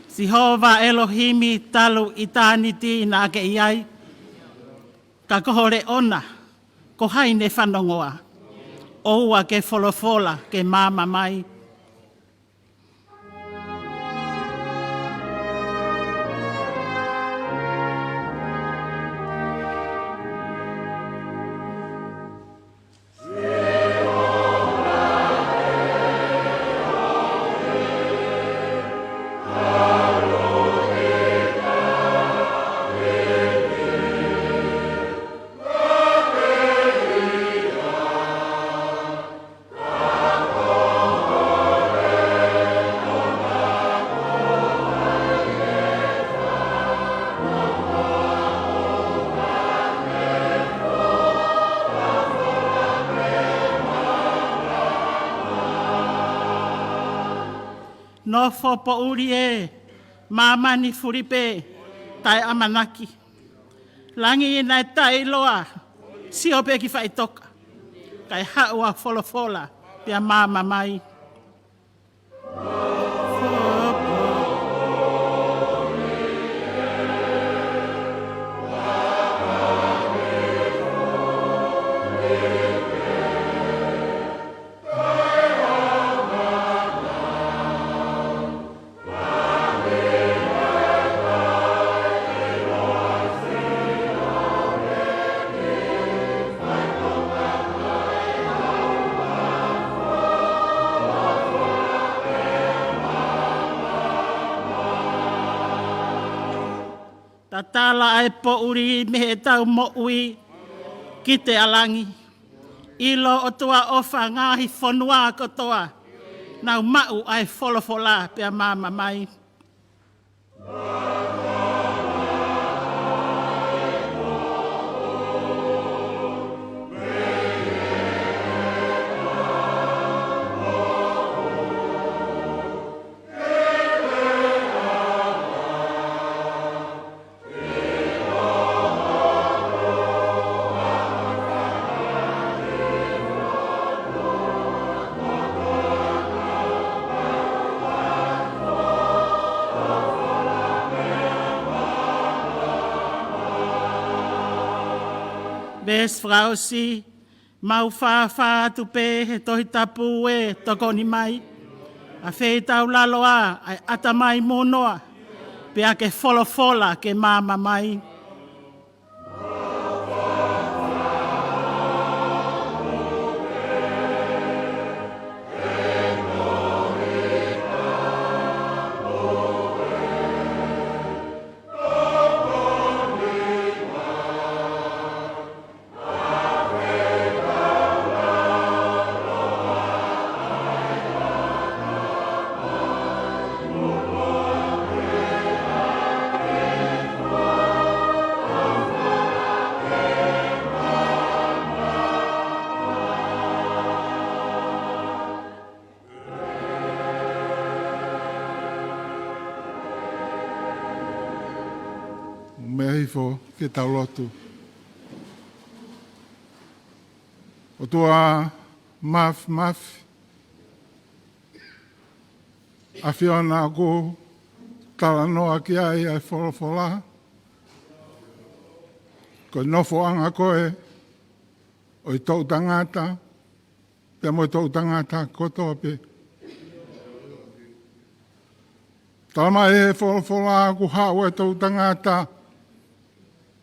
Sihova ʻElohimi, talu ʻitāniti naʻa ke ʻi ai, ka ko ho leʻona, ko hai ne fanongoa? ʻOua ke folofola ke maama mai. Nofo poʻuli ē, māmani fuli pē, taʻeʻamanaki. Langi naʻe taʻeʻiloa, sio pē ki faʻitoka, kae haʻu ʻa e folofola pea maama mai. Tatala ʻa e poʻuli mei heʻetau moʻui ki te alangi. ʻIlo ʻOtua ʻofa, ngaahi fonua kotoa, nau maʻu ʻa e folofola pea maama mai. Veesi fakaʻosi, mau fāfā atu pē he Tohi Tapu ē, tokoni mai. ʻAfeʻi tau lalo ā, ʻa e ʻatamai mōnoa, pea ke folofola ke maama mai. Meʻa hifo ke tau lotu. ʻOtua Māfimafi, ʻAfiona, ʻoku talanoa ki ai ʻa e folofola, ko e nofoʻanga koe ʻo e toʻutangata, pea mo e toʻutangata kotoa pē. Talamai ʻe he folofola ʻoku haʻu e toʻutangata,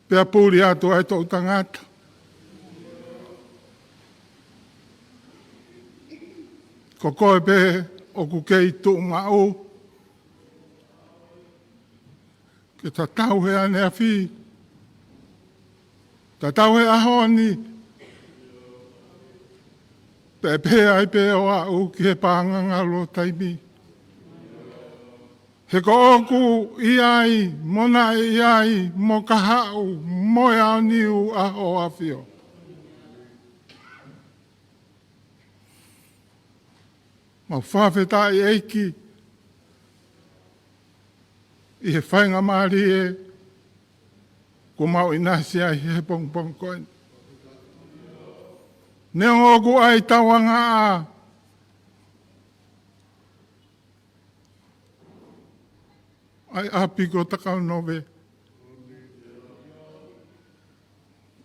pea puli atu ʻa e toʻutangata. Ko koe pē ʻoku kei tuʻumaʻu, ke tatau he ʻaneafi, tatau he ʻaho ni, pea pehē ai pē ʻo aʻu ki he paʻanga ngalu ʻo taimi. He ko ʻoku ʻi ai, mo naʻe ʻi ai, mo ka haʻu, mo e aoniu ʻa Hoʻo ʻAfio. Mau fakafetaʻi, ʻEiki, ʻi he faingamālie kuo mau ʻinasi ai he pongipongi ko eni. Neongo ʻoku ʻi ai e tauangaʻa ʻa e ʻapi ko Takaunove,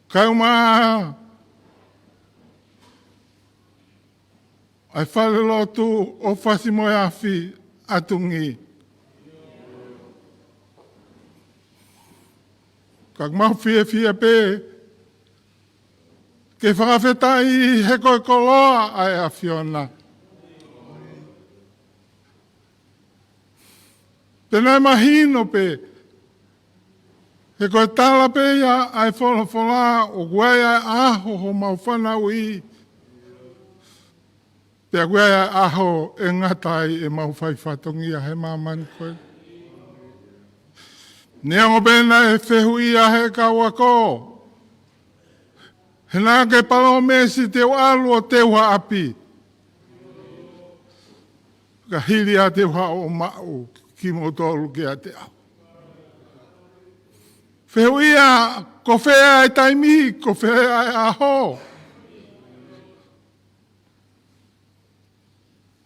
kae ʻumaʻā ʻa e falelotu ʻo Fasi mo e Afi ʻa Tungi. Ka ʻoku mau fiefia pē ke fakafetaʻi he ko e koloa ʻa e ʻAfiona. Pea naʻe mahino pē, he ko e tala pē ia ʻa e folofola ʻoku ʻi ai ʻa e ʻaho ʻo homau fanauʻi, pea ʻoku ʻi ai ʻa e ʻaho ʻe ngata ai ʻemau fai fatongia he māmani ko eni. Neongo pē naʻe fehuʻia ʻe he kau ako, he naʻa ke palōmesi te u ʻalu ʻo teu ha ʻapi, ka hili ia te u haʻu ʻo maʻu kimoutolu kiate au. Fehuʻia, ko fē ʻa e taimi, ko fē ʻa e ʻaho?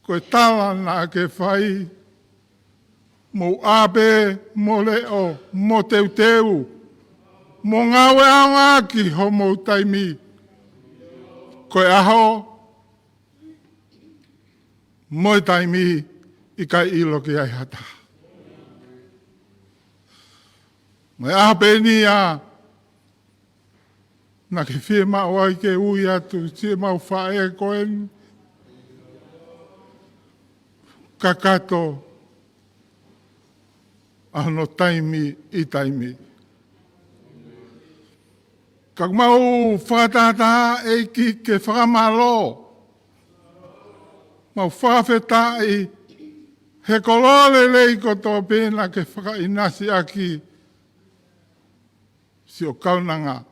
Ko e tala naʻa ke fai, mou ʻā pē mo leʻo, mo teuteu, mo ngāue ʻaonga ʻaki homou taimi. Ko e ʻaho mo e taimi ʻikai ʻilo ki ai ha taha. Mo e ʻaho pē eni ia naʻa ke fiemaʻu ai ke ui atu siʻemau faʻē ko eni, kakato ʻa hono taimi ʻi taimi. Ka ʻoku mau fakatahataha, ʻEiki, ke fakamālō, mau fakafetaʻi he koloa lelei kotoa pē naʻa ke fakaʻinasi ʻaki siʻo kaunanga.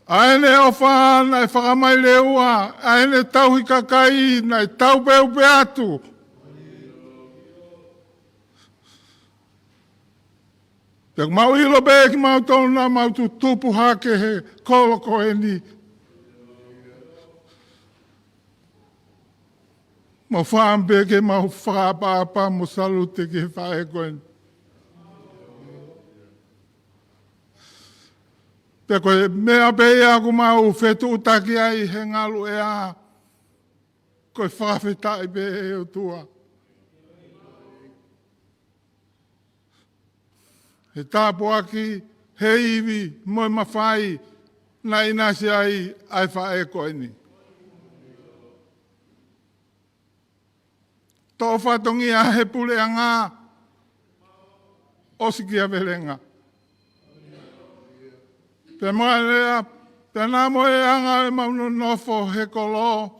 ʻA ʻene ʻofa naʻe fakamaileua, ʻa ʻene tauhi kakai naʻe taupeupe atu. Pea ʻoku mau ʻilo pē kimautolu naʻa mau tutupu hake he kolo ko eni. Mau fakaʻamu pē ke mau fakaʻapaʻapa mo salute ki he faʻē ko eni. Pea ko e meʻa pē ia ʻoku mau fetuʻutaki ai he ngaluʻea, ko e fakafetaʻi pē, ʻe ʻOtua. He tāpuaki, he ivi mo e mafai naʻe ʻinasi ai ʻa e faʻē ko eni. Toʻo fatongia he puleʻanga, ʻosikiavelenga. Pea mo e lea, pea naʻa mo e anga ʻemau nonofo he kolo,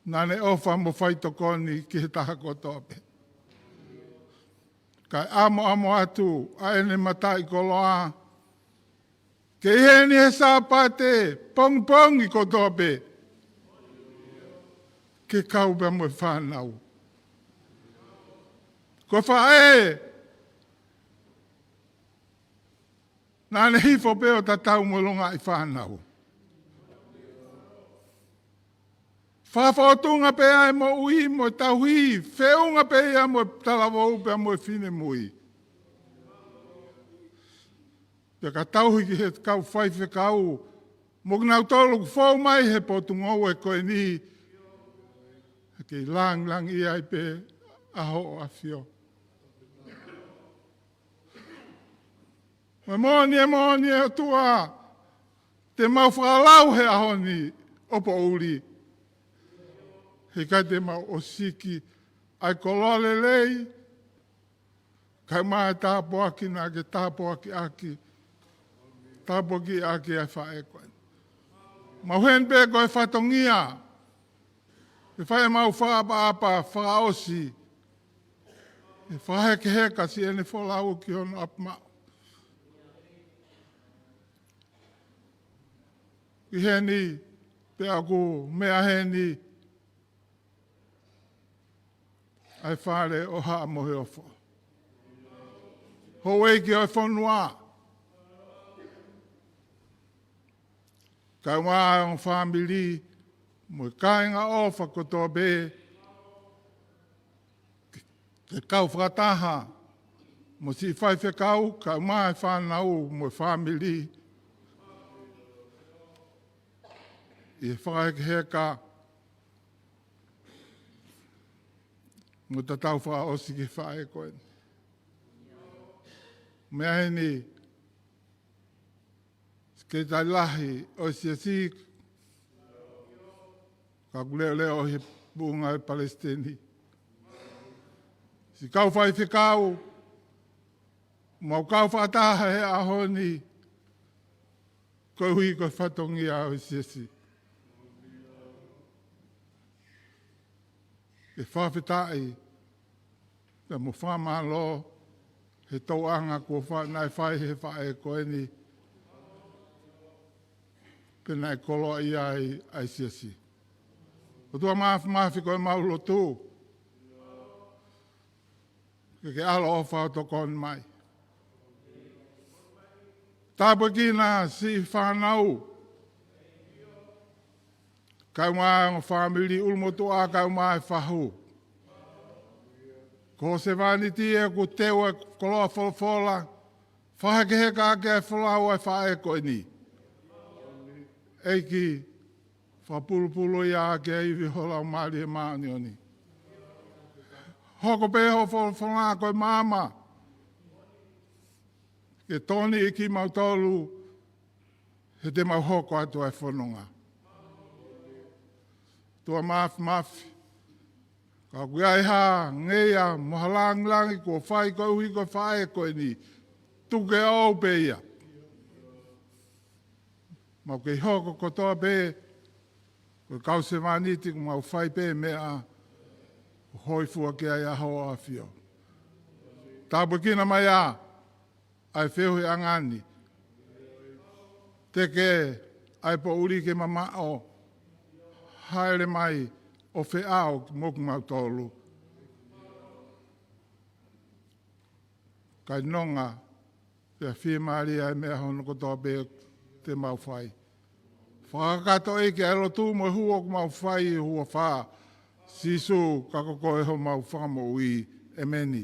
naʻa ne ʻofa mo faitokoni ki he taha kotoa pē. Kae ʻamoʻamo atu ʻa ʻene mataʻikoloa ke ʻi heni he Sāpate pongipongi kotoa pē, ke kau pea mo e fānau. Ko e faʻē naʻa ne hifo pē ʻo tatau mo e longaʻi fānau. Fakafōtunga pē ʻa e moʻui mo e tauhi, feʻunga pē ia mo e talavou pea mo e finemui. Pea ka tauhi ki he kau faifekau, mo kinautolu ʻoku fou mai he potungāue ko eni, ke lāngilangiʻia ai pē ʻa hoʻo ʻAfio. Mo e moʻoni, ʻe moʻoni ʻe ʻOtua, te mau fakalau he ʻaho ni ʻo poʻuli. He ʻikai te mau ʻosiki ʻa e koloa lelei, kae ʻumaʻā e tāpuaki naʻa ke tāpuakiʻaki, tāpuakiʻaki ʻa e faʻē ko eni. Mau ʻi heni pē ko e fatongia, ke fai ʻemau fakaʻapaʻapa fakaʻosi e fakahekeheka siʻene folau ki hono ʻapi maʻu. ʻI heni, pea ʻoku meʻa heni ʻa e fale ʻo Haʻa Moheofo. Houʻeiki ʻo e fonua, kae ʻumaʻā e ongo fāmili, mo e kāinga ʻofa kotoa pē, ke kau fakataha mo siʻi faifekau, kae ʻumaʻā e fānau mo e fāmili, ʻi he fakahekeheka mo tatau fakaʻosi ki he faʻē ko eni. Meʻa heni, Sekelitali Lahi ʻo e Siasi, kau leʻoleʻo ʻi he puʻunga ʻo e Palesiteni, siʻi kau faifekau, mau kau fakataha he ʻaho ni, koeʻuhi ko e fatongia ʻo e Siasi. Ke fakafetaʻi, pea mo fakamālō he tauʻanga kuo fa-, naʻe fai he faʻē ko eni, pea naʻe koloaʻia ai ʻa e Siasi. ʻOtua Māfimafi, ko ʻemau lotu, ke ke ʻaloʻofa ʻo tokoni mai. Tāpuekina siʻi fānau, kae ʻumaʻā e ongo fāmili, ʻulumotuʻa kae ʻumaʻā e fahu. Ko e sevāniti ʻoku teu e koloa folofola, fakahekeheka ʻaki e folau ʻa e faʻē ko eni. ʻEiki, fakapulupuluʻi ʻaki e ivi ho Laumālie Māʻoniʻoni. Hoko pē hoʻo folofola ko e maama ke tokoniʻi kimautolu, he te mau hoko atu ʻa e fononga. ʻOtua Māfimafi, ka ʻoku ʻi ai ha ngeia mo ha lāngilangi kuo fai koeʻuhi ko e faʻē ko eni, tuku ke ʻoʻou pē ia. Mau kei hoko kotoa pē ko e kau sevāniti, ʻoku mau fai pē meʻa ʻoku hōifua ki ai ʻa hoʻo ʻAfio. Tāpuekina mai ā ʻa e feohiʻanga ni. Teke ʻa e poʻuli ke mamaʻo, hāʻele mai ʻo feʻao mo kimautolu. Kae nonga, pea fiemālie ʻa e meʻa hono kotoa pē te mau fai. Fakakakato ʻEiki ʻa e lotu mo e hū ʻoku mau fai, huafa ʻo Sīsū, ka ko koe homau Fakamoʻui. ʻEmeni.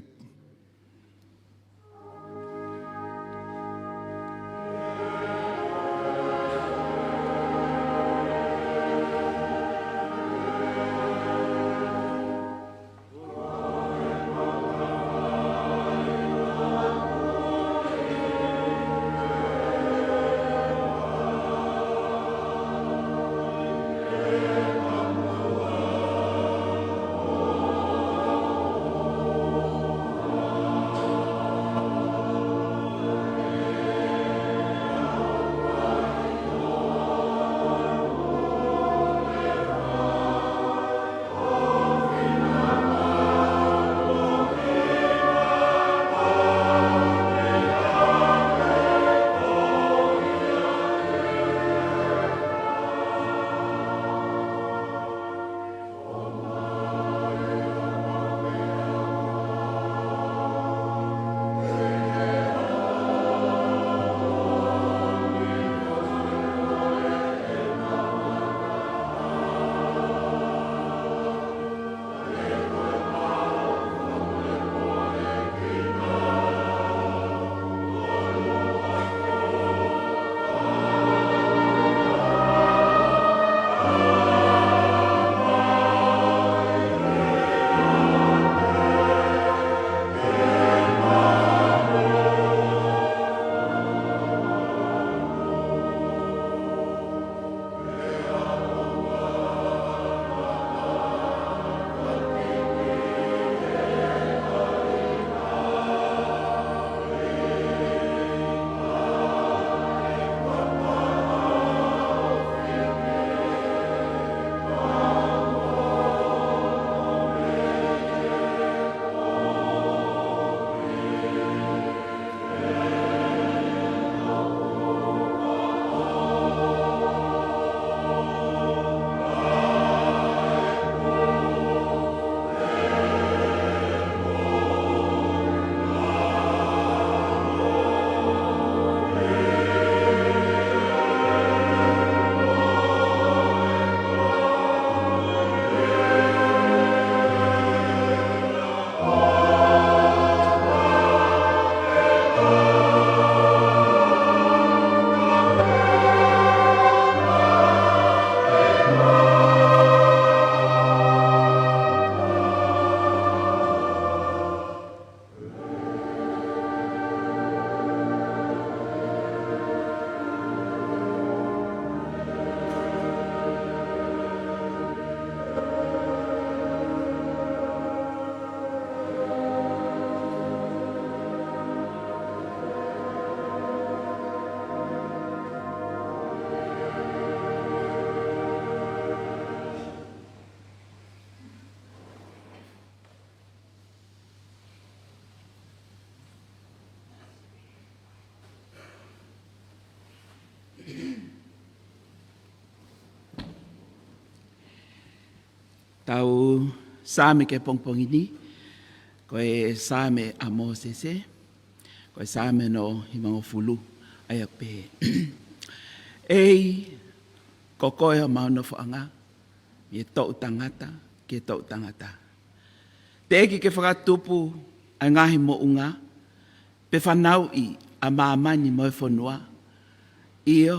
Tau Saame ki he pongipongi ni, ko e Saame ʻa Mōsese, ko e Saame hono hivangofulu, ʻa ia ʻoku pehē: ʻEiki, ko koe homau nofoʻanga, mei he toʻu tangata ki he toʻu tangata. Teʻeki ke fakatupu ʻa e ngaahi moʻunga, pe fanauʻi ʻa māmani mo e fonua. ʻIo,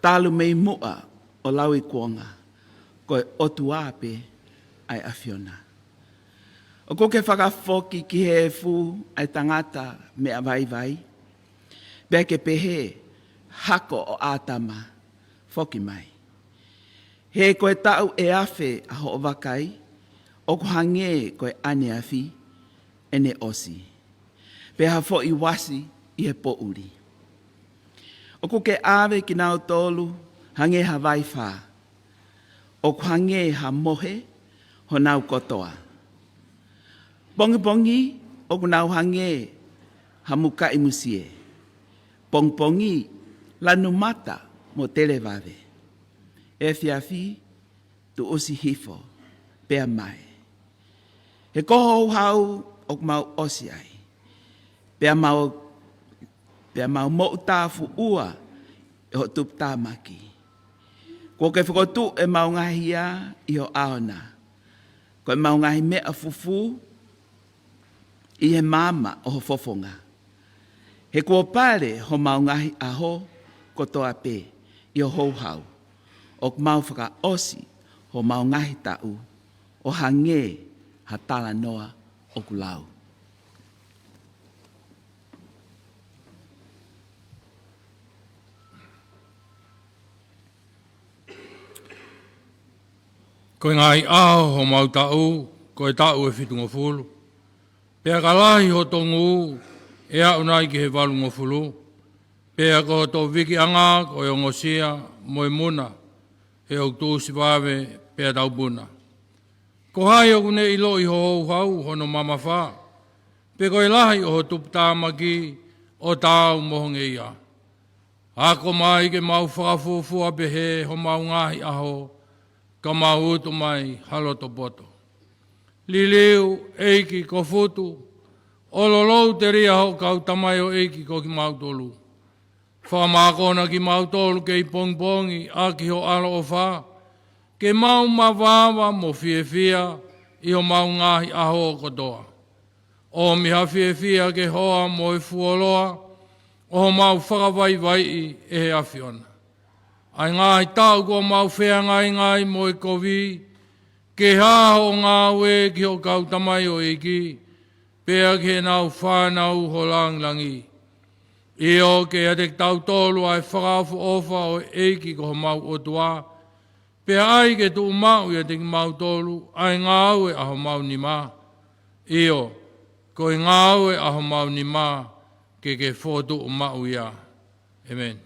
talu mei muʻa ʻo lauikuonga, ko e ʻOtua pē ʻa e ʻAfiona. ʻOku ke fakafoki ki he efu ʻa e tangata meʻa vaivai, pea ke pehē, Hako ʻo ʻĀtama, foki mai. He ko e taʻu ʻe afe ʻa hoʻo vakai, ʻoku hangē ko e ʻaneafi ʻene ʻosi, pea ha foʻi uasi ʻi he poʻuli. ʻOku ke ʻave kinautolu hangē ha vaifā, ʻoku hangē ha mohe honau kotoa. Pongipongi ʻoku nau hangē ha mukaʻi musie. Pongipongi lanu mata mo televave. Efiafi tuʻusi hifo pea mae. He ko ho houhau ʻoku mau ʻosi ai, pea mau, pea mau moʻutāfuʻua ʻi ho tuputāmaki. Kuo ke fokotuʻu ʻemau ngaahi hia ʻi ho ʻao na, ko ʻemau ngaahi meʻa fufū ʻi he maama ʻo ho fofonga. He kuo pale homau ngaahi ʻaho kotoa pē ʻi ho houhau, ʻoku mau fakaʻosi homau ngaahi taʻu ʻo hangē ha talanoa ʻoku lau. Ko e ngaahi ʻaho homau taʻu, ko e taʻu ʻe fitungofulu. Pea ka lahi hoto ngū, ʻe aʻu nai ki he valungofulu. Pea ko hoto vikiʻanga ko e ongosia mo e muna, he ʻoku tuʻusi vave pea taupuna. Ko hai ʻoku ne ʻiloʻi ho houhau hono mamafa, pe ko e lahi ʻo ho tuputāmaki ʻo taau mo ho ngeia? Ako mai ke mau fakafuofua pehē homau ngaahi ʻaho, ka mau utu mai ha loto poto. Liliu, ʻEiki, ko Futu, ʻo lolou telia hoʻo kau tamaioʻeiki ko kimautolu. Fakamākona kimautolu kei pongipongi ʻaki ho ʻaloʻofa, ke mau mavava mo fiefia ʻi homau ngaahi ʻaho kotoa. ʻOmi ha fiefia ke hoa mo e fuoloa ʻo homau fakavaivaiʻi ʻe he ʻAfiona. ʻA e ngaahi taʻu kuo mau feangaingai mo e kovi, ke hā hoʻo ngāue ki hoʻo kau tamaioʻeiki, pea ki heʻenau fānau ho langilangi. ʻIo, ke ʻiate kitautolu ʻa e fakaʻofoʻofa ʻo e ʻEiki ko homau ʻOtua, pea ʻai ke tuʻumaʻu ʻiate kimautolu ʻa e ngāue ʻa homau nima. ʻIo, ko e ngāue ʻa homau nima ke ke fokotuʻu maʻu ia. ʻĒmeni.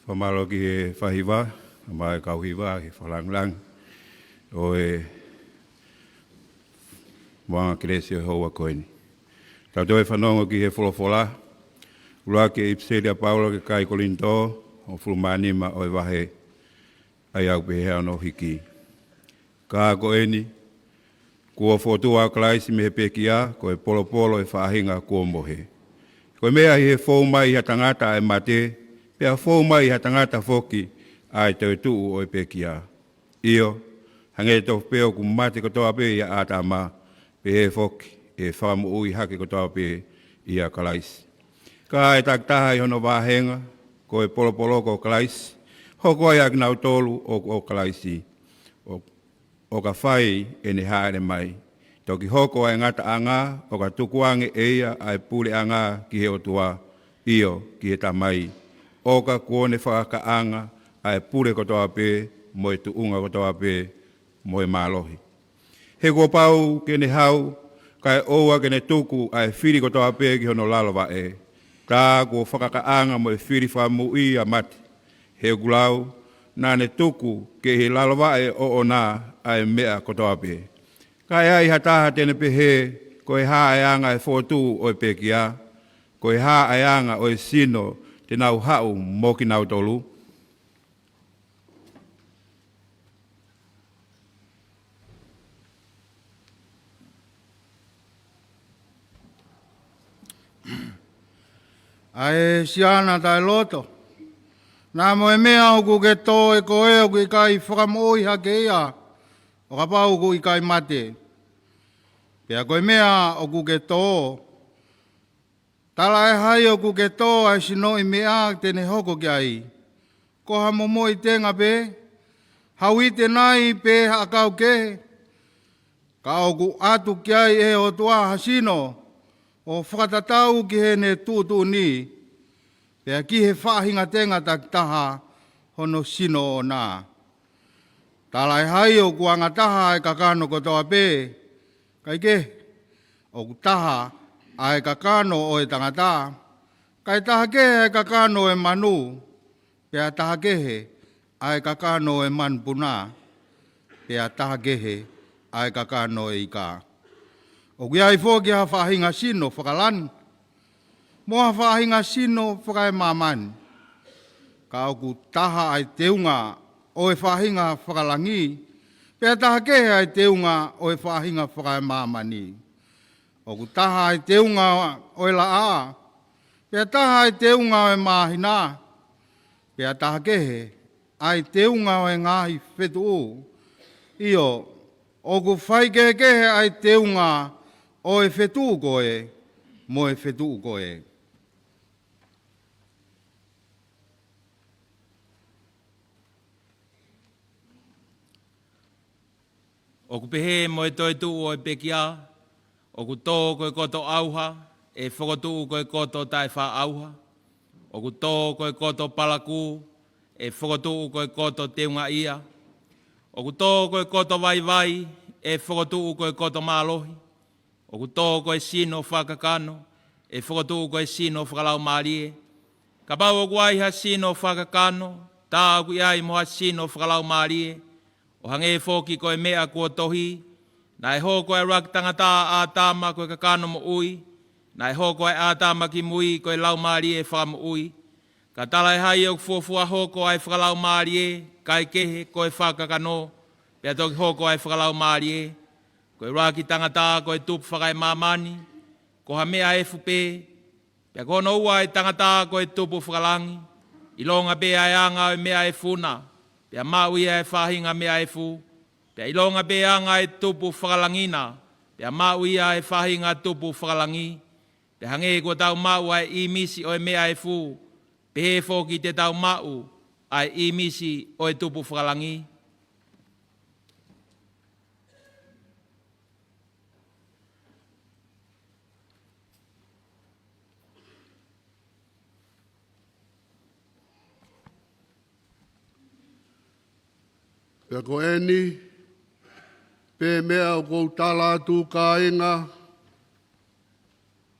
Fakamālō ki he faʻahiva, mo e kau hiva, he fakalāngilangi ʻo e maʻunga kelesi ʻo e houa ko eni. Tau toe fanongo ki he folofola, ʻuluaki ʻipiseli ʻa Paula ki he kakai Kolinitō, hongofulu mā nima ʻo e vahe, ʻa ia ʻoku pehē hono hiki. Ka ko eni, kuo fokotuʻu ʻa Kalaisi mei he pekia, ko e polopolo ʻo e faʻahinga kuo mohe. Ko e meʻa ʻi he fou mai ʻi ha tangata ʻa e mate, pea fou mai ʻi ha tangata foki ʻa e toetuʻu ʻo e pekia. ʻIo, hangē tofu pē ʻoku mate kotoa pē ʻia ʻĀtama, pehē foki ʻe fakamoʻui hake kotoa pē ʻia Kalaisi. Ka ʻe takitaha ʻi hono vāhenga, ko e polopolo ko Kalaisi, hoko ai ʻa kinautolu ʻoku ʻo Kalaisi, ʻo, ʻo ka fai ʻene hāʻele mai. Toki hoko ʻa e ngataʻanga, ʻo ka tukuange ʻe ia ʻa e puleʻanga ki he ʻOtua, ʻio, ki he Tamai. ʻO ka kuo ne fakakakaʻanga ʻa e pule kotoa pē, mo e tuʻunga kotoa pē, mo e mālohi. He kuo pau ke ne hau, kae ʻoua ke ne tuku ʻa e fili kotoa pē ki hono lalo vaʻe. Tā kuo fakakakaʻanga mo e fili fakamoʻui ʻa mate. He ʻoku lau, naʻa ne tuku ki he lalo vaʻe ʻoʻona ʻa e meʻa kotoa pē. Ka ʻe ai ha taha te ne pehē, ko e hā ʻa e anga ʻo e fokotuʻu ʻo e pekia, ko e hā ʻa e anga ʻo e sino te nau haʻu mo kinautolu. ʻA e siana taʻeloto. Naʻa mo e meʻa ʻoku ke tō ʻe koe ʻoku ʻikai fakamoʻui hake ia, ʻo kapau ʻoku ʻikai mate. Pea ko e meʻa ʻoku ke tō, tala ʻe hai ʻoku ke tō ʻa e sinoʻi meʻa te ne hoko ki ai? Ko ha momoʻi tenga pē, ha uite nai pe ha ʻakau kehe? Ka ʻoku ʻatu ki ai ʻe he ʻOtua ha sino, ʻo fakatatau ki heʻene tuʻutuʻuni, pea ki he faʻahinga tenga takitaha hono sino ʻoʻona. Tala ʻe hai ʻoku angataha ʻa e kakano kotoa pē? Kae kehe, ʻoku taha ʻa e kakano ʻo e tangata, kae taha kehe ʻa e kakano ʻo e manu, pea taha kehe ʻa e kakano ʻo e manupuna, pea taha kehe ʻa e kakano ʻo e ika. ʻOku ʻi ai foki ha faʻahinga sino fakalangi, mo ha faʻahinga sino fakaemāmani. Ka ʻoku taha ʻa e teunga ʻo e faʻahinga fakalangi, pea taha kehe ʻa e teunga ʻo e faʻahinga fakaemāmani. ʻOku taha ʻa e teunga ʻo e laʻā, pea taha ʻa e teunga ʻo e māhina, pea taha kehe ʻa e teunga ʻo e ngaahi fetuʻu. ʻIo, ʻoku faikehekehe ʻa e teunga ʻo e fetuʻu ko ē mo e fetuʻu ko ē. ʻOku pehē mo e toetuʻu ʻo e pekia, ʻoku tō ko e koto ʻauha, ʻe fokotuʻu ko e koto taʻefaʻaʻauha. ʻOku tō ko e koto palakū, ʻe fokotuʻu ko e koto teungaʻia. ʻOku tō ko e koto vaivai, ʻe fokotuʻu ko e koto mālohi. ʻOku tō ko e sino fakakakano, ʻe fokotuʻu ko e sino fakalaumālie. Kapau ʻoku ai ha sino fakakakano, tā ʻoku ʻi ai mo ha sino fakalaumālie, ʻo hangē foki ko e meʻa kuo tohi, naʻe hoko ʻa e ʻuluaki tangata ʻa ʻĀtama ko e kakano moʻui, naʻe hoko ʻa ʻĀtama ki mui ko e laumālie fakamoʻui. Ka tala ʻe hai ʻoku fuofua hoko ʻa e fakalaumālie, kae kehe ko e fakakakano, pea toki hoko ʻa e fakalaumālie. Ko e ʻuluaki tangata ko e tupu fakaemāmani, ko ha meʻa efu pē, pea ko hono ua ʻa e tangata ko e tupu fakalangi. ʻIlonga pē ʻa e anga ʻo e meʻa efu na, pea maʻu ia ʻa e faʻahinga meʻa efu. Pea ʻilonga pē ʻa e anga ʻo e tupu fakalangi na, pea maʻu ia ʻa e faʻahinga tupu fakalangi. Pea hangē kuo tau maʻu ʻa e ʻīmisi ʻo e meʻa efu, pehē foki te tau maʻu ʻa e ʻīmisi ʻo e tupu fakalangi. Pea ko eni, pea meʻa ʻoku ou tala atu kāinga,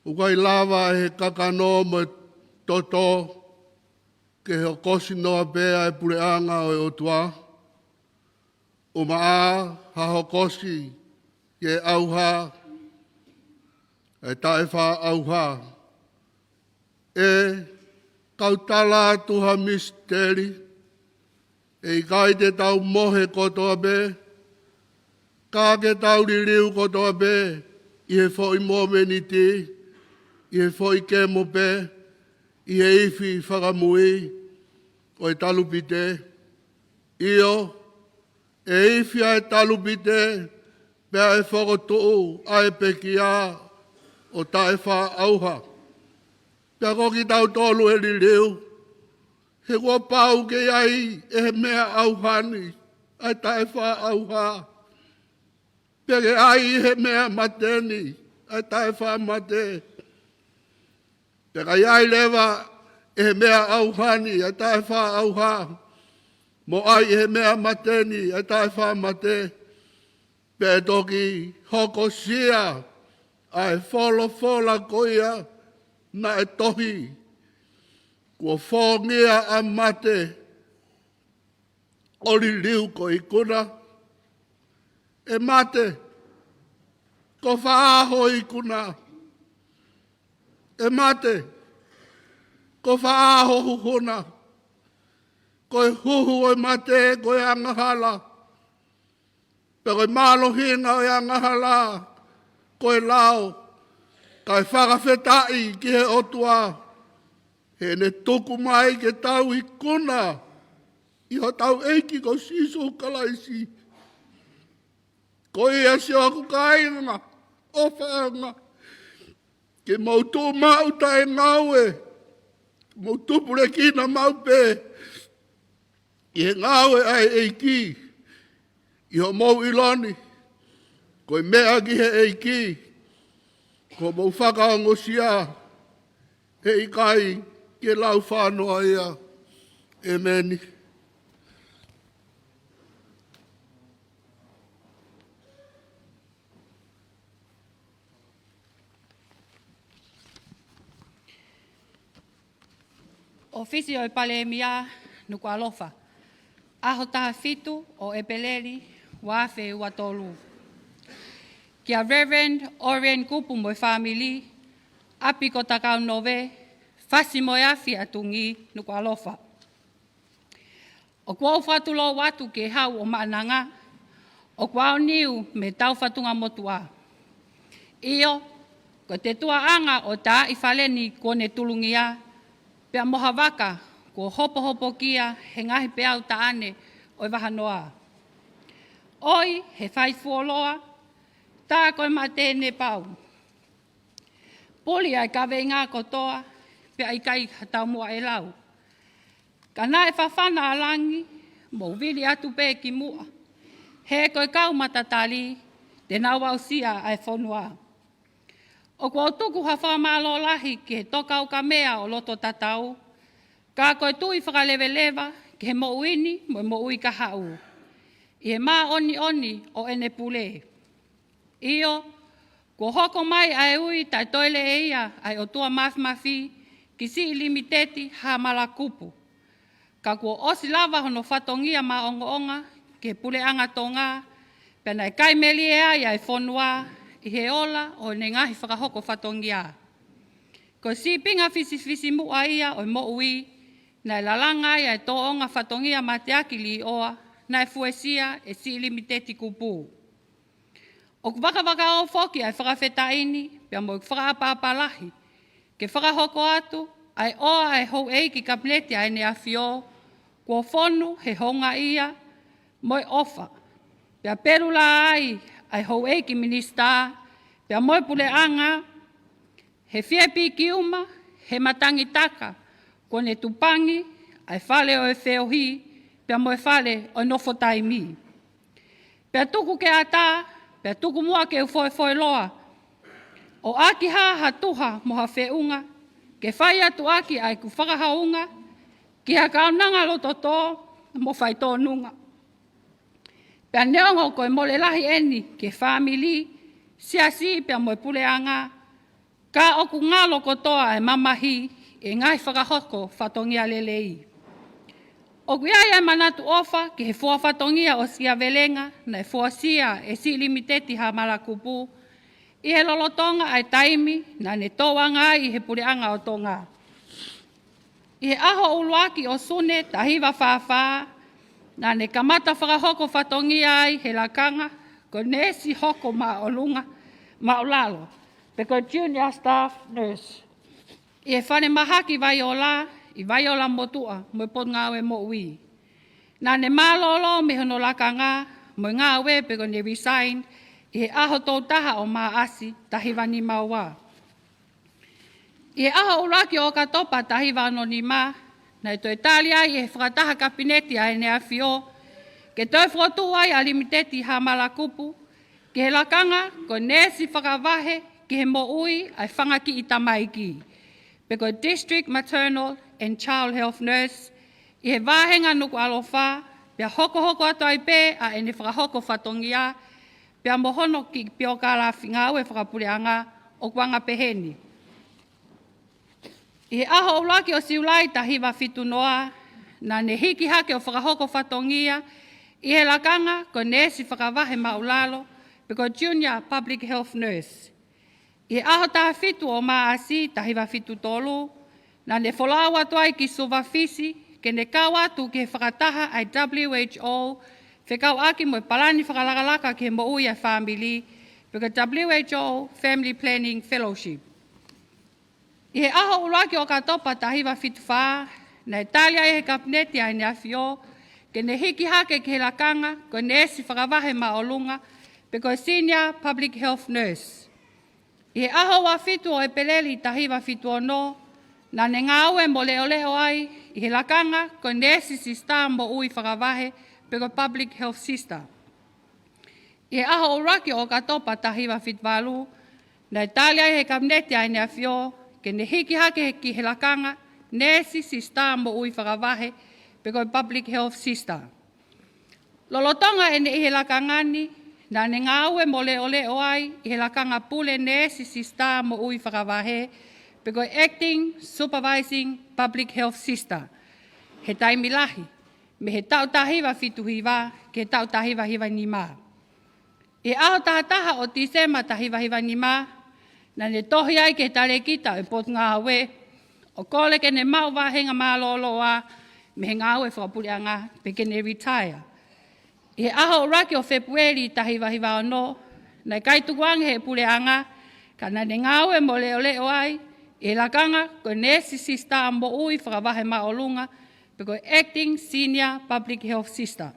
ʻoku ʻikai lava ʻe he kakano mo e toto ke hokosi noa pē ʻa e puleʻanga ʻo e ʻOtua, ʻumaʻā ha hokosi ki he ʻauha, ʻa e taʻefaʻaʻauha. ʻE kau tala atu ha misiteli, ʻe ʻikai te tau mohe kotoa pē, ka ke tau liliu kotoa pē ʻi he foʻi momeniti, ʻi he foʻi kemo pē, ʻi he ifi fakamui ʻo e talupite. ʻIo, ʻe ifi ʻa e talupite, pea ʻe fokotuʻu ʻa e pekia ʻo taʻefaʻaʻauha. Pea ko kitautolu ʻe liliu, he kuo pau ke ʻi ai ʻi he meʻa ʻauha ni ʻa e taʻefaʻaʻauha, pea ke ʻi ai ʻi he meʻa mate ni ʻa e taʻefaʻamate. Pea ka ʻi ai leva ʻi he meʻa ʻauha ni ʻa e taʻefaʻaʻauha, mo ʻai ʻi he meʻa mate ni ʻa e taʻefaʻamate, pea ʻe toki hokosia ʻa e folofola ko ia naʻe tohi: Kuo fōngia ʻa mate, ʻo liliu ko e ikuna. ʻE mate, ko fē ho ikuna? ʻE mate, ko fē ho huhuna? Ko e huhu ʻo e mate ko e angahala, pea ko e mālohinga ʻo e angahala ko e lao. Kae fakafetaʻi ki he ʻOtua, he ne tuku mai ke tau ikuna ʻi hotau ʻEiki ko Sīsū Kalaisi. Ko ia, siʻoku kāinga ʻofaʻanga, ke mou tuʻu maʻu taʻengaue, mou tupulekina maʻu pē ʻi he ngāue ʻa e ʻEiki, ʻi hoʻomou ʻilo ni ko e meʻa ki he ʻEiki ko hoʻomou fakaongosia, he ʻikai ke lau fānoa ia. ʻEmeni. ʻOfisi ʻo e Palēmia, Nukuʻalofa, ʻaho taha fitu ʻo ʻEpeleli, ua afe ua tolu. Kia Reverend Orion Kupu mo e fāmili, ʻapi ko Takaunove, Fasi mo e Afi ʻa Tungi, Nukuʻalofa. ʻOku ou fakatulou atu ki he Hau ʻo Maʻananga, ʻoku aoniu mei he taufatunga motuʻa. ʻIo, ko e tuʻuʻanga ʻo e taaʻi fale ni kuo ne tulungia, pea mo ha vaka kuo hopohopokia he ngaahi peau taʻane ʻo e vahanoa. ʻOi, he fai fuoloa, tā ko e mate ne pau. Puli ʻa e kaveinga kotoa, pea ʻikai ha taumuʻa ʻe lau. Ka naʻe fafana ʻa langi, mou vili atu pē ki muʻa. He ko e kau matatali, te nau aʻusia ʻa e fonua. ʻOku ou tuku ha fakamālō lahi ki he Tokaukamea ʻo Lototatau, ka ko e Tuʻi fakaleveleva ki he moʻui ni mo e moʻui kahaʻu, ʻi he māʻoniʻoni ʻo ʻene pule. ʻIo, kuo hoko mai ʻa e ui taʻetoileʻeia ʻa e ʻOtua Mafimafi ki Siʻi Limiteti Haʻamalakupu. Ka kuo ʻosi lava hono fatongia maʻongoʻonga ki he Puleʻanga Tonga, pea naʻe kai melie ai ʻa e fonua ʻi he ola ʻo ʻene ngaahi fakahoko fatongia. Ko e sīpinga fisifisimuʻa ia ʻo e moʻui, naʻe lalanga ai ʻa e tōʻonga fatongia mateaki līʻoa naʻe fuesia ʻe Siʻi Limiteti Kupu. ʻOku vakavakaō foki ʻa e fakafetaʻi ni, pea mo e fakaʻapaʻapa lahi, ke fakahoko atu ʻa e ʻoa ʻa e houʻeiki Kapineti ʻa ʻEne ʻAfio, kuo fonu he houngaʻia mo e ʻofa, pea pelula ai ʻa e houʻeiki Minisitā, pea mo e Puleʻanga, he fie piki uma, he matangi taka, kuo ne tupangi ʻa e Fale ʻo e Feohi, pea mo e Fale ʻo e Nofo Taimi. Pea tuku ke ʻatā, pea tuku muʻa ke u foefoeloa, ʻo ʻaki hā ha tuha mo ha feʻunga, ke fai atu ʻaki ʻa ʻeku fakahounga ki ha kaunanga loto tō mo faitōnunga. Pea neongo ko e mole lahi ʻeni ki he fāmili, siasi pea mo e Puleʻanga, ka ʻoku ngalo kotoa ʻa e mamahi ʻi he ngaahi fakahoko fatongia lelei. ʻOku ʻi ai ʻa e manatu ʻofa ki he fua fatongia ʻo Siavelenga naʻe fuasia ʻe Siʻi Limiteti Hamalakupu ʻi he lolotonga ʻa e taimi naʻa ne tōʻanga ai ʻi he Puleʻanga ʻo Tonga. ʻI he ʻaho ʻuluaki ʻo Sune taha hiva fā fā, naʻa ne kamata fakahoko fatongia ai he lakanga ko e neesi hoko māʻolunga, māʻulalo, pe ko e junior staff nurse, ʻi he falemahaki Vaiola, ʻi Vaiola motuʻa mo e Potungāue Moʻui. Naʻa ne mālōlō mei hono lakanga mo e ngāue pea kuo ne resign ʻi he ʻaho tolu taha ʻo Māʻasi taha hiva nima ua. ʻI he ʻaho ʻuluaki ʻo ʻOkatopa taha hiva ono nima, naʻe toe tali ai ʻe he fakataha Kapineti ʻa ʻEne ʻAfio ke toe fokotuʻu ai ʻa Limiteti Hamalakupu ki he lakanga ko e neesi fakavahe ki he moʻui ʻa e fanga kiʻi tamaiki, pe ko e District Maternal and Child Health Nurse, ʻi he vāhenga Nukuʻalofa, pea hokohoko atu ai pē ʻa ʻene fakahoko fatongia pea mo hono kiʻi piokalafi ngāue fakapuleʻanga ʻoku anga peheni. ʻI he ʻaho ʻuluaki ʻo Siulai taha hiva fitu noa, naʻa ne hiki hake ʻo fakahoko fatongia ʻi he lakanga ko e neesi fakavahe māʻulalo, pe ko e junior public health nurse. ʻI he ʻaho taha fitu ʻo Māʻasi taha hiva fitu tolu, naʻa ne folau atu ai ki Suva, Fisi, ke ne kau atu ki he fakataha ʻa e W H O fekauʻaki mo e palani fakalakalaka ki he moʻui ʻa e fāmili, pe ko e W H O Family Planning Fellowship. ʻI he ʻaho ʻuluaki ʻo ʻOkatopa taha hiva fitu fā, naʻe tali ai ʻe he Kapineti ʻa ʻEne ʻAfio ke ne hiki hake ki he lakanga ko e neesi fakavahe māʻolunga, pe ko e senior public health nurse. ʻI he ʻaho ua fitu ʻo ʻEpeleli taha hiva fitu ono, naʻa ne ngāue mo leʻoleʻo ai ʻi he lakanga ko e neesi sisitā moʻui fakavahe, pe ko e public health sister. ʻI he ʻaho ʻuluaki ʻo ʻOkatopa taha hiva fitu valu, naʻe tali ai ʻe he Kapineti ʻa ʻEne ʻAfio ke ne hiki hake ki he lakanga neesi sisitā moʻui fakavahe, pe ko e public health sister. Lolotonga ʻene ʻi he lakanga ni, naʻa ne ngāue mo leʻoleʻo ai ʻi he lakanga pule neesi sisitā moʻui fakavahe, pe ko e acting supervising public health sister, he taimi lahi, mei he taʻu taha hiva fitu hiva ki he taʻu taha hiva hiva nima. ʻI he ʻaho taha taha ʻo Tīsema taha hiva hiva nima, naʻa ne tohi ai ki he talēkita ʻo e Potungāue ʻo kole ke ne maʻu vāhenga mālōlō mei he ngāue fakapuleʻanga pe ke ne retire. ʻI he ʻaho ʻuluaki ʻo Fēpueli taha hiva hiva ono, naʻe ʻikai tukuange ʻe he puleʻanga, ka naʻa ne ngāue mo leʻoleʻo ai ʻi he lakanga ko e neesi sisitā moʻui fakavahe māʻolunga, pe ko e acting senior public health sister.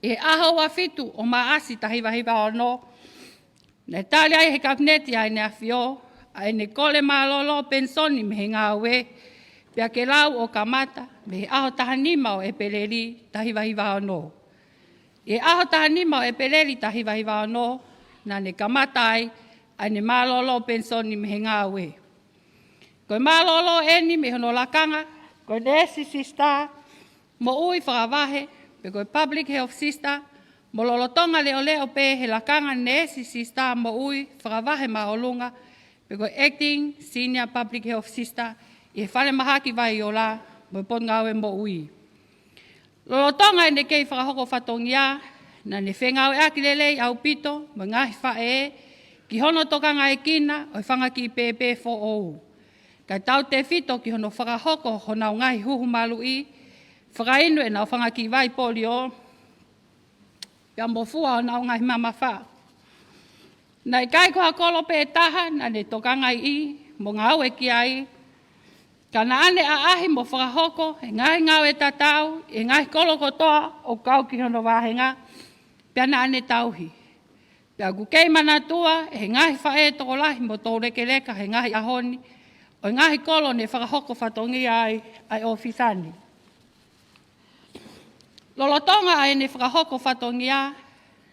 ʻI he ʻaho ua fitu ʻo Māʻasi taha hiva hiva ono, naʻe tali ai ʻe he Kapineti ʻa ʻEne ʻAfio ʻa ʻene kole mālōlō penisoni mei he ngāue, pea ke lau ʻo kamata mei he ʻaho taha nima ʻo ʻEpeleli taha hiva hiva ono. ʻI he ʻaho taha nima ʻo ʻEpeleli taha hiva hiva ono, naʻa ne kamata ai ʻa ʻene mālōlō penisoni mei he ngāue. Ko e mālōlō ʻeni mei hono lakanga ko e neesi sisitā moʻui fakavahe, pe ko e public health sister, mo lolotonga leʻoleʻo pē he lakanga neesi sisitā moʻui fakavahe māʻolunga, pe ko e acting senior public health sister, ʻi he falemahaki Vaiola mo e Potungāue Moʻui. Lolotonga ʻene kei fakahoko fatongia, naʻa ne fengāueʻaki lelei ʻaupito mo e ngaahi faʻē ki hono tokangaekina ʻo e fanga kiʻi pēpē foʻou, kae tautefito ki hono fakahoko honau ngaahi huhu maluʻi, fakainu ʻenau fanga kiʻi vai polio, pea mo fua honau ngaahi mamafa. Naʻe ʻikai ko ha kolo pē ʻe taha naʻa ne tokanga ai mo ngāue ki ai, ka naʻa ne ʻaʻahi mo fakahoko e ngaahi ngāue tatau ʻi he ngaahi kolo kotoa ʻoku kau ki hono vāhenga, pea naʻa ne tauhi. Pea ʻoku kei manatua ʻe he ngaahi faʻē tokolahi mo toulekeleka he ngaahi ʻaho ni ʻo e ngaahi kolo ne fakahoko fatongia ai ʻa e ʻōfisa ni. Lolotonga ʻa ʻene fakahoko fatongia,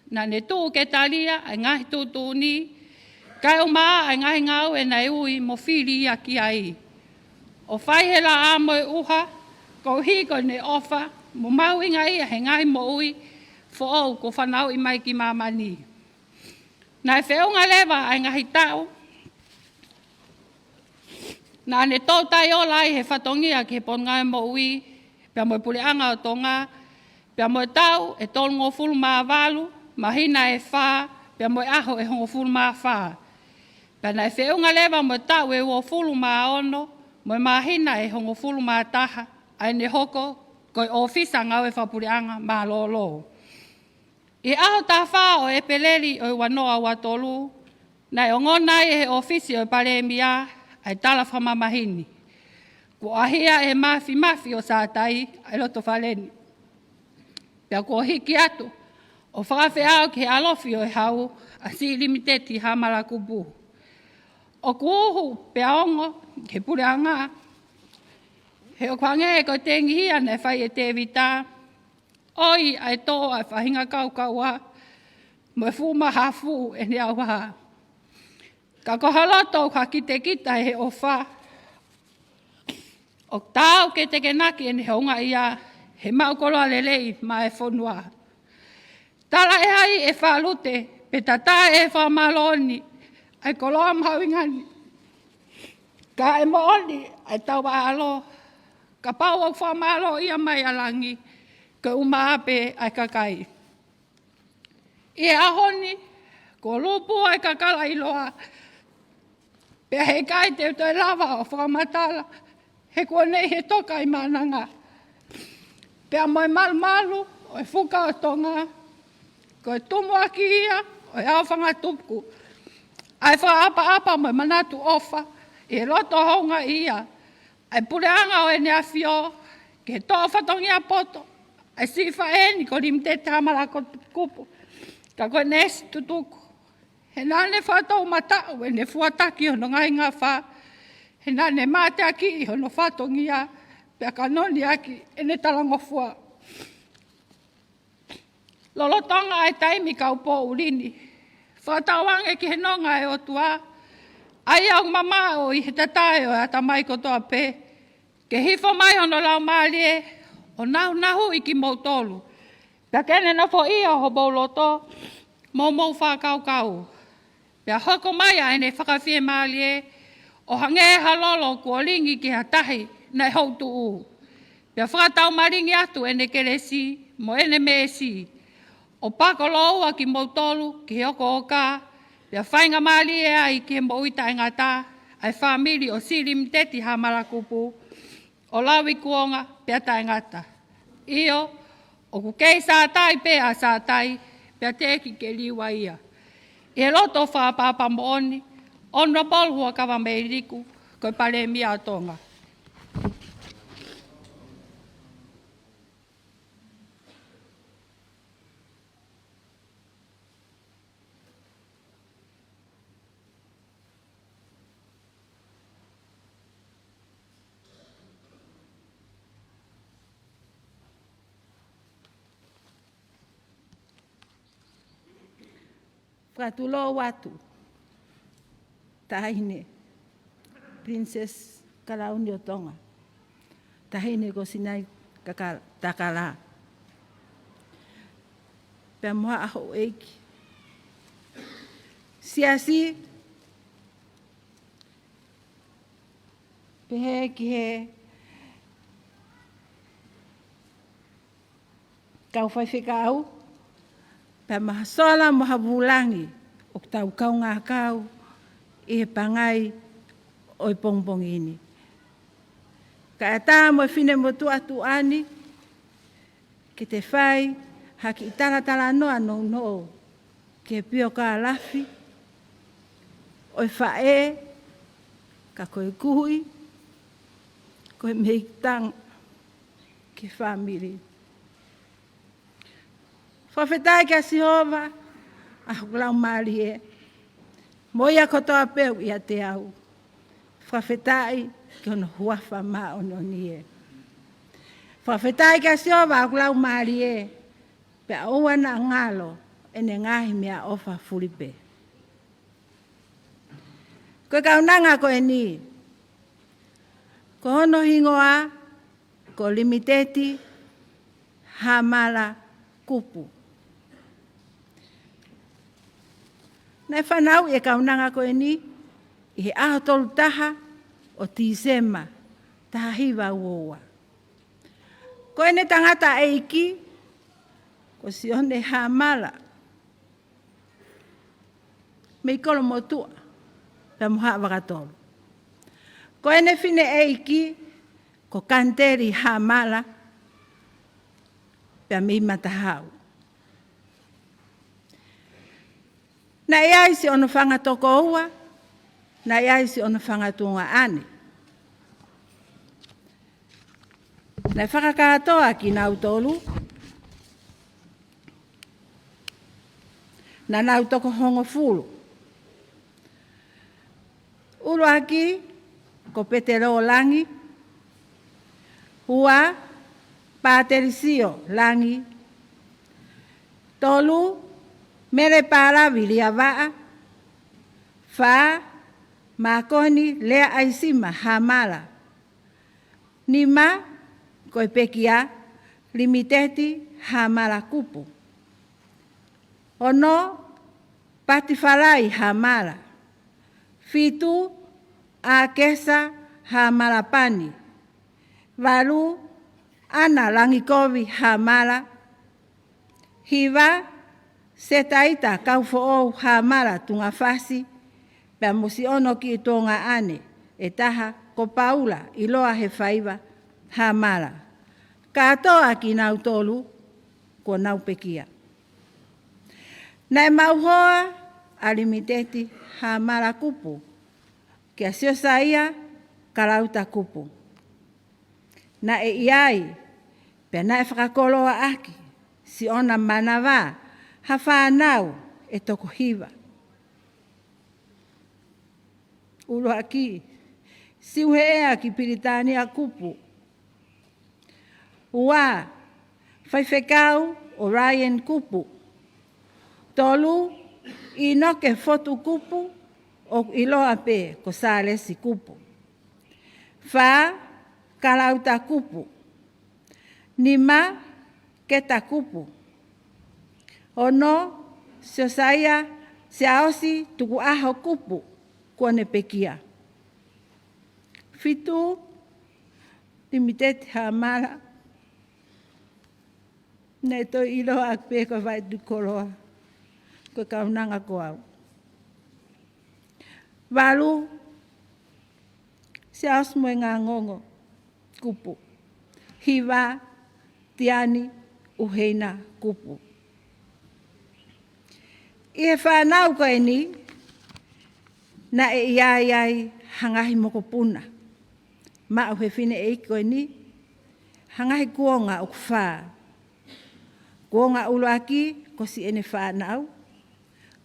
naʻa ne tuʻu ke talia ʻa e ngaahi tuʻutuʻuni, kae ʻumaʻā ʻa e ngaahi ngāue naʻe ui mo fili ia ki ai, ʻo fai he laʻā mo e ʻuha, koeʻuhi ko ʻene ʻofa mo mahuʻingaʻia he ngaahi moʻui foʻou kuo fanauʻi mai ki māmani. Naʻe feʻunga leva ʻa e ngaahi taʻu naʻa ne toutai ola ai he fatongia ki he Potungāue Moʻui, pea mo e Puleʻanga ʻo Tonga, pea mo e taʻu ʻe tolungofulu mā valu, māhina ʻe fā, pea mo e ʻaho ʻe hongofulu mā fā. Pea naʻe feʻunga leva mo e taʻu ʻe uofulu mā ono, mo e māhina ʻe hongofulu mā taha, ʻa ʻene hoko ko e ʻōfisa ngāue fakapuleʻanga mālōlō. ʻI he ʻaho taha fā ʻo ʻEpeleli ʻo e ua noa ua tolu, naʻe ongona ai ʻe he ʻōfisi ʻo e Palēmia ʻa e tala fakamamahi ni. Kuo ʻahia ʻe he Mafimafi ʻo Sātai ʻa e loto fale ni. Pea kuo hiki atu ʻo fakafeʻao ki he ʻalofi ʻo e Hau, ʻa Sea Limited Hamalakupu. ʻOku uhu pea ongo ki he Puleʻanga, he ʻoku hangē ko e tengihia naʻe fai ʻe Tēvita, ʻoi ʻa e tō ʻa e faʻahinga kaukaua, mo e fuʻu mahafu ʻene ʻauha. Ka ko ha loto ʻoku hakitekita ʻe he ʻofa, ʻoku taau ke tekenaki ʻene houngaʻia, he maʻu koloa lelei maʻa e fonua. Tala ʻe hai ʻe Fālute, pe tata ʻe he fakamālō ni ʻa e koloa mahuʻinga ni. Ka ʻe moʻoni ʻa e tau ʻaʻalo, kapau ʻoku fakamālōʻia mai ʻa langi, ko e ʻumaʻā pē ʻa e kakai. ʻI he ʻaho ni, kuo lupu ʻa e kakala ʻiloa, pea heʻikai te u toe lava ʻo fakamatala, he kuo ne ʻi he toka ʻi Maʻananga. Pea mo e malumalu ʻo e fuka ʻo Tonga, ko e tumuʻaki ia ʻo e ʻaofangatuku ʻa e fakaʻapaʻapa mo e manatu ʻofa, ʻi he loto houngaʻia ʻa e Puleʻanga ʻo ʻEne ʻAfio, ki he toʻo fatongia poto ʻa e siʻi faʻē ni ko Limited Hamalakupu, ka ko e neesi tutuku. He naʻa ne fakatoumataʻu ʻene fuataki hono ngaahi ngafa, he naʻa ne mateakiʻi hono fatongia, pea kanoniʻaki ʻene talangofua. Lolotonga ʻa e taimi kaupoʻuli ni, fakatauange ki he nonga ʻa e ʻOtua, ʻa ia ʻoku mamaʻo ʻi he tatae ʻo e ʻatamai kotoa pē, ke hifo mai hono Laumālie ʻo nahunahuʻi kimoutolu, pea ke ne nofoʻia homou loto mo homou fakakaukau. Pea hoko mai ʻa ʻene fakafiemālie ʻo hangē ha lolo kuo lingi ki ha tahi naʻe houtuʻu. Pea fakataumalingi atu ʻene kelesi mo ʻene meesi, ʻo pako lōua kimoutolu ki he ʻokoʻoka, pea faingamālie ai ki he moʻui taʻengata ʻa e fāmili ʻo Sea Limited Hamalakupu, ʻo lauikuonga pea taʻengata. ʻIo, ʻoku kei Sātai pē ʻa Sātai, pea teʻeki ke liua ia. ʻI he loto fakaʻapaʻapa moʻoni, Honourable Huʻakavameiliku, ko e Palēmia ʻo Tonga. Fakatulou atu, Taʻahine Princess Kalauni ʻo Tonga, Taʻahine ko Sinaitakala, pea mo haʻa houʻeiki, siasi, pehē ki he kau faifekau, pea mo ha sola mo ha vūlangi ʻoku tau kaungā kau ʻi he pangai ʻo e pongipongi ni. Kae ʻatā mo e finemotuʻa ni, ke te fai ha kiʻi talatalanoa nounou ki he piokālafi ʻo e faʻē, ka ko e kuhi, ko e meʻitanga ki he fāmili. Fakafetaʻi kia Sihova, ʻa hoku laumālie, mo ia kotoa pē ʻoku ʻiate au. Fakafetaʻi ki hono huafa māʻoniʻoni ē. Fakafetaʻi kia Sihova, ʻa hoku laumālie, pea ʻoua naʻa ngalo ʻene ngaahi meʻaʻofa fulipē. Ko e kaunanga ko eni, ko hono hingoa ko Limiteti Hamalakupu. Naʻe fanauʻi e kaunanga ko eni ʻi he ʻaho tolu taha ʻo Tīsema, taha hiva ua ua. Ko ʻene tangataʻeiki ko Sione Hamala mei Kolomotuʻa pea mo Haʻavakatolu. Ko ʻene fineʻeiki ko Kaniteli Hamala pea mei Matahau. Naʻe ʻi ai siʻono fanga tokoua, naʻe ʻi ai siʻono fanga tuongaʻane. Naʻe fakakātoa kinautolu, naʻa nau toko hongofulu. ʻUluaki ko Petelo Langi. Ua, Patelisio Langi. Tolu, Mele Palavi Liavaʻa. Fā, Makoni Lea ʻAisima Hamala. Nima, ko e pekia, Limiteti Hamala Kupu. Ono, Patifalai Hamala. Fitu, ʻAkesa Hamala Pani. Valu, ʻAna Langikovi Hamala. Hiva, Setaita Kaufoʻou Hamala Tungafasi, pea mo siʻono kiʻi tuongaʻane ʻe taha ko Paula ʻIloa he Faiva Hamala. Kātoa kinautolu kuo nau pekia. Naʻe maʻu hoa ʻa Limiteti Hamala Kupu kia Siosaia Kalauta Kupu. Naʻe ʻi ai, pea naʻe fakakoloaʻaki siʻona manava ha fānau ʻe toko hiva. ʻUluaki, Siuheʻeaki Pilitānia Kupu. Ua, Faifekau Orion Kupu. Tolu, ʻInoke Fotu Kupu, ʻoku ʻiloa pē ko Sālesi Kupu. Fā, Kalauta Kupu. Nima, Keta Kupu. Ono, Siosaia Siaosi Tukuʻaho Kupu, kuo ne pekia. Fitu, Limiteti Hamala. Naʻe toe ʻiloa ʻaki pē ko e Vaituʻi Koloa, ko e kaunanga ko au. Valu, Siaosi Moengangongo Kupu. Hiva, Tiani ʻUheina Kupu. ʻI he fānau ko eni, naʻe ʻi ai ai ha ngaahi mokopuna maʻu he fineʻeiki ko eni, ha ngaahi kuonga ʻoku fā. Kuonga ʻuluaki ko siʻene fānau.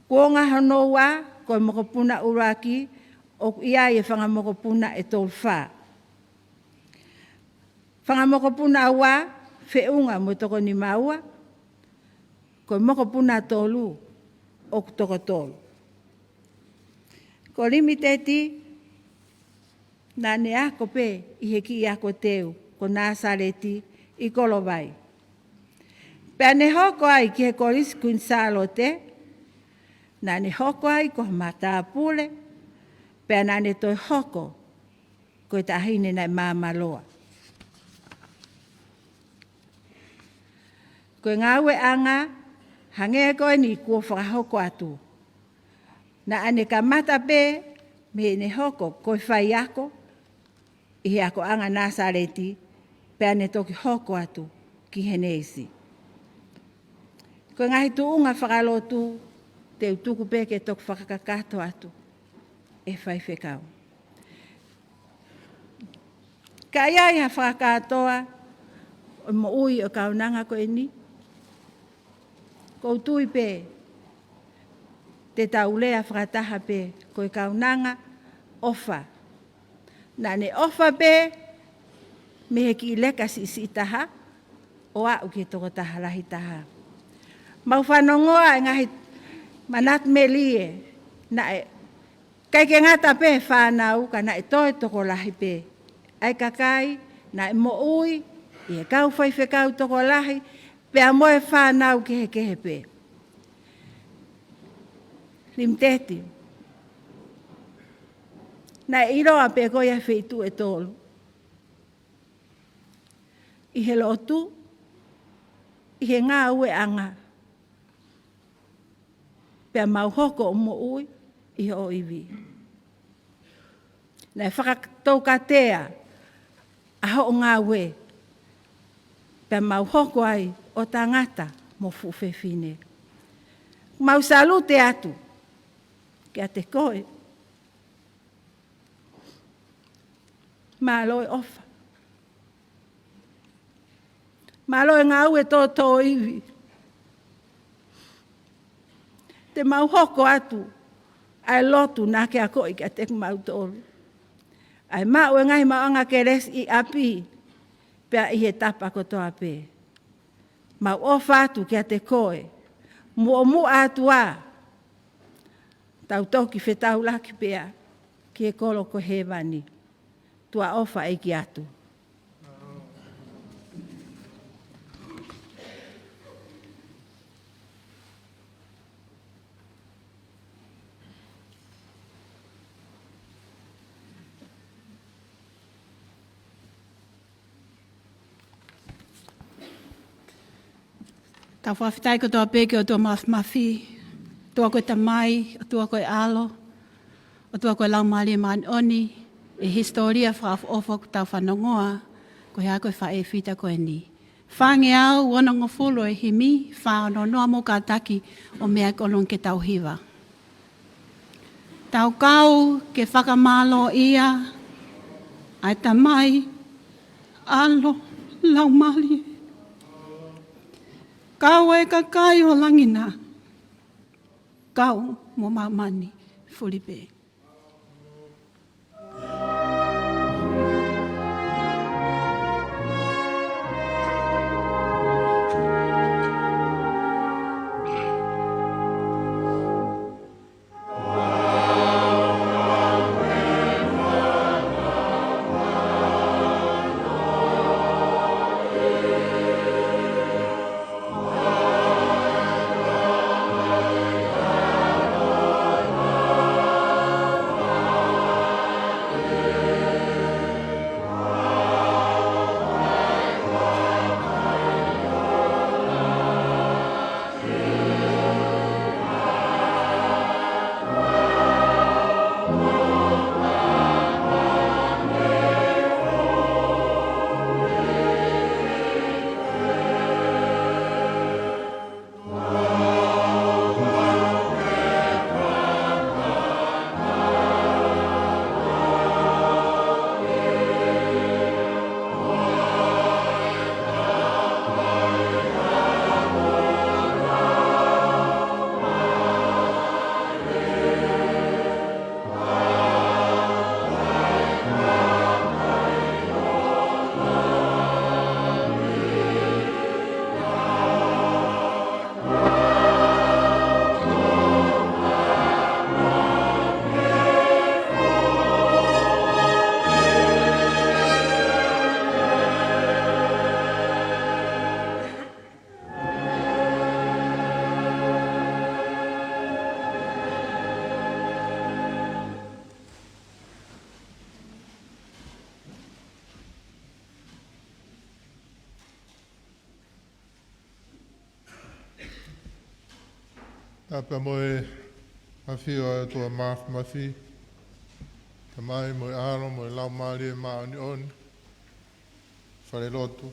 Kuonga hono ua ko e mokopuna ʻuluaki, ʻoku ʻi ai e fanga mokopuna ʻe tolu fā. Fanga mokopuna ua, feʻunga mo e toko nima ua, ko e mokopuna tolu ʻoku toko tolu. Ko Limiteti, naʻa ne ako pē ʻi he kiʻi ako teu ko Nāsaleti ʻi Kolovai. Pea ne hoko ai ki he Kolisi Kuini Sālote, naʻa ne hoko ai ko ha matāpule, pea naʻa ne toe hoko ko e taʻahine naʻe māmāloa. Ko e ngāueʻanga, hangē ko eni kuo fakahoko atu. Naʻa ne kamata pē mei heʻene hoko ko e faiako ʻi he akoʻanga Nāsaleti, pea ne toki hoko atu ki he neisi. Ko e ngaahi tuʻunga fakalotu te u tuku pē ke toki fakakakato atu ʻe Faifekau. Ka ʻi ai ha fakakātoa ʻo e moʻui ʻo e kaunanga ko eni, ʻoku ou tui pē te tau lea fakataha pē ko e kaunanga ʻofa. Naʻa ne ʻofa pē mei he kiʻi leka siʻisiʻi taha ʻo aʻu ki he tokotaha lahi taha. Mau fanongoa e ngaahi manatu melie, naʻe ʻikai ke ngata pē he fānau ka naʻe toe tokolahi pē ʻa e kakai naʻe moʻui ʻi he kau faifekau tokolahi pea mo e fānau kehekehe pē. Limiteti, naʻe ʻiloa pē ko ia he feituʻu ʻe tolu. ʻi he lotu, ʻi he ngāueʻanga, pea mau hoko ʻo moʻui ʻi hoʻo ivi. Naʻe fakatoukatea ʻa hoʻo ngāue, pea mau hoko ai ʻo tangata mo fuʻu fefine. Mau salute atu kiate koe. Mālō e ʻofa. Mālō e ngāue tōtōivi. Te mau hoko atu ʻa e lotu naʻa ke akoʻi kiate kimautolu. ʻA e maʻu e ngaahi maʻuʻanga kelesi ʻi ʻapi, pea ʻi he tapa kotoa pē. Mau ʻofa atu kiate koe, muʻomuʻa atu ā, tau toki fetaulaki pea ki he kolo ko hēvani. Tuʻa ʻofa ʻEiki atu. Tau fakafetaʻi kotoa pē ki he ʻOtua Māfimafi, ʻOtua ko e Tamai, ʻOtua ko e ʻAlo, ʻOtua ko e Laumālie Māʻoniʻoni, ʻi he hisitōlia fakaʻofoʻofa ʻoku tau fanongoa, ko e hā ko e faʻē fita ko eni. Fāngeau onongofulu e himi, fā ono noa mo kātaki ʻo meʻa ki ʻolunga ke tau hiva. Tau kau ke fakamālōʻia ʻa e Tamai, ʻAlo, Laumālie. Kau e kakai ʻo langi na, kau mo māmani fuli pē. Tapu mo e ʻafio ʻa e ʻOtua Māfimafi, Tamai mo e ʻAlo mo e Laumālie Māʻoniʻoni. Falelotu,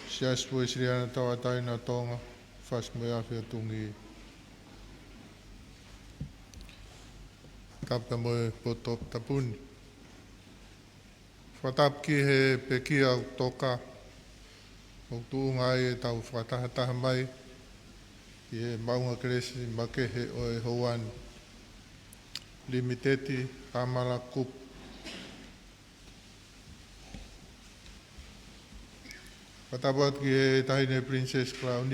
Siasi Uēsiliana Tauʻatāina ʻo Tonga, Fasi mo e Afi ʻo Tungī. Tapu mo e potu tapu ni. Fakatapu ki he pekia ʻoku toka, ʻoku tuʻunga ai ʻetau fakatahataha mai ʻi he maʻuʻanga kelesi makehe ʻo e houa ni. Limiteti Amala Kupu. Fakatapu atu ki he Taʻahine Princess Crown,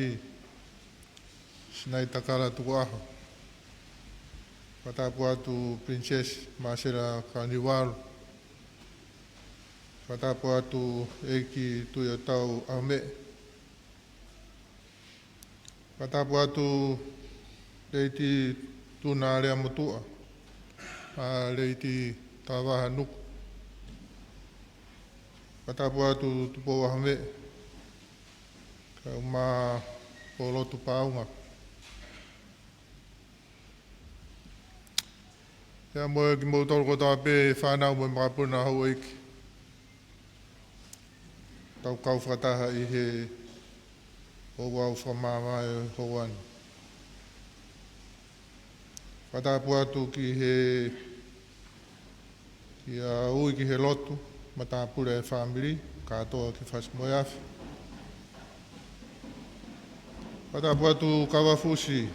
Sinaitakala Tukuʻaho. Fakatapu atu Princess Marcella Carnival. Fakatapu atu ʻEiki Tuʻiʻotau ʻAhomeʻe. Fakatapu atu Lady Tuna Leamotuʻa, ʻa Lady Tavaha Nuku. Fakatapu atu Tupou Vahameʻe, kae ʻumaʻā Polotu Paunga. Pea mo kimoutolu kotoa pē fānau mo e makapuna houʻeiki. Tau kau fakataha ʻi he ouau fakamāvae ʻo e houa ni. Fakatapu atu ki he, ki he ui ki he lotu, matāpule ʻa e fāmili, kātoa ki Fasi-moe-Afi. Fakatapu atu Kavafusi,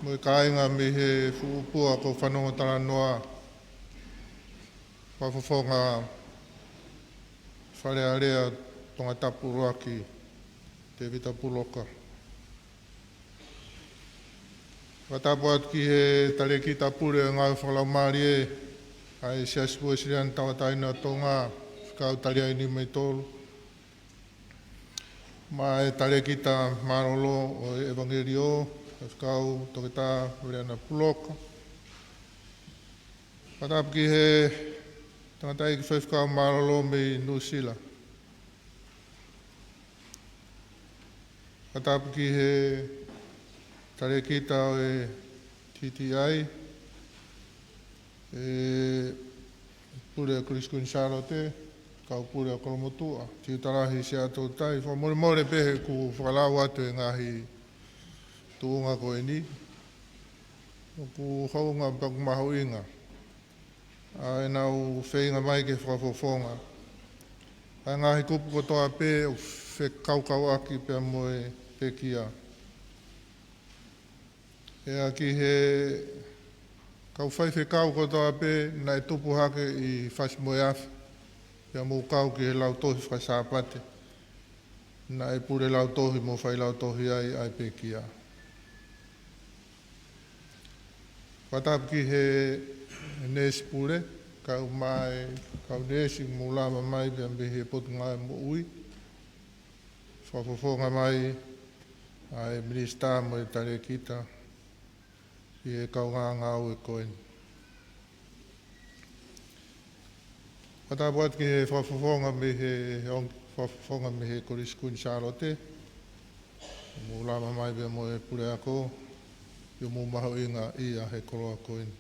mo e kāinga mei he fuʻu pua ko Fanongo Talanoa, Fakafofonga Fale Alea Tongatapu ʻUluaki, Tēvita Puloka. Fakatapu atu ki he talēkita pule ngāue fakalaumālie ʻa e Siasi Uēsiliana Tauʻatāina ʻo Tonga, Faifekau Taliaini mo e tolu. Mo e talēkita mālōlō ʻo e ʻevangeliō, Faifekau Toketā Viliana Puloka. Fakatapu ki he tangataʻeiki faifekau mālōlō mei Nuʻusila. Fakatapu ki he talēkita ʻo e TTI, ʻa e pule ʻa Kolisi Kuini Sālote, kau pule ʻa Kolomotuʻa, Tiuta Lahi, Siaʻatoutai. Fakamolemole pē he ʻoku ou fakalau atu e ngaahi tuʻunga ko eni. ʻOku hounga pea ʻoku mahuʻinga ʻa ʻenau feinga mai ke fakafofonga ʻa e ngaahi kupu kotoa pē ʻoku fekaukauʻaki pea mo e pekia. Pea ki he kau faifekau kotoa pē naʻe tupu hake ʻi Fasi-moe-Afi, pea mou kau ki he lautohi faka-Sāpate naʻe pule lautohi mo fai lautohi ai ʻa e pekia. Fakatapu ki he neesi pule, kae ʻumaʻā e kau neesi ʻoku mou lava mai pea mei he Potungāue Moʻui. Fakafofonga mai ʻa e minisitā mo e talēkita ʻi he kaungā ngāue ko eni. Fakatapu atu ki he fakafofonga mei he, he ongo fakafofonga mei he Kolisi Kuini Sālote, mou lava mai pea mo e puleako, ʻoku mou mahuʻingaʻia he koloa ko eni.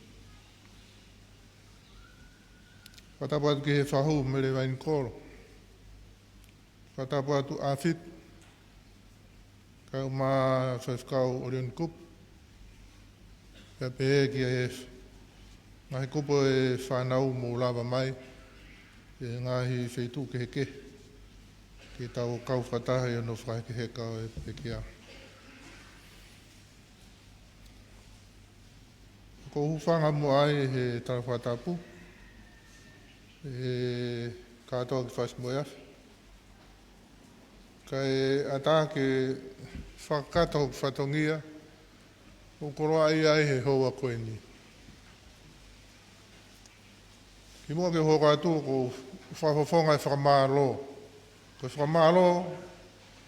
Fakatapu atu ki he fahu Mele Vainikolo. Fakatapu atu ʻAfitu, kae ʻumaʻā Faifekau ʻOlioni Kupu. Pea pehē ki he ngaahi kupu ʻo e fānau ʻoku mou lava mai, ʻi he ngaahi feituʻu kehekehe, ke tau kau fakataha ʻi hono fakahekeheka ʻo e pekia. ʻOku ou hūfanga muʻa ʻi he tala fakatapu, ʻe kātoa ki Fasi-moe-Afi. Kae ʻatā ke fakakakato hoku fatongia, ʻoku ou koloaʻia ai he houa ko eni. Kimuʻa ke u hoko atu, ʻoku ou fakafofonga e fakamālō. Ko e fakamālō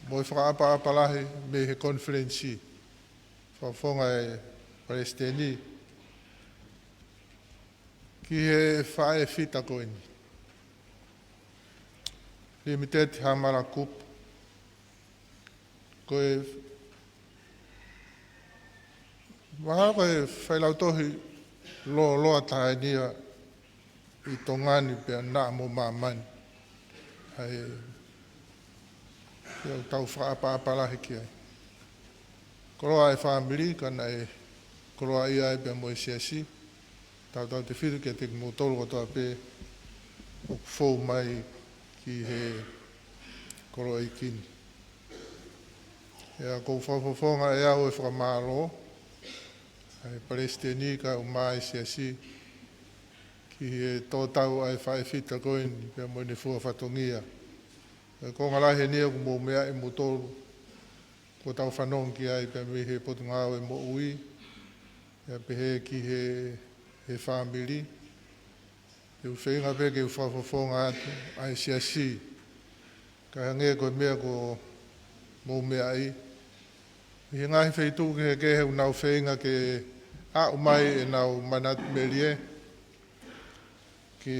mo e fakaʻapaʻapa lahi mei he konifelenisi. Fakafofonga e Palesiteni ki he faʻē fita ko eni. Limited Hamala Group. Ko e mahalo ko e failautohi lōloa taha eni ia ʻi Tonga ni pea naʻa mo māmani. ʻA ia ʻoku tau fakaʻapaʻapa lahi ki ai. Koloa e fāmili, ka naʻe koloaʻia ai pea mo e siasi. Tautautefito kiate kimoutolu kotoa pē ʻoku fou mai ki he koloa ʻeiki ni. ʻA ia ʻoku ou fakafofonga ʻe au e fakamālō ʻa e Palesiteni kae ʻumaʻā e siasi ki he tō tau ʻa e faʻē fita ko eni pea mo ʻene fua fatongia. ʻA e konga lahi eni ʻoku mou meaʻi moutolu, kuo tau fanongo ki ai pea mei he Potungāue Moʻui, pea pehē ki he, he fāmili. Te u feinga pē ke u fakafofonga atu ʻa e siasi, kae hangē ko e meʻa ʻoku mou meaʻi. ʻI he ngaahi feituʻu kehekehe ʻoku nau feinga ke aʻu mai ʻenau manatu melie, ke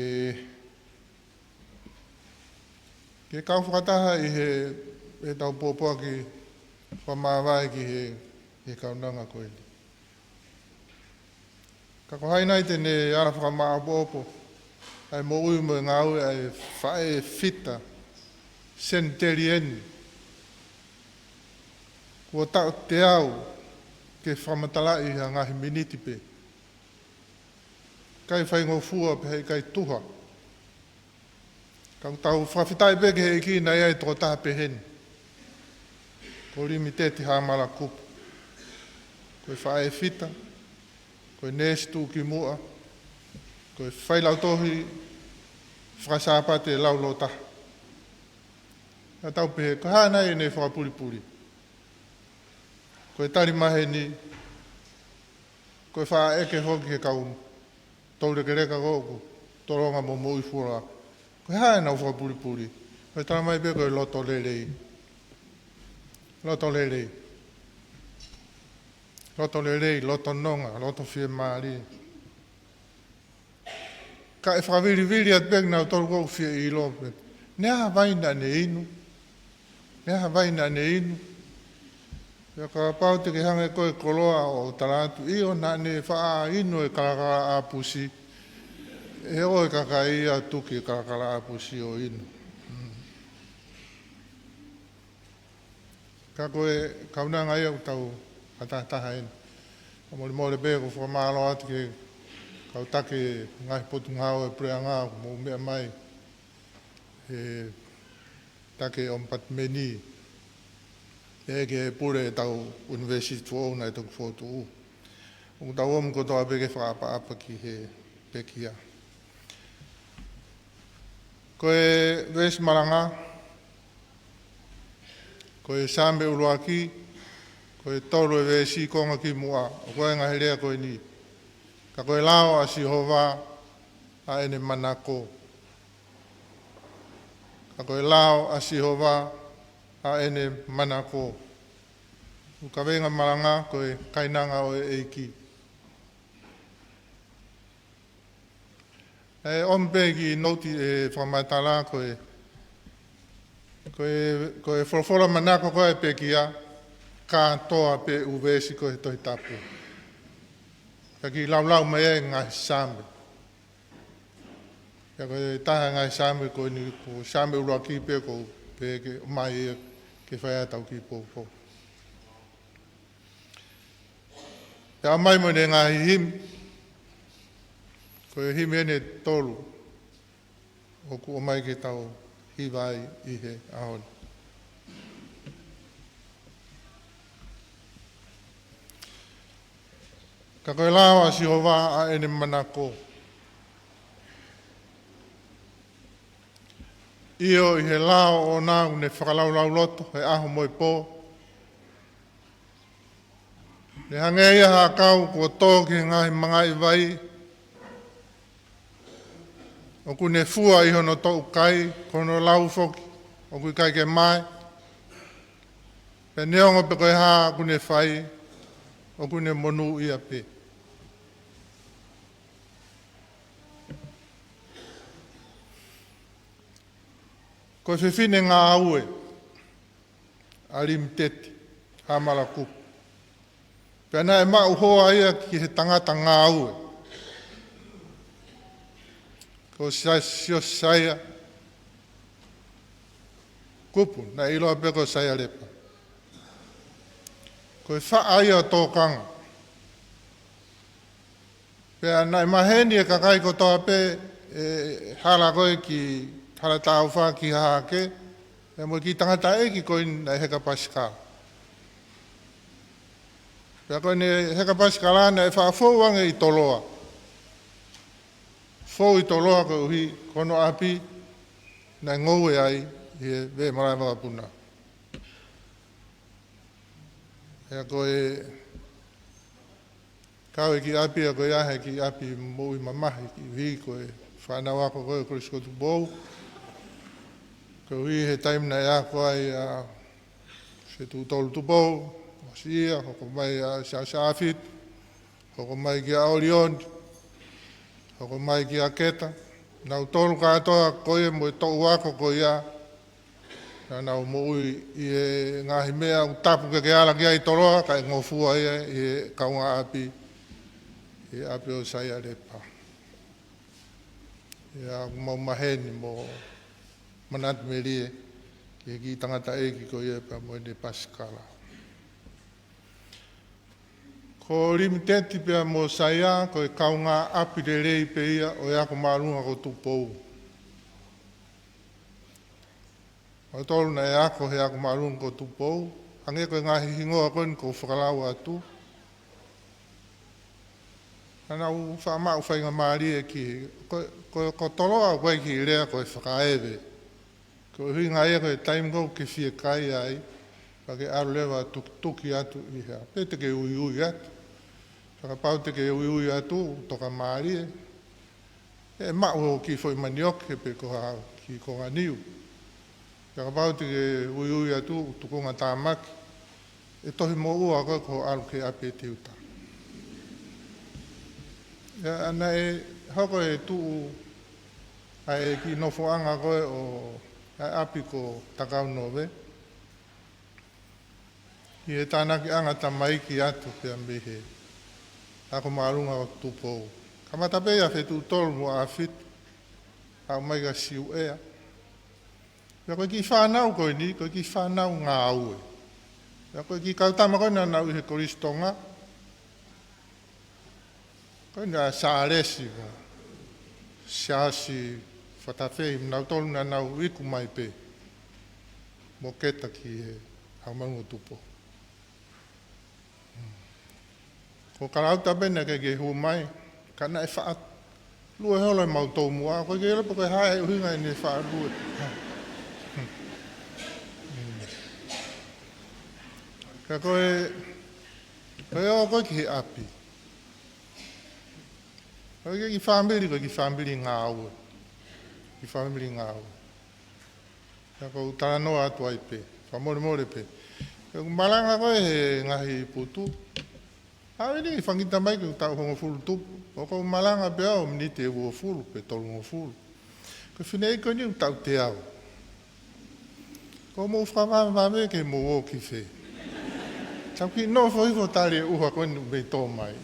Ke kau fakataha ʻi he, ʻetau pōpoaki fakamāvae ki he, he kaunanga ko eni. Ka ko hai nai te ne ala fakamāʻopoʻopo ʻa e moʻui mo e ngāue ʻa e faʻē fita senitelieni kuo taʻu teau ke fakamatalaʻi ha ngaahi miniti pē. ʻIkai faingofua pea heʻikai tuha. Ka ʻoku tau fakafetaʻi pē ki he ʻEiki naʻe ʻi ai e tokotaha pehē ni. Ko Limiteti Hamala Kupu. Ko e faʻē fita, ko e neesi tuʻukimuʻa, ko e failautohi fakasāpate laulōtaha. Ka tau pehē, ko e hā nai ʻene fakapulipuli? Ko e tali maheni, ko e faʻa ʻeke foki he kau toulekeleka ko ē ʻoku tolonga mo moʻui fuoloa. Ko e hā ʻenau fakapulipuli? Ko e tala mai pē ko e loto lelei. Loto lelei. Loto lelei, loto nonga, loto fiemālie. Ka ʻe fakavilivili atu pē kinautolu ʻoku fie ʻilo pē. Naʻe ʻi ai ha vai naʻa ne inu? Naʻe ʻi ai ha vai naʻa ne inu? Pea kapau te ke hanga ʻe koe ʻo koloa ʻo tala atu, ʻio, naʻa ne faʻa inu e kalakala ʻāpusi, ʻe ʻoho e kakai ia ʻo tuki e kalakala ʻāpusi ʻo inu. Mm. Ka ko e kaunanga ia ʻoku tau fakatahataha ai. Ka molemole pē ʻoku ou fakamālō atu ki he kau taki ngaahi potungāue puleʻanga ʻoku mou meʻa mai, he taki ʻomipatimeni, pea ki he pule ʻetau ʻunivēsiti foʻou naʻe toki fokotuʻu. ʻOku tau ō mai kotoa pē ke fakaʻapaʻapa ki he pekia. Ko e veesi malanga, ko e Saame ʻuluaki, ko e tolu e veesi konga kimuʻa, ʻoku ʻi ai e ngaahi lea ko eni. Ka ko e lao ʻa Sihova ʻa ʻene manako. Ka ko e lao ʻa Sihova ʻa ʻene manako. ʻOku kaveinga malanga ko e kainanga ʻo e ʻEiki. ʻE ʻomi pē kiʻi nouti ʻe fakamatala ko e, ko e, ko e folofola manako ko ē ʻa e pekia, kātoa pē ʻū veesi ko ē he Tohi Tapu. Ka kiʻi laulau mai ai e ngaahi Saame. Pea ko e taha e ngaahi Saame ko eni ko e Saame ʻuluaki pē ʻoku ou pehē ke ʻomai ia ke fai ai ʻetau kiʻi poupou. Pea ʻomai mo ʻene ngaahi himi, ko e himi eni ʻe tolu ʻoku ʻomai ke tau hiva ai ʻi he ʻaho ni. Ka ko e lao ʻa Sihova ʻa ʻene manako. ʻIo, ʻi he lao ʻoʻona ʻoku ne fakalaulauloto he ʻaho mo e pō. Ne hangē ia ha ʻakau kuo tō ki he ngaahi mangaʻi vai. ʻOku ne fua ʻi hono toʻukai, ko hono lau foki ʻoku ʻikai ke mae. Pea neongo pe ko e hā ʻoku ne fai, ʻoku ne monūʻia pē. Ko e fefine ngāue ʻa Limiteti Hamala Kupu. Pea naʻe maʻu hoa ia ki he tangata ngāue, ko Sa-, Siosaia Kupu, naʻe ʻiloa pē ko Saia Lepa. Ko e faʻa ia ʻo Tokanga. Pea naʻe maheni e kakai kotoa pē, ʻe hala ko ē ki Hala Taufa ki Hahake, pea mo e kiʻi tangataʻeiki ko eni naʻe heka pasikala. Pea ko ʻene heka pasikala naʻe faʻa fou ange ʻi Toloa. Fou ʻi Toloa koeʻuhi ko hono ʻapi naʻe ngoue ai ʻi he veʻe malaʻe vakapuna. Pea ko e kau e kiʻi ʻapi ia ko ia he kiʻi ʻapi moʻui mamahi, koeʻuhi ko e fānau ako ko ē ʻo Kolisi ko Tupou. Koeʻuhi he taimi naʻe ako ai ʻa Fetuʻutolu Tupou, ʻosi ia, hoko mai ʻa Siaosi ʻAfitu, hoko mai kia ʻOlioni, hoko mai kia Keta. Nautolu kātoa ko ia mo e toʻu ako ko ia, Naʻa nau moʻui ʻi he ngaahi meʻa ʻoku tapu ke ke ala ki ai Toloa, kae ngofua ia ʻi he kaungāʻapi, ʻi he ʻapi ʻo Saia Lepa. ʻIa, ʻoku mau maheni mo manatu melie ki he kiʻi tangataʻeiki ko ia pea mo ʻene pasikala. Ko Limiteti pea mo Saia, ko e kaungāʻapi lelei pē ia ʻo e ako māʻolunga ko Tupou. Kimoutolu naʻe ako he ako māʻolunga ko Tupou, hangē ko e ngaahi hingoa ko eni ʻoku ou fakalau atu. Naʻa nau faʻa maʻu faingamālie ki, ko, ko, ko Toloa ʻoku ʻi ai e kiʻi lea ko e fakaeve. Ko e ʻuhinga ia ko e taimi ʻoku ke fiekaia ai, pea ke ʻalu leva ʻo tukituki atu ʻi hea. Pe te ke uiui atu. Pea kapau te ke uiui atu, toka mālie. ʻE maʻu hoʻo kiʻi foʻi manioke pe ko ha kiʻi konga niu. Pea kapau te ke uiui atu, tukunga tāmaki. ʻE tohi moʻua koe ko hoʻo ʻalu ki he ʻapi ʻe te uta. ʻIa, naʻe hoko e tuʻu ʻa e kiʻi nofoʻanga ko ē ʻo e ʻapi ko Takaunove ʻi he tānakiʻanga tamaiki atu pea mei he ako māʻolunga ʻo Tupou. Kamata pē ʻia Fetuʻutolu mo ʻAfitu, aʻu mai kia Siuʻea. Pea ko e kiʻi fānau ko eni, ko e kiʻi fānau ngāue. Pea ko e kiʻi kau tama ko eni naʻa nau ʻi he Kolisi Tonga. Ko eni ʻa Sālesi mo Siaosi Fatafehi, mo nautolu naʻa nau iku mai pē mo Keta ki he ako māʻolunga ʻo Tupou. Ko Kalauta pē naʻe ʻikai ke hū mai, ka naʻe faʻa lue holo ʻemau toumuʻa, ʻoku ʻikai ke ʻilo pe ko e hā e ʻuhinga ʻene faʻa lue. Ka ko e, ko e ō ko ē ki he ʻapi. Ko e kiʻi fāmili, ko e kiʻi fāmili ngāue. Kiʻi fāmili ngāue. Pea ʻoku ou talanoa atu ai pē, fakamolemole pē. Pea ʻoku malanga ko ē he ngaahi putu. ʻAve ni fangita mai ke u taʻu hongofulu tupu. ʻOku ou malanga pē au miniti ʻe uofulu pe tolungofulu. Ko e fineʻeiki ko eni ʻoku taʻu teau. Ko e mou fakavavevave ke mou ō ki fē. Tau kiʻi nofo hifo tali e ʻuha ko eni ʻoku mei tō mai.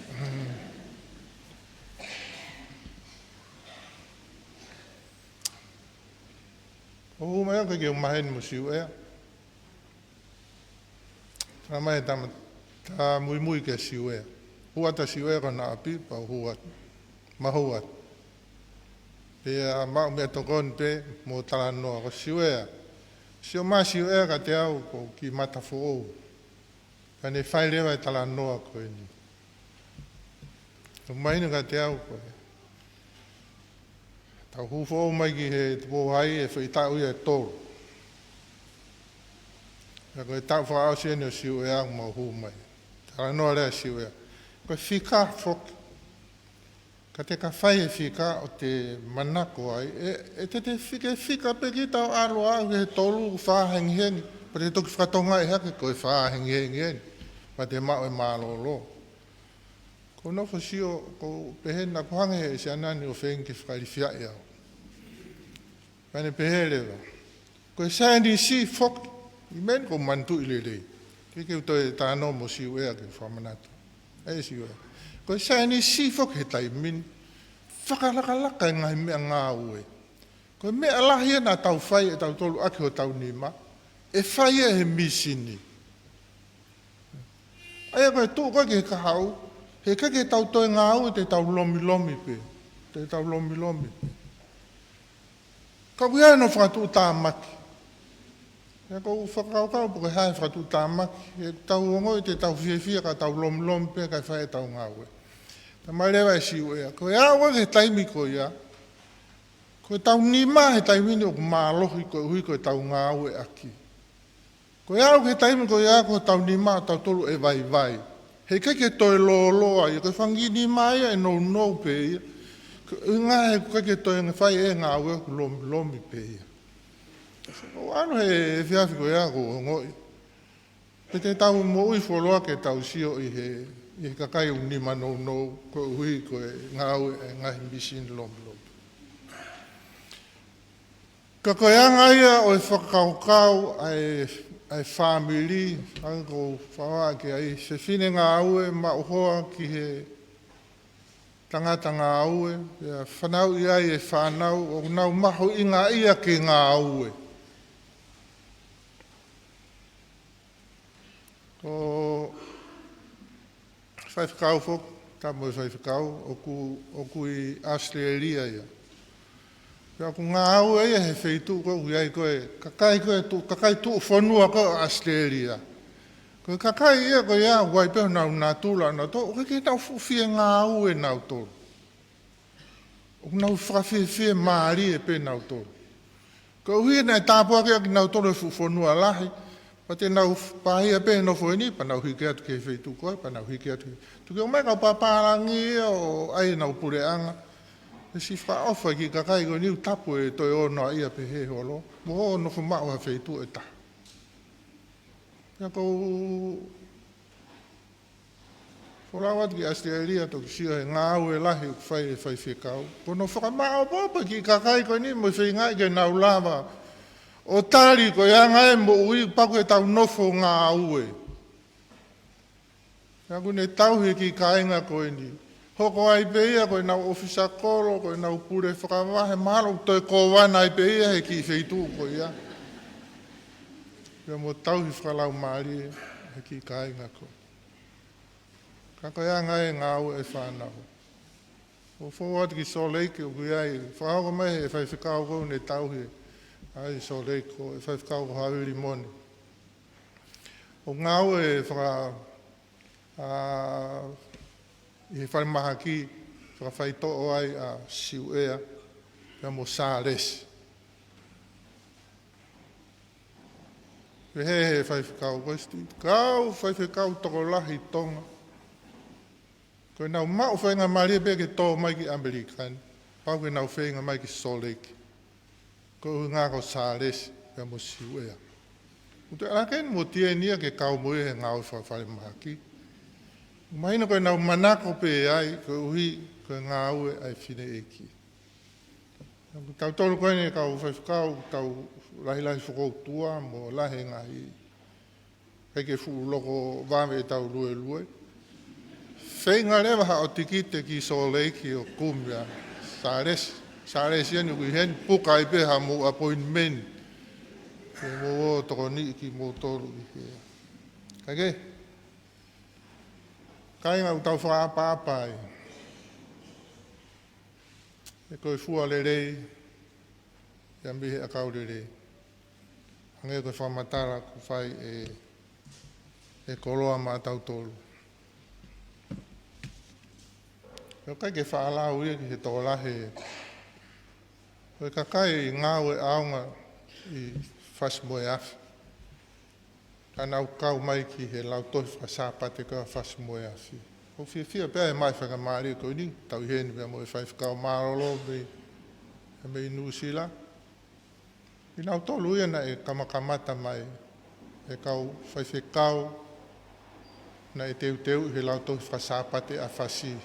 ʻO hū mai au ke u maheni mo Siuʻea. Tala mai e tama, tā muimui kia Siuʻea. Hū atu ʻa Siuʻea ki hona ʻapi, pea u hū atu. Mahou atu. Pea maʻu meʻatokoni pē mo talanoa ko Siuʻea. Sio mai Siuʻea kiate au ʻoku ou kiʻi mata foʻou. Pea ne fai leva e talanoa ko eni. ʻOku mahino kiate au ko e tau hū foʻou mai ki he Tupou Hai ʻe foʻi taʻu ia ʻe tolu. Pea ko e taʻu fakaʻosi eni ʻo Siuʻea ʻoku mau hū mai. Talanoa leva Siuʻea. Ko e fika foki. Ka te ka fai e fika ʻo te manako ai, ʻe, ʻe te te fika, fika pē kita ʻo ʻalu ʻo aʻu ki he tolu ʻoku fā hengihengi, pea te toki fakatongaʻi hake ko e fā hengihengi eni, pea te maʻu e mālōlō. Ko e nofo sio, ʻoku ou pehē naʻa ku hanga ʻe he siana ni ʻo feinga ke fakailifiaʻi au. Pea ne pehē leva, ko e saienisi foki, ʻi meni ʻoku ou manatuʻi lelei. Ke ke u toe talanoa mo Siuʻea ke fakamanatu. ʻE Siuʻea. Ko e saienisi foki he taimi ni, fakalakalaka e ngaahi meʻangāue. Ko e meʻa lahi ia naʻa tau fai ʻe tautolu ʻaki hotau nima, ʻe fai ia he mīsini. ʻA ia ko e tuʻu ko ē ki he kahaʻu, heʻikai ke tau toe ngāue, te tau lomilomi pē, te tau lomilomi pē. Ka ʻoku ʻi ai hono fakatuʻutāmaki. ʻIa, ʻoku ou fakakaukau pe ko e hā e fakatuʻutāmaki, ʻe tau ongoʻi te tau fiefia ka tau lomilomi pē kae fai ʻetau ngāue. Tala mai leva ʻe Siuʻea, ko e aʻu ki he taimi ko ia, ko ʻetau nima he taimi ni ʻoku mālohi koeʻuhi ko ʻetau ngāueʻaki. Ko e aʻu ki he taimi ko ia ko hotau nima ʻo tautolu ʻe vaivai. Heʻikai ke toe lōloa ia, ko e fanga kiʻi nima ia ʻe nounou pē ia. Ko e ʻuhinga he ʻoku ʻikai ke toe fai e ngāue, ʻoku lomilomi pē ia. ʻOku ou ʻalu he efiafi ko ia ʻoku ou ongoʻi pe te tau moʻui fuoloa ke tau sio ʻi he, ʻi he kakai ʻoku nima nounou, koeʻuhi ko e ngāue e ngaahi mīsini lomilomi. Ka ko e anga ia ʻo e fakakaukau ʻa e, ʻa e fāmili, ʻa ia ʻoku ou fakaʻamu ki ai, fefine ngāue maʻu hoa ki he tangata ngāue, pea fanauʻi ai e fānau, ʻoku nau mahuʻingaʻia ke ngāue. Ko e faifekau foki, tapu mo e faifekau, ʻoku, ʻoku ʻi ʻAositelēlia ia. Pea ʻoku ngāue ia he feituʻu ko ē ʻoku ʻi ai ko ē, kakai ko ē tuʻu, kakai tuʻu fonua ko ē ʻo ʻAositelēlia. Ko e kakai ia ko ia ʻoku ʻi ai pē honau natula, nautolu, ʻoku ʻikai ke nau fuʻu fie ngāue nautolu. ʻOku nau fakafiefiemālie pē nautolu. Koeʻuhi naʻe tāpuakiʻaki kinautolu he fuʻu fonua lahi, pea te nau pāhia pē he nofo ʻi heni, pea nau hiki atu ki he feituʻu ko ē, pea nau hiki atu ki he. Tuku ke ʻomai kau pāpālangi ia ʻo ʻai ʻenau puleʻanga. He siʻi fakaʻofa ki he kakai ko eni ʻoku tapu e toe onoaʻia pehē holo, mo hoʻo nofo maʻu ha feituʻu ʻe taha. Pea ʻoku ou folau atu ki ʻAositelēlia, toki sio he ngāue lahi ʻoku fai ʻe he faifekau. Ko hono fakamaʻopoʻopo e kiʻi kakai ko eni mo e feingaʻi ke nau lava ʻo tali ko e anga e moʻui, pea ʻoku tau nofo ngāue. Pea ʻoku ne tauhi e kiʻi kāinga ko eni. Hoko ai pē ia ko ʻenau ʻōfisa kolo, ko ʻenau pule fakavahe, mahalo ʻoku toe kōvana ai pē ia he kiʻi feituʻu ko ia. Pea mo tauhi fakalaumālie he kiʻi kāinga ko ē. Ka ko e anga e ngāue e fānau. ʻOku ou fou atu ki Salt Lake, ʻoku ʻi ai, fakahoko mai he faifekau ko ē ʻoku ne tauhi ai Salt Lake, ko e faifekau ko Havili Mone. ʻOku ngāue e faka-, ʻa, ʻi he falemahaki, fakafaitoʻo ai ʻa Siuʻea, pea mo Sālesi. Pehē he faifekau, ko e siʻi kau faifekau tokolahi Tonga. Ko ʻenau maʻu faingamālie pē ke tō mai ki ʻAmelika ni, pea ʻoku nau feinga mai ki Salt Lake. Ko e ʻuhinga ko Sālesi, pea mo Siuʻea. ʻOku te alake ni mo Tienia ke kau mo ia he ngāue fakafalemahaki. Mahino ko ʻenau manako pē ai, koeʻuhi, ko e ngāue ʻa e fineʻeiki. Ko tautolu ko eni kau faifekau, tau lahilahi fokoutua mo lahi e ngaahi, ʻikai ke fuʻu loko vave ʻetau luelue. Feinga leva haʻo tikite ki Salt Lake ʻo kumi ʻa Sālesi. Sālesi eni ʻoku ʻi heni, puka ai pē haʻamou appointment. Ke mou ō tokoniʻi kimoutolu ʻi hē. Kae kehe, kāinga, ʻoku tau fakaʻapaʻapa ai. He ko e fua lelei, ia mei he ʻakau lelei. Hangē ko e fakamatala kuo fai ʻe, ʻe Koloa maʻatautolu. ʻOku ʻikai ke faʻa lau ia ki he tokolahi, ko e kakai ngāue ʻaonga ʻi fasi mo e afi. Ka nau kau mai ki he lautohi fakasāpate ko ē ʻa fasi mo e afi. ʻOku fiefia pē ʻa e maʻu faingamālie ko eni, tau ʻi heni pea mo e faifekau mālōlō mei, mei Nuʻusila. ʻI nautolu ia naʻe kamakamata mai e kau faifekau naʻe teuteuʻi he lautohi fakasāpate ʻa fasi.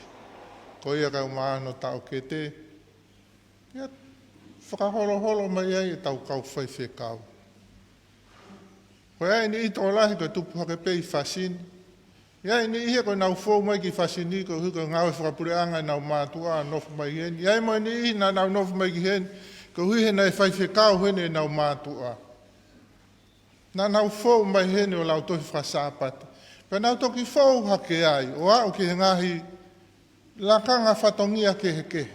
Ko ia kau māhina taʻokete, ia fakaholoholo mai ai ʻetau kau faifekau. Ko e ʻai e niʻihi tokolahi ko e tupu hake pē ʻi fasi ni. ʻI ai e niʻihi ko ʻenau fou mai ki fasi ni, koeʻuhi ko e ngāue fakapuleʻanga ʻenau mātuʻa nofo mai heni. ʻI ai mo e niʻihi naʻa nau nofo mai ki heni, koeʻuhi he naʻe faifekau heni ʻenau mātuʻa. Naʻa nau fou mai heni ʻo lautohi fakasāpate. Pea nau toki fou hake ai, ʻo aʻu ki he ngaahi lakanga fatongia kehekehe.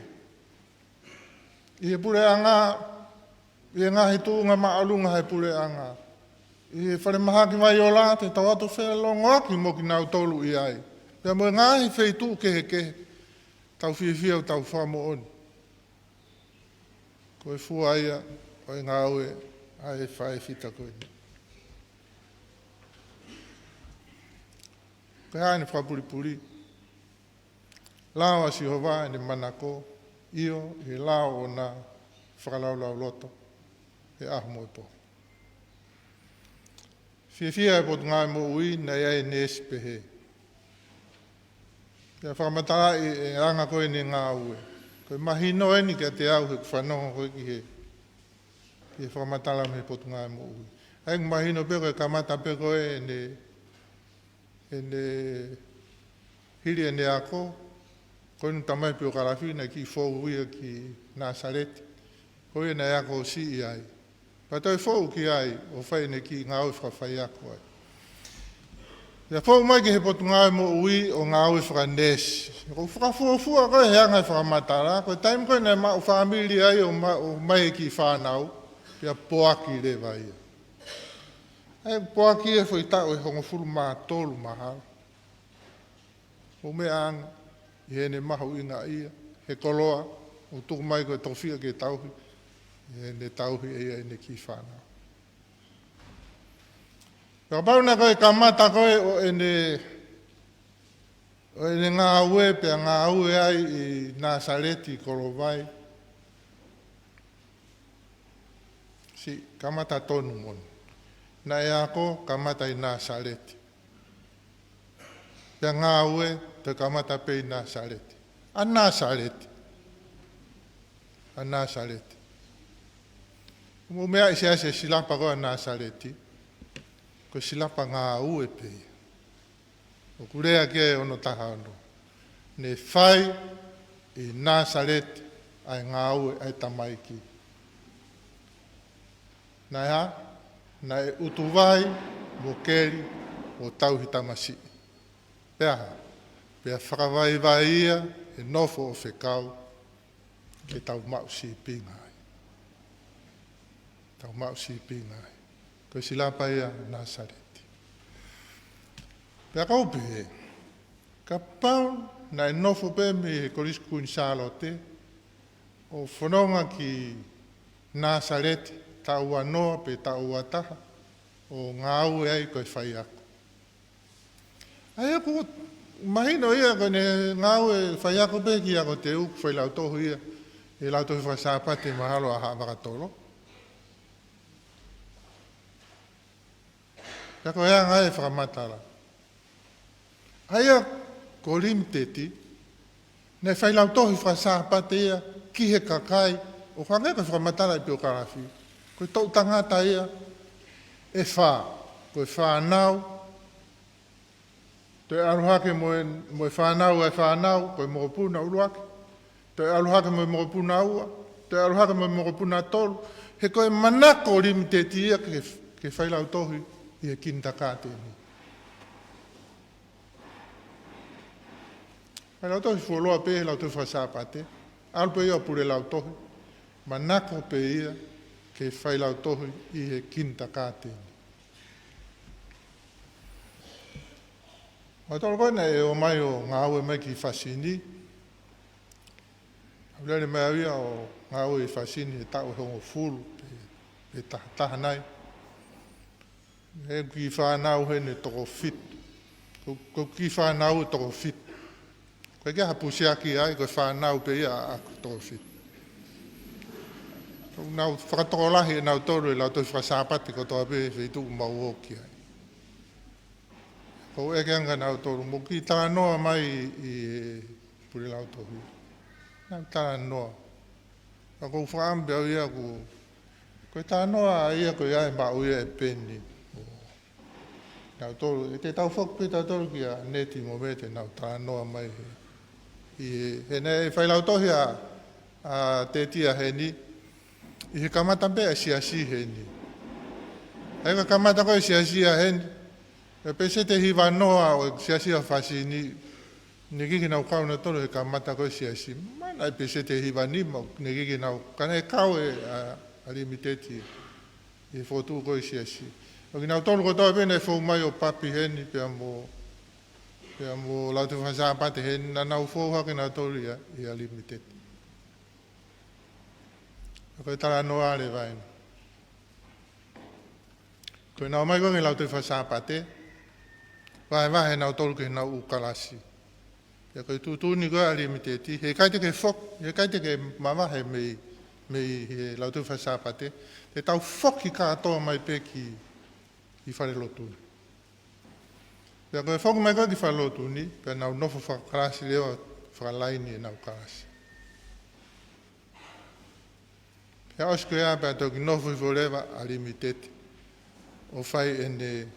ʻI he puleʻanga, ʻi he ngaahi tuʻunga māʻolunga he puleʻanga. ʻI he falemahaki Vaiola, te tau ō ʻo felongoaki mo kinautolu ʻi ai. Pea mo e ngaahi feituʻu kehekehe, tau fiefia ʻo tau fakamoʻoni. Ko e fua ia ʻo e ngāue ʻa e faifekau ko eni. Ko e hā ʻene fakapulipuli? Lao ʻa Sihova ʻene manako, ʻio, ʻi he lao ʻo ʻena fakalaulauloto he ʻaho mo e pō. Fiefia e Potungāue Moʻui naʻe ʻi ai e neesi pehē. Pea fakamatalaʻi e anga ko ē ʻene ngāue. Ko e mahino eni kiate au heʻeku fanongo ko ē ki he ʻi he fakamatala mei he Potungāue Moʻui. ʻA ia ʻoku mahino pē ko e kamata pē ko ē ʻene, ʻene hili ʻene ako, ko ʻene tamai Piokalafi naʻe kiʻi fou ia ki Nāsaleti. Ko ia naʻe ako siʻi ai. Pea toe fou ki ai ʻo fai ʻene kiʻi ngāue fakafaiako ai. Pea fou mai ki he Potungāue Moʻui ʻo ngāue fakaneesi. ʻOku fakafuofua ko ē he anga e fakamatala, ko e taimi ko ē naʻe maʻu fāmili ai ʻo ma-, ʻomai e kiʻi fānau, pea poaki leva ia. ʻA ia poaki e foʻi taʻu ʻe hongofulu mā tolu mahalo. ʻO meʻa ange ʻi heʻene mahuʻingaʻia, he koloa, ʻo tuku mai ko e tofiʻa ke tauhi, ʻi heʻene tauhi ʻe ia ʻene kiʻi fānau. Pea kapau naʻe ko e kamata ko ē ʻo ʻene, ʻo ʻene ngāue pea ngāue ai ʻi Nāsaleti Kolovai. Siʻi kamata tonu moʻoni. Naʻe ako kamata ʻi Nāsaleti. Pea ngāue toe kamata pē ʻi Nāsaleti. ʻA Nāsaleti. ʻA Nāsaleti. Mou meaʻi siasi e silapa ko ē ʻa Nāsaleti. Ko e silapa ngāue pē ia. ʻOku lea ki ai ʻo hono taha ono. Ne fai ʻi Nāsaleti ʻa e ngāue ʻa e tamaiki. Naʻe hā? Naʻe ʻutu vai, mo keli, mo tauhi tamasiʻi. Pea hā? Pea fakavaivai ia he nofo ʻo fekau ke tau maʻu sīpinga ai. Tau maʻu sīpinga ai. Ko e silapa ia ʻa Nāsaleti. Pea ʻoku ou pehē, kapau naʻe nofo pē mei he Kolisi Kuini Sālote, ʻo fononga ki Nāsaleti, taʻu ua noa pe taʻu ua taha, ʻo ngāue ai ko e faiako. ʻA ia ʻoku mahino ia ko ʻene ngāue faiako pē ki ako teu, ʻoku fai lautohi ia, ʻi he lautohi fakasāpate mahalo ʻa Haʻavakatolo. Pea ko e anga e fakamatala. ʻA ia ko Limiteti, naʻe fai lautohi fakasāpate ia ki he kakai, ʻo hangē ko e fakamatala ʻa e Piokalafi. Ko e toʻu tangata ia ʻe fā, ko e fānau, toe ʻalu hake mo e, mo e fānau ʻa e fānau, ko e mokopuna ʻuluaki. Toe ʻalu hake mo e mokopuna ua, toe ʻalu hake mo e mokopuna tolu. He ko e manako Limiteti ia ke, ke fai lautohi ʻi he kinitakāteni. Fai lautohi fuoloa pē he lautohi fakasāpate. ʻAlu pē ia ʻo pule lautohi. Manako pē ia ke fai lautohi ʻi he kinitakāteni. Mautolu ko ē naʻe ō mai ʻo ngāue mai ki Fasini. ʻAlu lele mai au ia ʻo ngāue ʻi Fasini he taʻu ʻe hongofulu pe, pe taha taha nai. He kiʻi fānau heni ʻe toko fitu. Ko, ko e kiʻi fānau ʻe toko fitu. Ko e kiʻi hapusiaki ai, ko e fānau pē ia ʻaʻaku ʻe toko fitu. Ko ʻenau fakatokolahi ʻe nautolu e lautohi fakasāpate kotoa pē he feituʻu ʻoku mau ō ki ai. Ko e ʻeke ange kia nautolu, mou kiʻi talanoa mai ʻi he pule lautohi. Nau talanoa. Ka ʻoku ou fakaʻamu pē au ia ʻoku, ko e talanoa ia ko ia ʻe maʻu ia ʻe Peni. Nautolu, ʻe te tau foki pē tautolu kia Neti mo Mete nau talanoa mai he. ʻI he, he naʻe fai lautohi ʻa, ʻa Teti ʻa heni, ʻi he kamata pē ʻa e siasi heni. ʻA ia ko e kamata ko ē siasi ʻa heni, ʻe peseti ʻe hiva noa ʻo e siasi ʻa Fasini, naʻe ʻikai ke nau kau nautolu he kamata ko ē siasi. Mana ʻe peseti ʻe hiva nima, naʻe ʻikai ke nau, ka naʻe kau ʻe, ʻa, ʻa Limiteti ʻi he fokotuʻu ko ē siasi. ʻO kinautolu kotoa pē naʻe fou mai ʻo papi heni pea mo, pea mo lautohi fakasāpate heni, naʻa nau fou hake nautolu ia, ia Limiteti. Ko e talanoa leva ena. Ko ʻenau ō mai ko ē ki he lautohi fakasāpate, vahevahe nautolu ki heʻenau ʻū kalasi. Pea ko e tuʻutuʻuni ko ē ʻa Limiteti, heʻikai te ke foki, heʻikai te ke mavahe mei, mei he lautohi fakasāpate, te tau foki kātoa mai pē ki, ki falelotu ni. Pea ko e foki mai ko ē ki falelotu ni, pea nau nofo fakakalasi leva, fakalaini ʻenau kalasi. Pea ʻosi ko ia pea toki nofo hifo leva ʻa Limited ʻo fai ʻene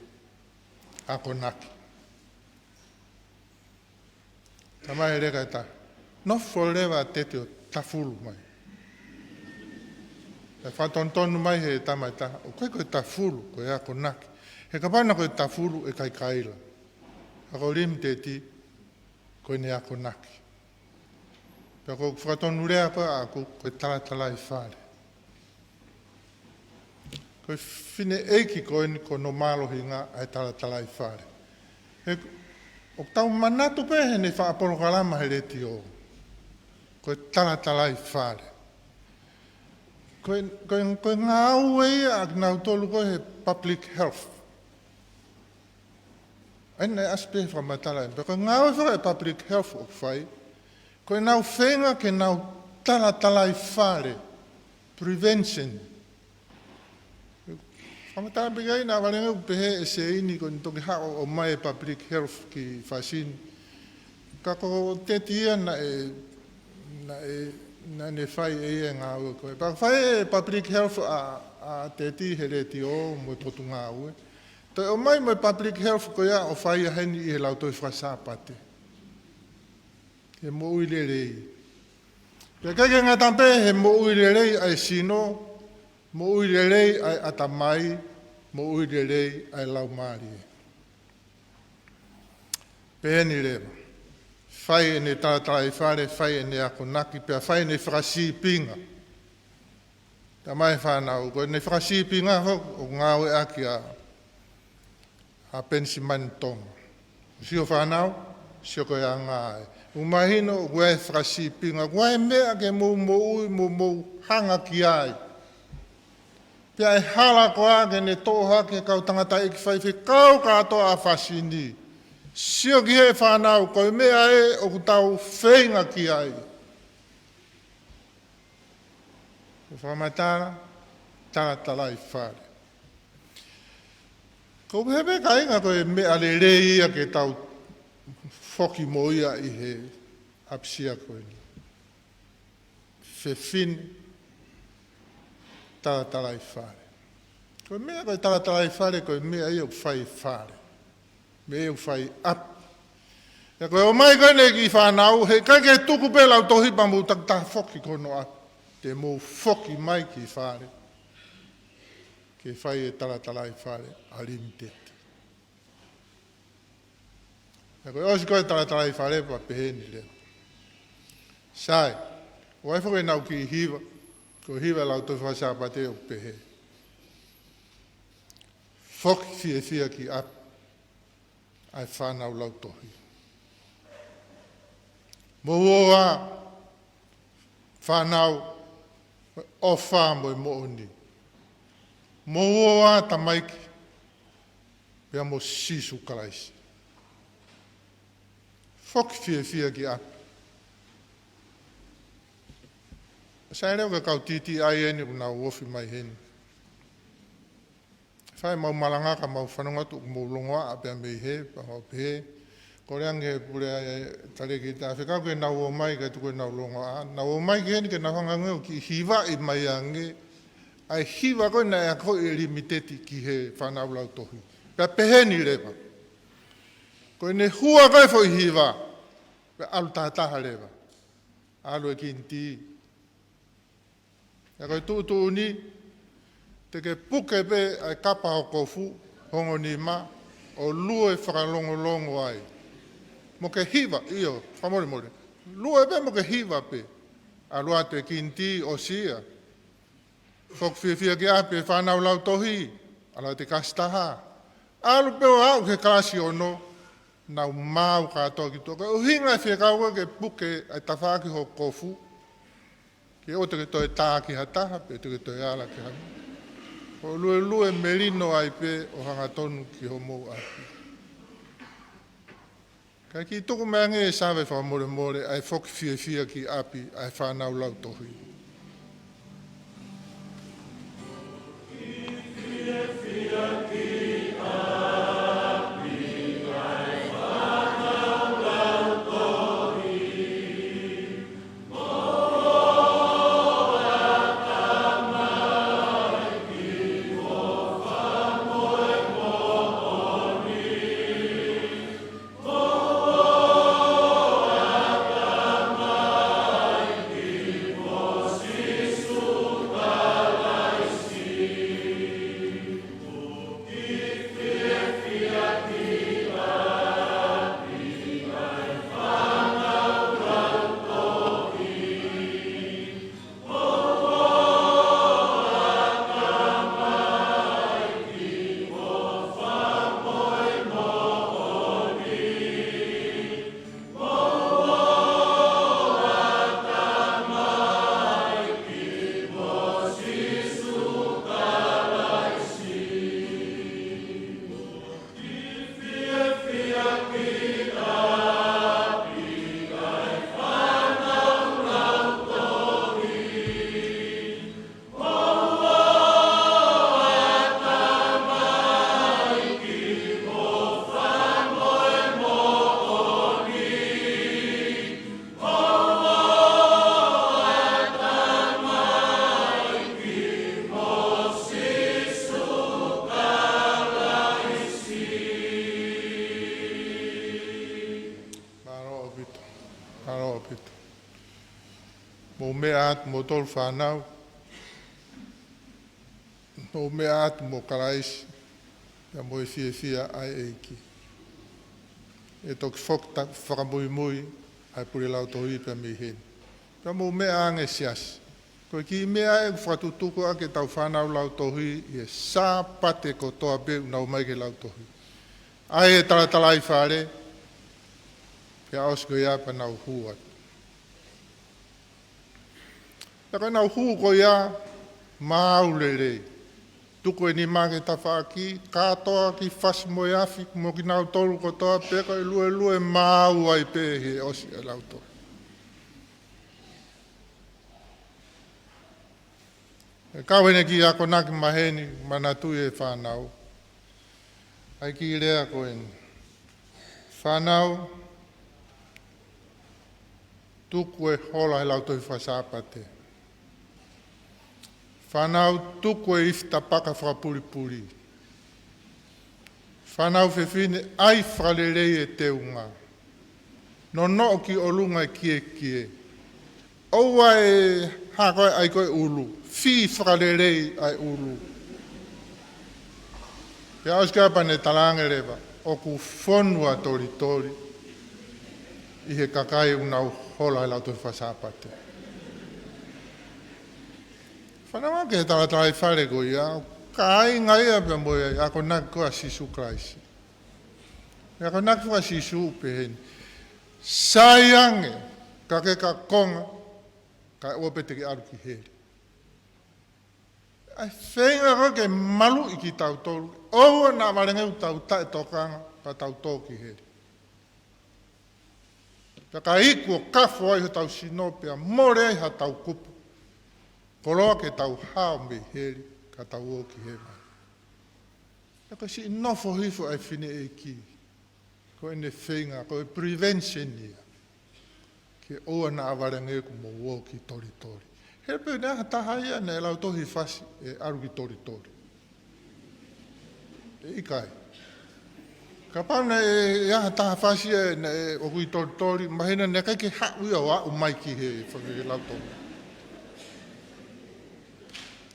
akonaki. Talamai ʻe he leka ʻe taha, nofo leva ʻa Tete ʻo tafulu mai. Pea fakatonutonu mai ʻe he tama ʻe taha, ʻoku ʻikai ko e tafulu, ko e akonaki. He kapau naʻe ko e tafulu ʻe kaikaila. Ka ko Limited, ko ʻene akonaki. Pea ko e fakatonulea ko ē ʻaʻaku, ko e talatalaifale. Ko e fineʻeiki ko eni ko hono mālohinga ʻa e talatalaifale. He ʻoku tau manatu pē heʻene faʻa polokalama he letiō. Ko e talatalaifale. Ko e, ko e, ko e ngāue ia ʻa kinautolu ko ē he public health. ʻA ia naʻe ʻasi pē he fakamatala ē. Pea ko e ngāue faka e public health ʻoku fai, ko ʻenau feinga ke nau talatalaifale, prevention. Fakamatala pē ki ai naʻa vale ange ʻoku pehē ʻe Seini ko eni toki haʻu ʻo ʻomai e public health ki Fasini. Ka ko Teti ia naʻe, naʻe, naʻa ne fai ʻe ia e ngāue ko ē. Pea fai ʻe public health ʻa, ʻa Teti he letiō mo e potungāue. Toe ʻomai mo e public health ko ia ʻo fai ʻa heni ʻi he lautohi fakasāpate. He moʻui lelei. Pea ʻikai ke ngata pē he moʻui lelei ʻa e sino, moʻui lelei ʻa e ʻatamai, moʻui lelei ʻa e laumālie. Peheni leva. Fai ʻene talatalaifale, fai ʻene akonaki, pea fai ʻene fakasīpinga. Talamai ʻe he fānau, ko ʻene fakasīpinga foki ʻoku ngāueʻaki ʻa, ʻa Penisimani Tonga. Sio fānau, sio ko e anga ai. ʻOku mahino ʻoku ʻi ai e fakasīpinga, ʻoku ʻi ai e meʻa ke mou moʻui, mou, mou hanga ki ai. Pea ʻi he hala ko ā ke ne toʻo hake e kau tangataʻeiki faifekau kātoa ʻa Fasini. Sio ki he fānau, ko e meʻa ē ʻoku tau feinga ki ai. Ko e fakamatala, talatalaifale. Ko e pehē pē kāinga ko e meʻa lelei ia ke tau foki mo ia ʻi he ʻapisia ko eni. Fefine, talatalaifale. Ko e meʻa ko e talatalaifale, ko e meʻa ia ʻoku fai fale. Meʻa ia ʻoku fai ʻapi. Pea ko e ʻomai ko eni ki fānau, he ʻikai ke tuku pē lautohi pea mou takitaha foki ki hono ʻapi. Te mou foki mai ki fale. Ke fai e talatalaifale ʻa Limited. Pea ko e ʻosi ko ē talatalaifale pea peheni leva. Sai, ʻoku ʻi ai foki ʻenau kiʻi hiva, ko e hiva lautohi fakasāpate ʻoku pehē. Foki fiefia ki ʻapi ʻa e fānau lautohi. Mou ō ā fānau, ʻofa mo e moʻoni. Mou ō ā tamaiki, pea mo Sīsū Kalaisi. Foki fiefia ki ʻapi. Sai leva ko e kau T T I eni ʻoku nau ofi mai heni. Fai mau malanga ka mau fanongo atu ʻoku mou longoaʻa pea mei hē, pea mau pehē. Kole ange pule ai, talēkita, fekau ke nau ō mai kae tuku ʻenau longoaʻa. Nau ō mai ki heni ke nau hanga ange ʻo kiʻi hivaʻi mai ange ʻa e hiva ko ē naʻe akoʻi ʻe Limited ki he fānau lautohi. Pea peheni leva. Ko ʻene hua ko ē foʻi hiva, pea ʻalu tahataha leva. ʻAlu e kinitī. Pea ko e tuʻutuʻuni, te ke puke pē ʻa e kapa ho kofu, hongo nima, ʻo lue fakalongolongo ai. Mo ke hiva, ʻio, fakamolemole. Lue pē mo ke hiva pē. ʻAlu atu e kinitī, ʻosi ia. Foki fiefia ki ʻapi e fānau lautohi, ʻalu atu e kasi taha. ʻAlu pē ʻo aʻu ki he kalasi ono, nau maau kātoa ki tuʻa. Ko e ʻuhinga e fekau ko ē ke puke ʻa e tafaʻaki ho kofu. Ke ʻoua te ke toe tā ki ha taha, pe te ke toe ala ki ha. ʻO luelue melino ai pē ʻo hangatonu ki homou ʻapi. Kae kiʻi tuku mai ange ʻe Save fakamolemole ʻa e foki fiefia ki ʻapi ʻa e fānau lautohi. Mou meʻa atu moutolu fānau, mou meʻa atu mo Kalaisi, pea mo e fiefia ʻa e ʻEiki. ʻE toki foki ta-, fakamuimui ʻa e pule lautohi pea mei heni. Pea mou meʻa ange siasi. Ko e kiʻi meʻa ʻe fakatutuku ʻaki ʻetau fānau lautohi ʻi he Sāpate kotoa pē ʻoku nau ō mai ki he lautohi. ʻAi e talatalaifale, pea ʻosi ko ia pea nau hū atu. Pea ka nau hū ko ia, maau lelei. Tuku e nima ki he tafaʻaki, kātoa ki he fasi mo e afi, mo kinautolu kotoa pē ko e luelue maau ai pē he ʻosi e lautohi. ʻE kau ʻene kiʻi akonaki maheni, manatuʻi e fānau. ʻAi kiʻi lea ko eni. Fānau, tuku e hola he lautohi faka-Sāpate. Fānau, tuku e ifi tapaka fakapulipuli. Fānau fefine, ʻai fakalelei e teunga. Nonoʻo ki ʻolunga e kiekie. ʻOua ʻe hā ko ē ʻai ko ē ʻulu. Fī fakalelei ʻa e ʻulu. Pea ʻosi ko ia pea ne talaange leva, ʻoku fonu ʻa Tolitoli ʻi he kakai ʻoku nau hola he lautohi faka-Sāpate. Fanongo ki he talatalaifale ko ia, kāinga ia pea mo e akonaki ko ia ʻa Sīsū Kalaisi. Pea akonaki faka-Sīsū peheni. Sai ange, ka ke ka konga, kae ʻoua pē te ke ʻalu ki heli. ʻA e feinga ko ē ke maluʻi kitautolu, ʻoua naʻa valangeu ʻetau taʻetokanga, pea tau tō ki heli. Pea ka iku ʻo kafo ai hotau sino pea mole ai haʻatau kupu, koloa ke tau hao mei heli, ka tau ō ki hēvani. Pea ko e siʻi nofo hifo ʻa e fineʻeiki. Ko ʻene feinga, ko e prevention ia. Ke ʻoua naʻa valangeu kuo mou ō ki Tolitoli. He pē naʻe ʻi ai ha taha ia naʻe lautohi fasi ʻe ʻalu ki Tolitoli. ʻE ʻikai. Kapau naʻe ʻi ai ha taha fasi ia naʻe ō ki Tolitoli, mahino naʻe ʻikai ke haʻu ia ʻo aʻu mai ki he fale lautohi.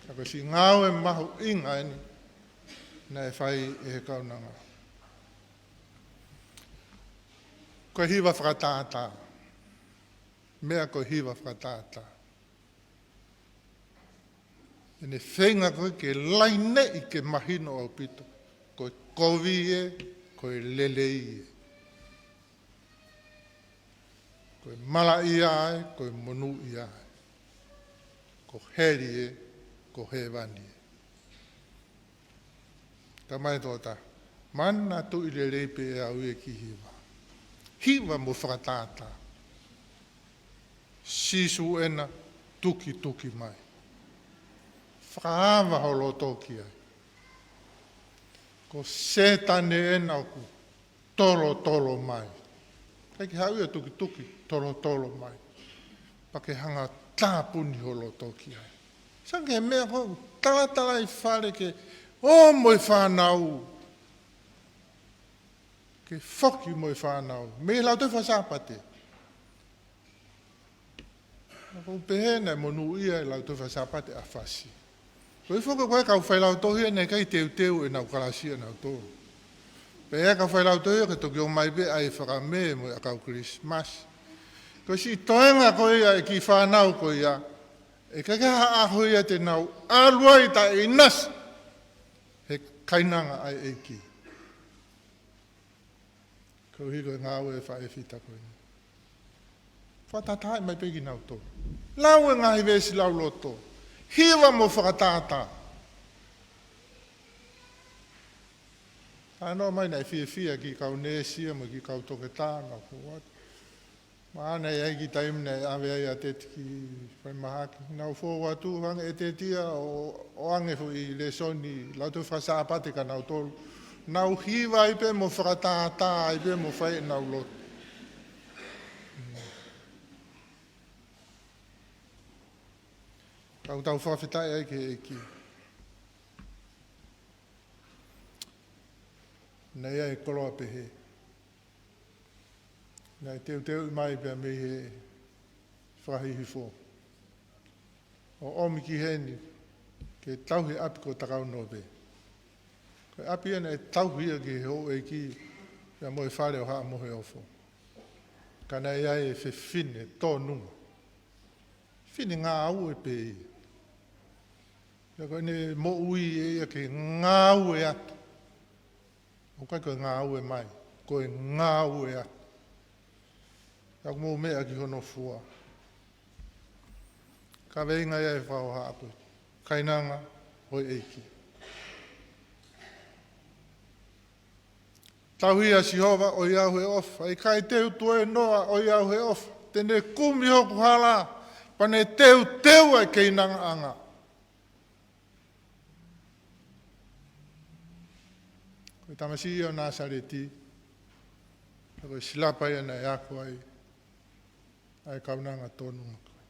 Ka ko e siʻi ngāue mahuʻinga eni naʻe fai ʻe he kaunanga. Ko e hiva fakatātā. Meʻa ko e hiva fakatātā. ʻEne feinga ko ē ke laineʻi ke mahino ʻaupito. Ko e kovi ē, ko e lelei ē. Ko e malaʻia ē, ko e monūʻia ē. Ko heli ē, ko hēvani ē. Tamai tō ta. Manatuʻi lelei pē ʻe au ia e kiʻi hiva. Hiva mo fakatātā. Sīsū ʻena tukituki mai. Fakaava ho loto ki ai. Ko Sētane ʻena ʻoku tolotolo mai. ʻIkai ke haʻu ia ʻo tukituki, tolotolo mai. Pea ke hanga ʻo tāpuni ho loto ki ai. Sai ange ki he meʻa ko ē, talatalaifale ke ō mo e fānau. Ke foki mo e fānau. Mei he lautohi faka-Sāpate. Naʻa ku pehē naʻe monūʻia e lautohi faka-Sāpate ʻa fasi. Ko e foki ko e kau failautohi naʻe ʻikai teuteu ʻenau kalasi ʻanautolu. Pea ʻi ai e kau failautohi ke toki ō mai pē ʻai e fakamē mo e ʻakau Kilisimasi. Ko e siʻi toenga ko ia e kiʻi fānau ko ia. ʻE ʻikai ke ʻi ai ha ʻaho ia te nau ʻalu ai taʻe ʻinasi he kainanga ʻa e ʻEiki. Koeʻuhi ko e ngāue ʻa e faʻē fita ko eni. Fakatātā mai pē kinautolu. Lau e ngaahi veesi lauloto. Hiva mo fakatātā. Talanoa mai naʻe fiefia e kiʻi kau neesi ia mo e kiʻi kau toketā naʻa ku ʻoatu. Mahalo naʻe ʻi ai e kiʻi taimi naʻe ʻave ai ʻa Teti ki falemahaki. Nau fou atu, hangē ʻe Teti ia ʻo, ʻo ʻoange foʻi lēsoni lautohi faka-Sāpate kia nautolu. Nau hiva ai pē mo fakatātā ai pē mo fai ʻenau lotu. Ka ʻoku tau fakafetaʻi ai ki he ʻEiki. Naʻe ʻi ai e koloa pehē. Naʻe teuteuʻi mai pea mei he fakahihifo ʻo ʻomi ki heni ke tauhi ʻapi ko Takaunope. Ko e ʻapi ia naʻe tauhi ia ki he houʻeiki pea mo e fale ʻo Haʻa Moheofo. Ka naʻe ʻi ai e fefine tōnunga. Fefine ngāue pē ia. Pea ko ʻene moʻui ʻe ia ke ngāue atu. ʻOku ʻikai ko e ngāue mai, ko e ngāue atu. Pea ʻoku mou meʻa ki hono fua. Kaveinga ia ʻe fakahohaʻa ko e kainanga ʻo e ʻEiki. Tauhi ʻa Sihova ʻo ʻiate au he ʻofa, ʻe ʻikai te u tuēnoa ʻo ʻiate au he ʻofa. Te ne kumi hoku hala, pea ne teuteu ʻa e keinangaʻanga. Ko e tamasiʻi ia ʻo Nāsaleti, ko e silapa ia naʻe ako ai ʻa e kaunanga tōnunga ko ē.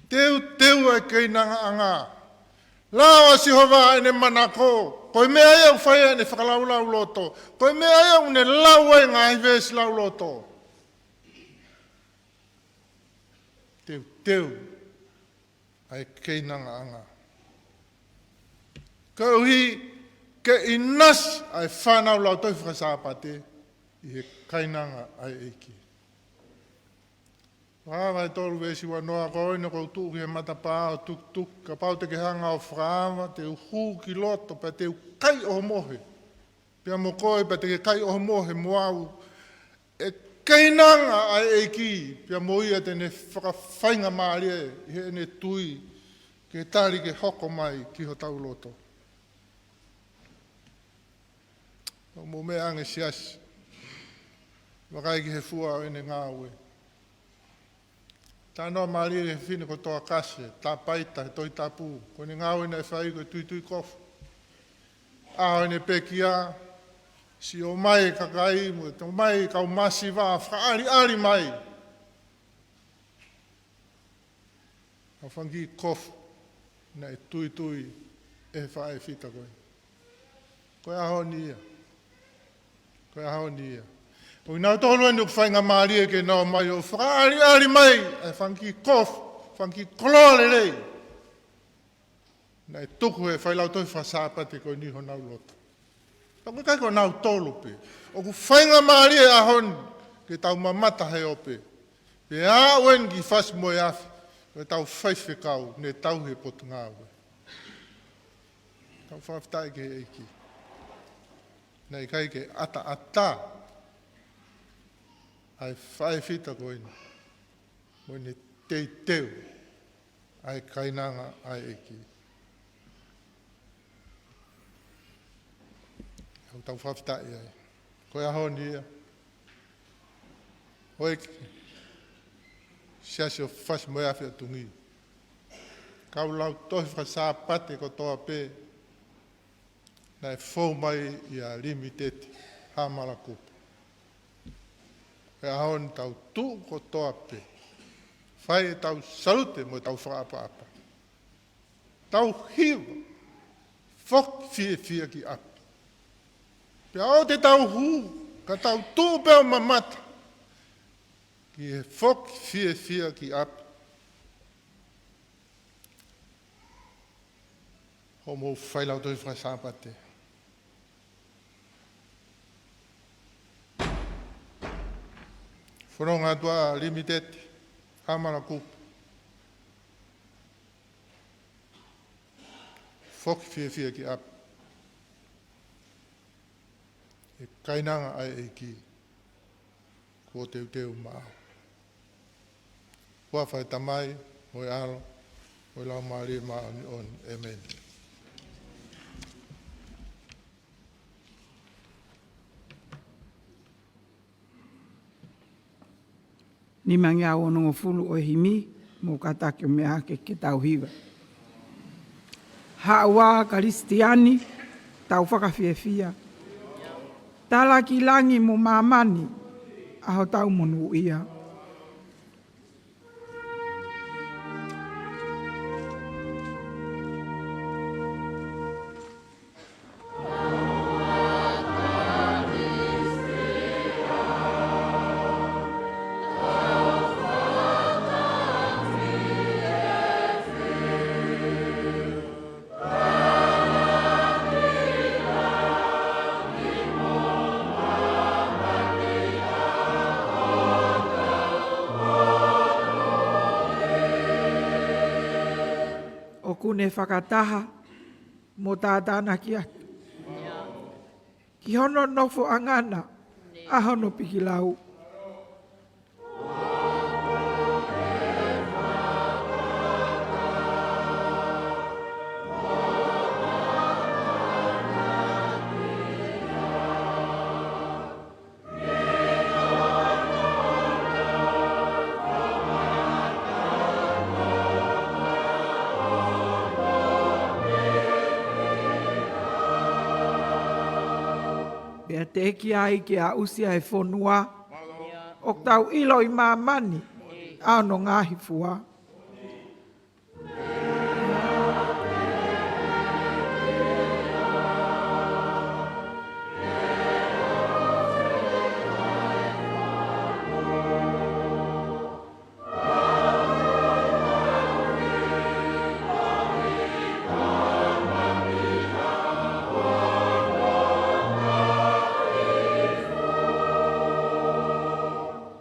Teuteu ʻa e keinangaʻanga. Lao ʻa Sihova ʻene manako. Ko e meʻa ia ʻoku fai ai ʻene fakalaulauloto. Ko e meʻa ia ʻoku ne lau ai ngaahi veesi lauloto. Teuteu ʻa e keinangaʻanga. Koeʻuhi ke ʻinasi ʻa e fānau lautohi fakasāpate ʻi he kainanga ʻa e ʻEiki. Vahe tolu veesi uanoa, ko au eni ʻoku ou tuʻu ki he matapā ʻo tukutuku, kapau te ke hanga ʻo fakaava, te u hū ki loto, pea te u kai ʻo mohe. Pea mo koe, pea te ke kai ʻo mohe mo au. ʻE keinanga ʻa e ʻEiki, pea mo ia te ne fakafaingamālie ʻi heʻene tui, ke tali ke hoko mai ki hotau loto. Mou meʻa ange siasi. Vakai ki he fua ʻo ʻene ngāue. Talanoa mālie he fefine ko Toakase, tāpaita he Tohi Tapu, ko ʻene ngāue naʻe fai ko e tuitui kofu. ʻAho ʻene pekia, siʻi ō mai e kakai, mo e tō mai e kau masiva, fakaʻaliʻali mai. ʻA e fanga kiʻi kofu naʻe tuitui ʻe he faʻē fita ko ē. Ko e ʻaho ni ia. Ko e ʻaho ni ia. Ko kinautolu eni ʻoku faingamālie ke nau ō mai ʻo fakaʻaliʻali mai ʻa e fanga kiʻi kofu, fanga kiʻi koloa lelei. Naʻe tuku ʻe he failautohi fakasāpate ko eni honau loto. Ka ʻoku ʻikai ko kinautolu pē. ʻOku faingamālie ʻaho ni ke tau mamata he ope. Pea aʻu eni ki Fasi-moe-Afi, ko ʻetau faifekau, ne tauhi e potungāue. Tau fakafetaʻi ki he ʻEiki. Naʻe ʻikai ke ʻataʻatā ʻa e faʻē fita ko eni mo ʻene teuteu ʻa e kainanga ʻa e ʻEiki. ʻOku tau fakafetaʻi ai. Ko e ʻaho ni ia. Houʻeiki, siasi ʻo Fasi-moe-Afi ʻa Tungi. Kau lautohi fakasāpate kotoa pē naʻe fou mai ʻia Limiteti Haʻa Malakupu. Ko e ʻaho ni tau tuʻu kotoa pē. Fai ʻetau salute mo ʻetau fakaʻapaʻapa. Tau hiva, foki fiefia ki ʻapi. Pea ʻoua te tau hū, ka tau tuʻu pē ʻo mamata ki he foki fiefia ki ʻapi. Hoʻomou failautohi fakasāpate. Fononga atu ʻa Limiteti Haʻa Malakupu. Foki fiefia ki ʻapi. ʻE kainanga ʻa e ʻEiki. Kuo teuteu maʻau. Huafa ʻo e Tamai, mo e ʻAlo, mo e Laumālie Māʻoniʻoni. ʻĒmeni. Nimangeau onongofulu ʻo e himi, mou kātaki ʻo meʻa hake ke tau hiva. Haʻu ā Kalisitiane, tau fakafiefia. Tala ki langi mo māmani, ʻa hotau monūʻia. ʻoku ne fakataha mo tātānaki atu ki hono nofoʻanga ʻa hono pikilau. Pea teʻeki ai ke aʻusia e fonua ʻoku tau ʻilo ʻi māmani ʻa hono ngaahi fua.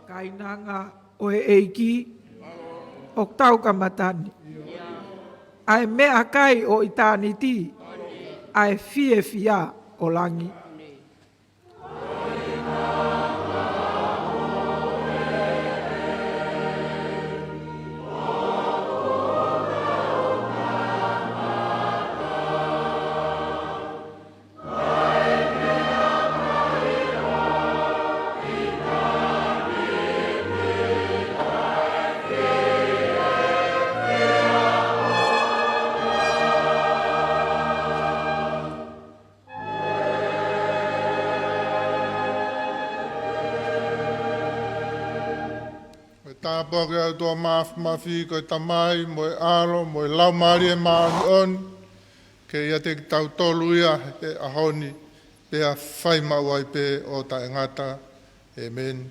Kainanga ʻo e ʻEiki, ʻoku tau kamata ni ʻa e meʻakai ʻo ʻitāniti, ʻa e fiefia ʻo langi. Ko e tāpuaki ʻa e ʻOtua Māfimafi, ko e Tamai, mo e ʻAlo, mo e Laumālie Māʻoniʻoni, ke ʻiate kitautolu ia he ʻaho ni, pea fai maʻu ai pē ʻo taʻengata. ʻĒmeni.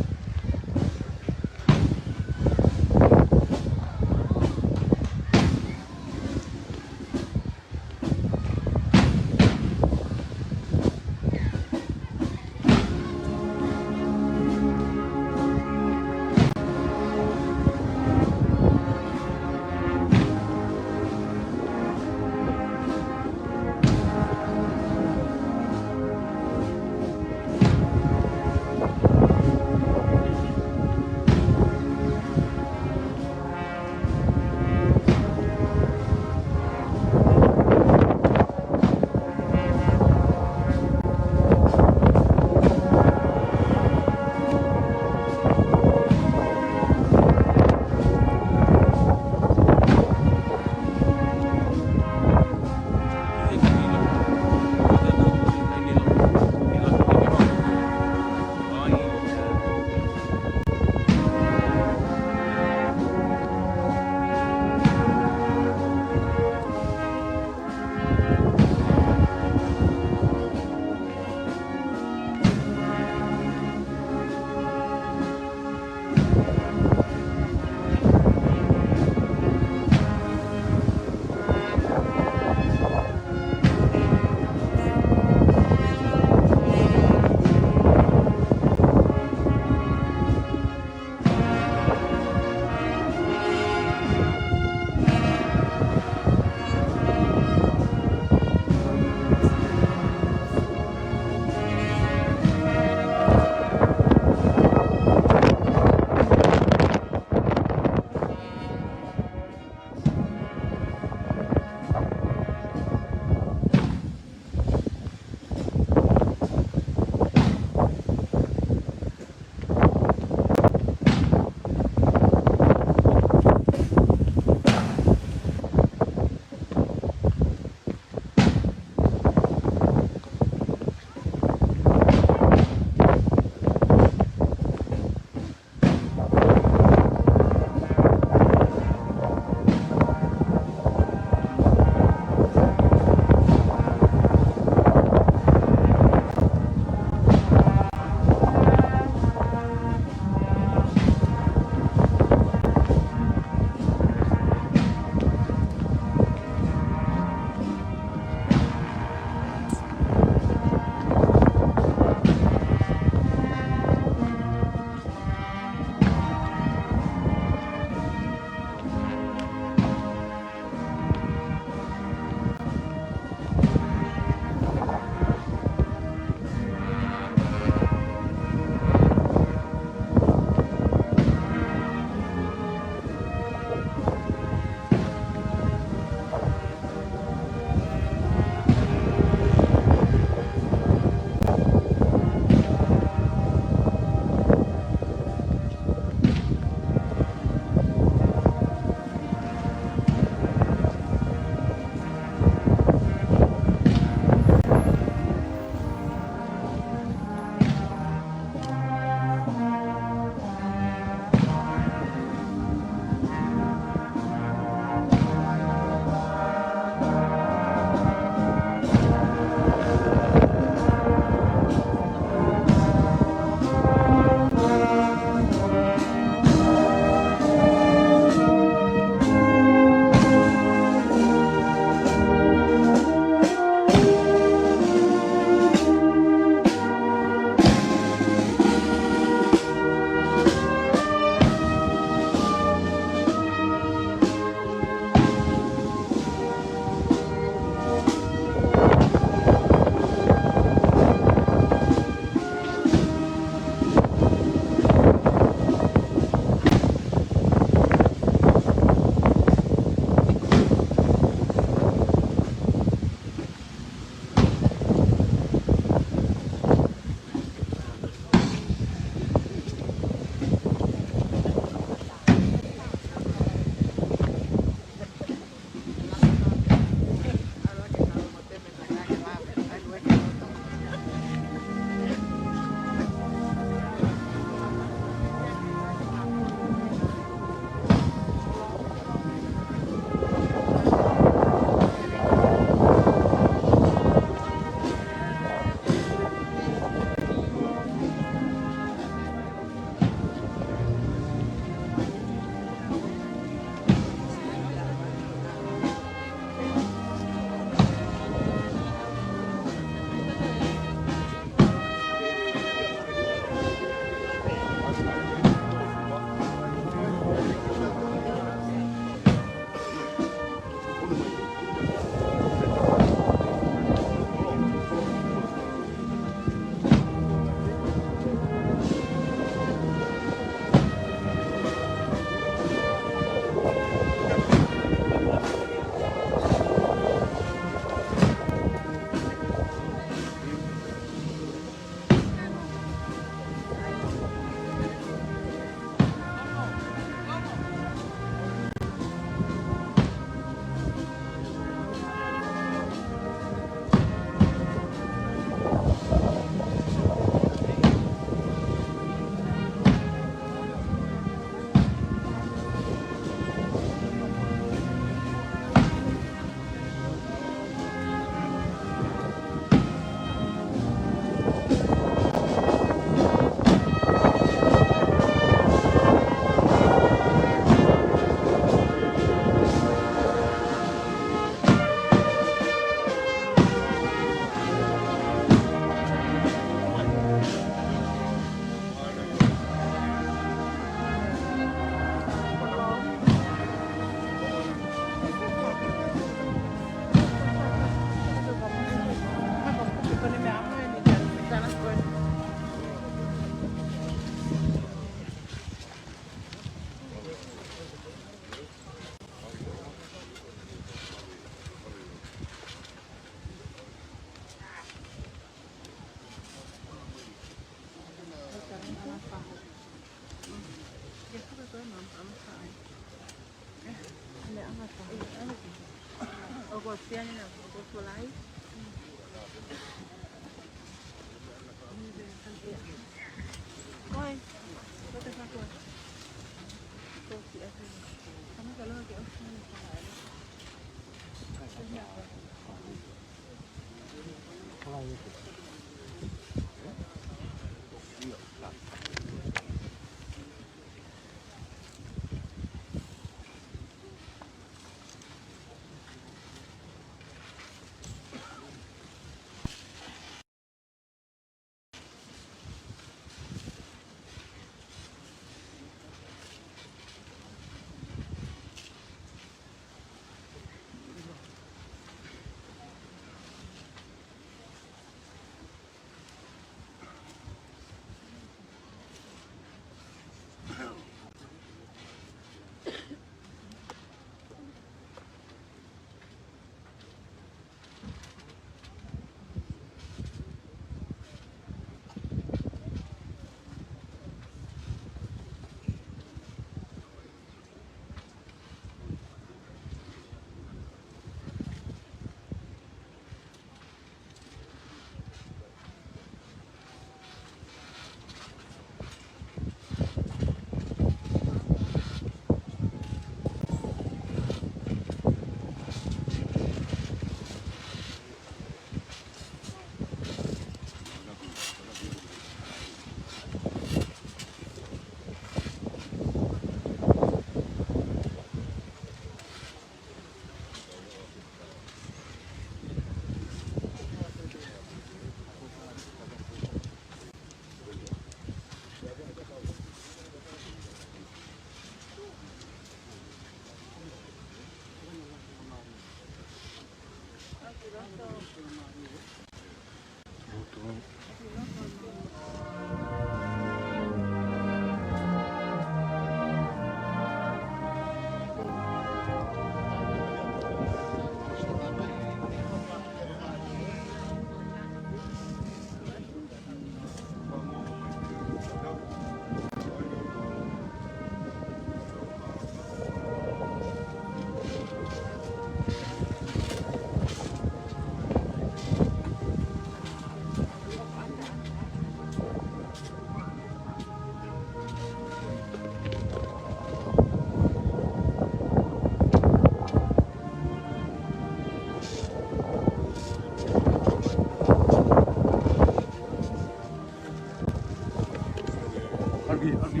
Agi, agi.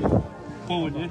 Pau, ne?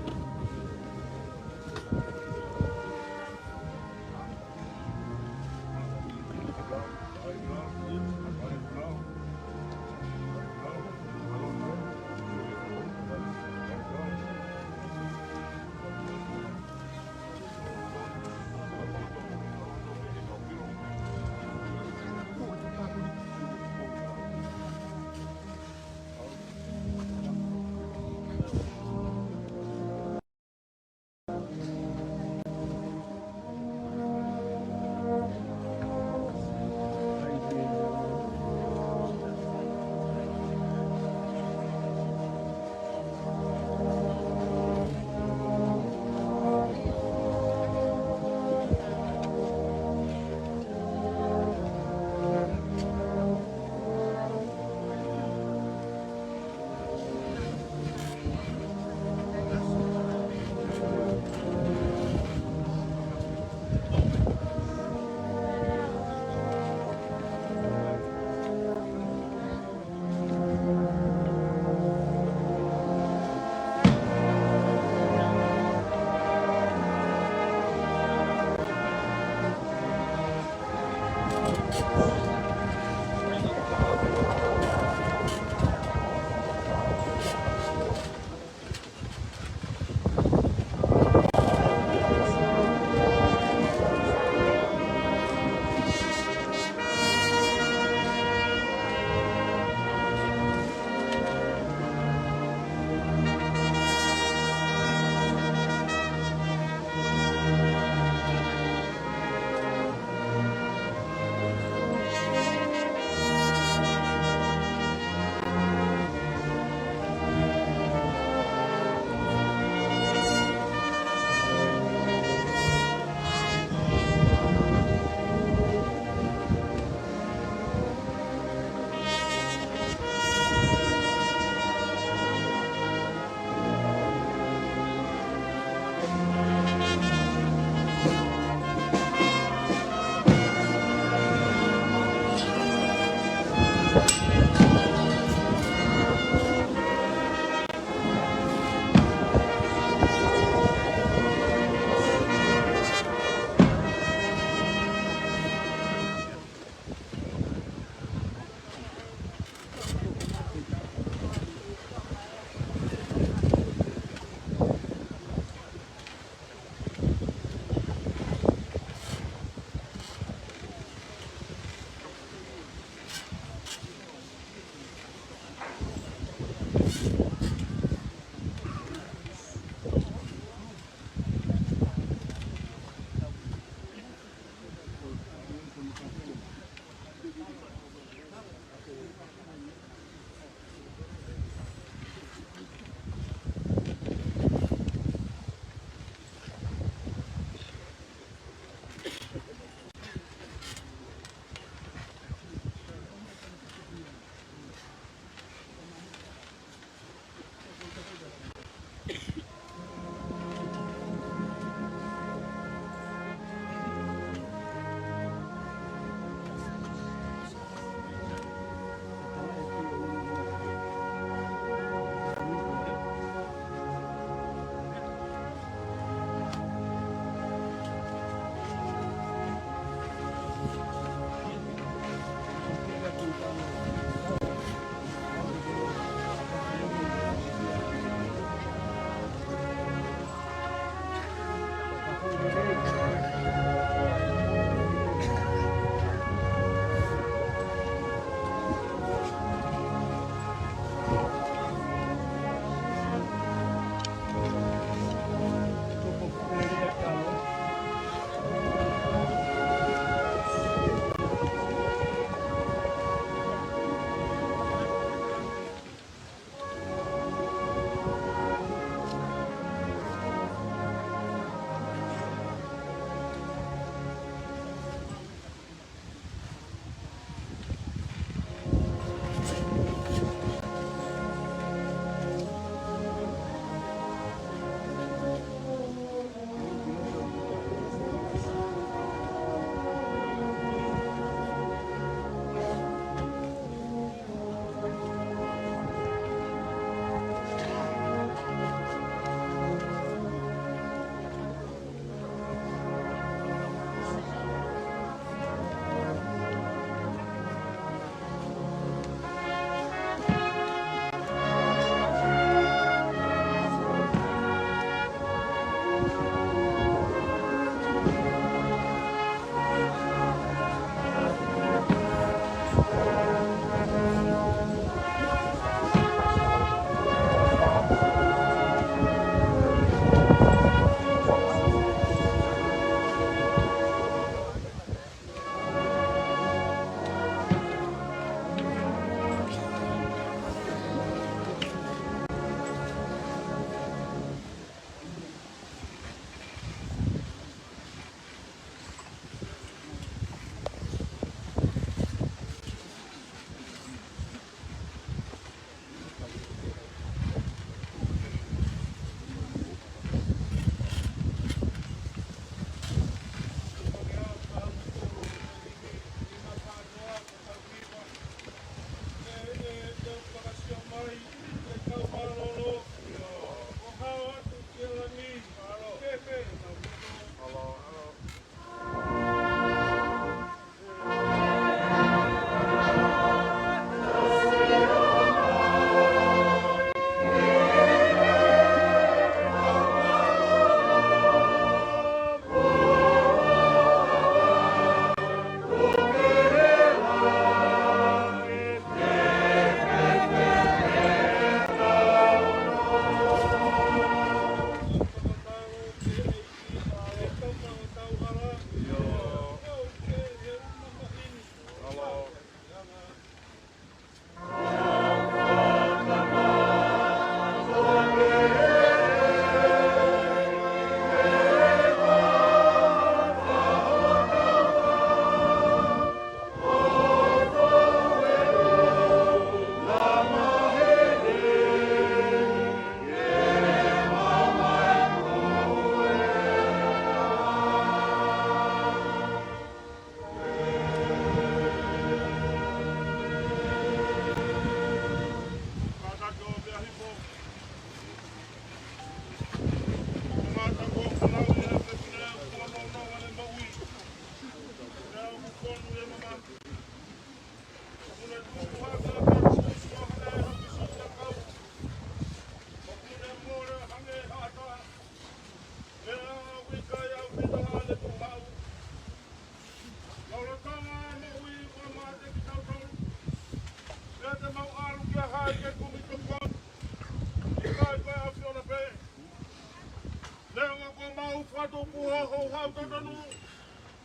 Ko hoʻo hau totonu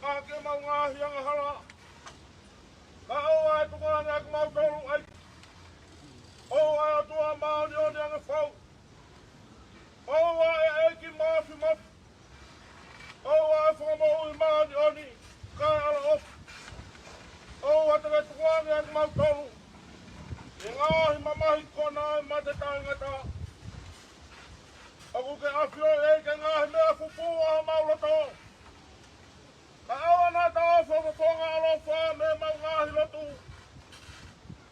ʻa ʻemau ngaahi angahala. Kae ʻoua ʻe tukuange ʻa kimautolu ʻEiki. ʻOua ʻe ʻOtua māʻoniʻoni ange fou. ʻOua ʻe ʻEiki Māfimafi. ʻOua ʻe Fakamoʻui māʻoniʻoni kae ʻaloʻofa. ʻOua te ke tukuange ʻa kimautolu ʻi he ngaahi mamahi konā ʻo e mate taʻengata. ʻOku ke ʻafioʻi ʻEiki e ngaahi meʻa fufū ʻa homau loto. Kae ʻoua naʻa ta ʻofa ʻo fofonga ʻaloʻofa mei heʻemau ngaahi lotu.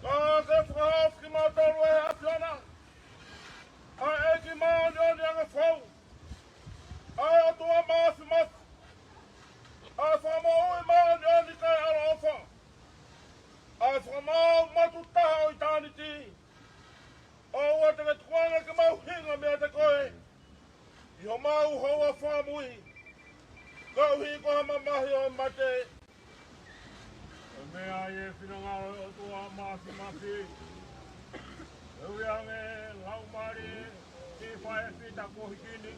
Ka ke fakahaofi kimautolu ʻe he ʻAfiona ʻa e ʻEiki Māʻoniʻoni ange fou, ʻa e ʻOtua Māfimafi, ʻa e Fakamoʻui māʻoniʻoni kae ʻaloʻofa, ʻa e Fakamaau matuʻotaha ʻo ʻitāniti. ʻOua te ke tukuange ke mau hinga meiate koe ʻi homau houa fakamui, koeʻuhi ko ha mamahi ʻo e mate. Ko e meʻa ʻi he finangalo ʻo e ʻOtua Māfimafi, ʻe ui ange e Laumālie ki he faʻē fita kuo hiki ni,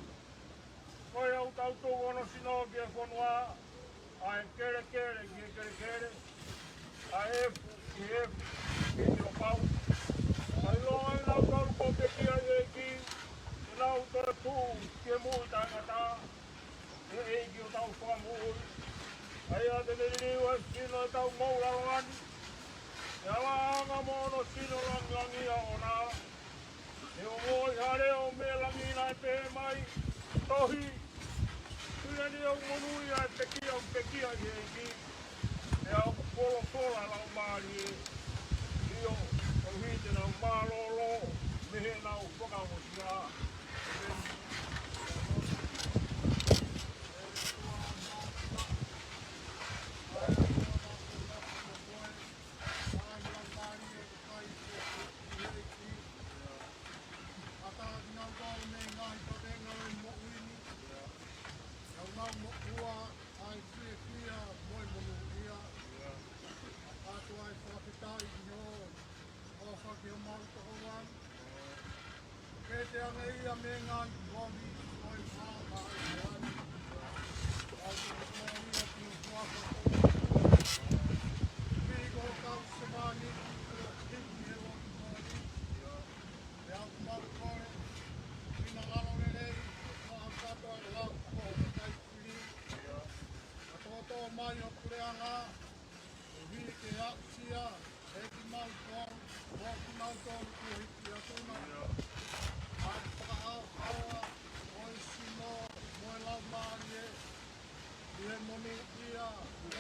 ko ia ʻoku tau tuku hono sino ki he fonua, ʻa e kelekele ki he kelekele, ʻa e efu ki he efu, ki he kilopau. Kae ʻiloa ʻe nautolu kuo pekia ʻi he ʻEiki, te nau toetuʻu ki he moʻui taʻengata. ʻE ʻEiki hotau Fakamoʻui, ʻa ia te ne liliu ʻa e sino ʻetau moʻulaloa ni, ʻi he ʻalanga mo hono sino lāngilangiʻia ʻoʻona. ʻE ongoʻi ha leʻo mei langi naʻe pehē mai, tohi, Sino ni ʻoku monūʻia ʻa e pekia ʻoku pekia ʻi he ʻEiki, pea ʻoku folofola ʻa e Laumālie, ʻio, koeʻuhi te nau mālōlō mei heʻenau fakaongosia. Pea ʻoku nau moʻua ʻa e fiefia mo e monūʻia, ʻa e fakafetaʻi ki hoʻo ʻofa ki homau toʻoa ni. Ke te ange ia mei he ngaahi kovi ʻo e maama ʻi he ani. ʻOku mau ia ki ho huafa kovi. Ki ho kau semani, ki ho hiki he lotu kovi. Pea ʻoku mau kole, finangalo lelei, ʻo fakakakato ʻa e lau ko ho kakai fili. Ka toʻotoʻo mai ho puleʻanga, koeʻuhi ke aʻusia ʻe kimautolu, mo kimautolu kuo hiki atu na, ʻa e fakaʻauha ʻo e sino mo e laumālie, ʻi he monūʻia, ʻi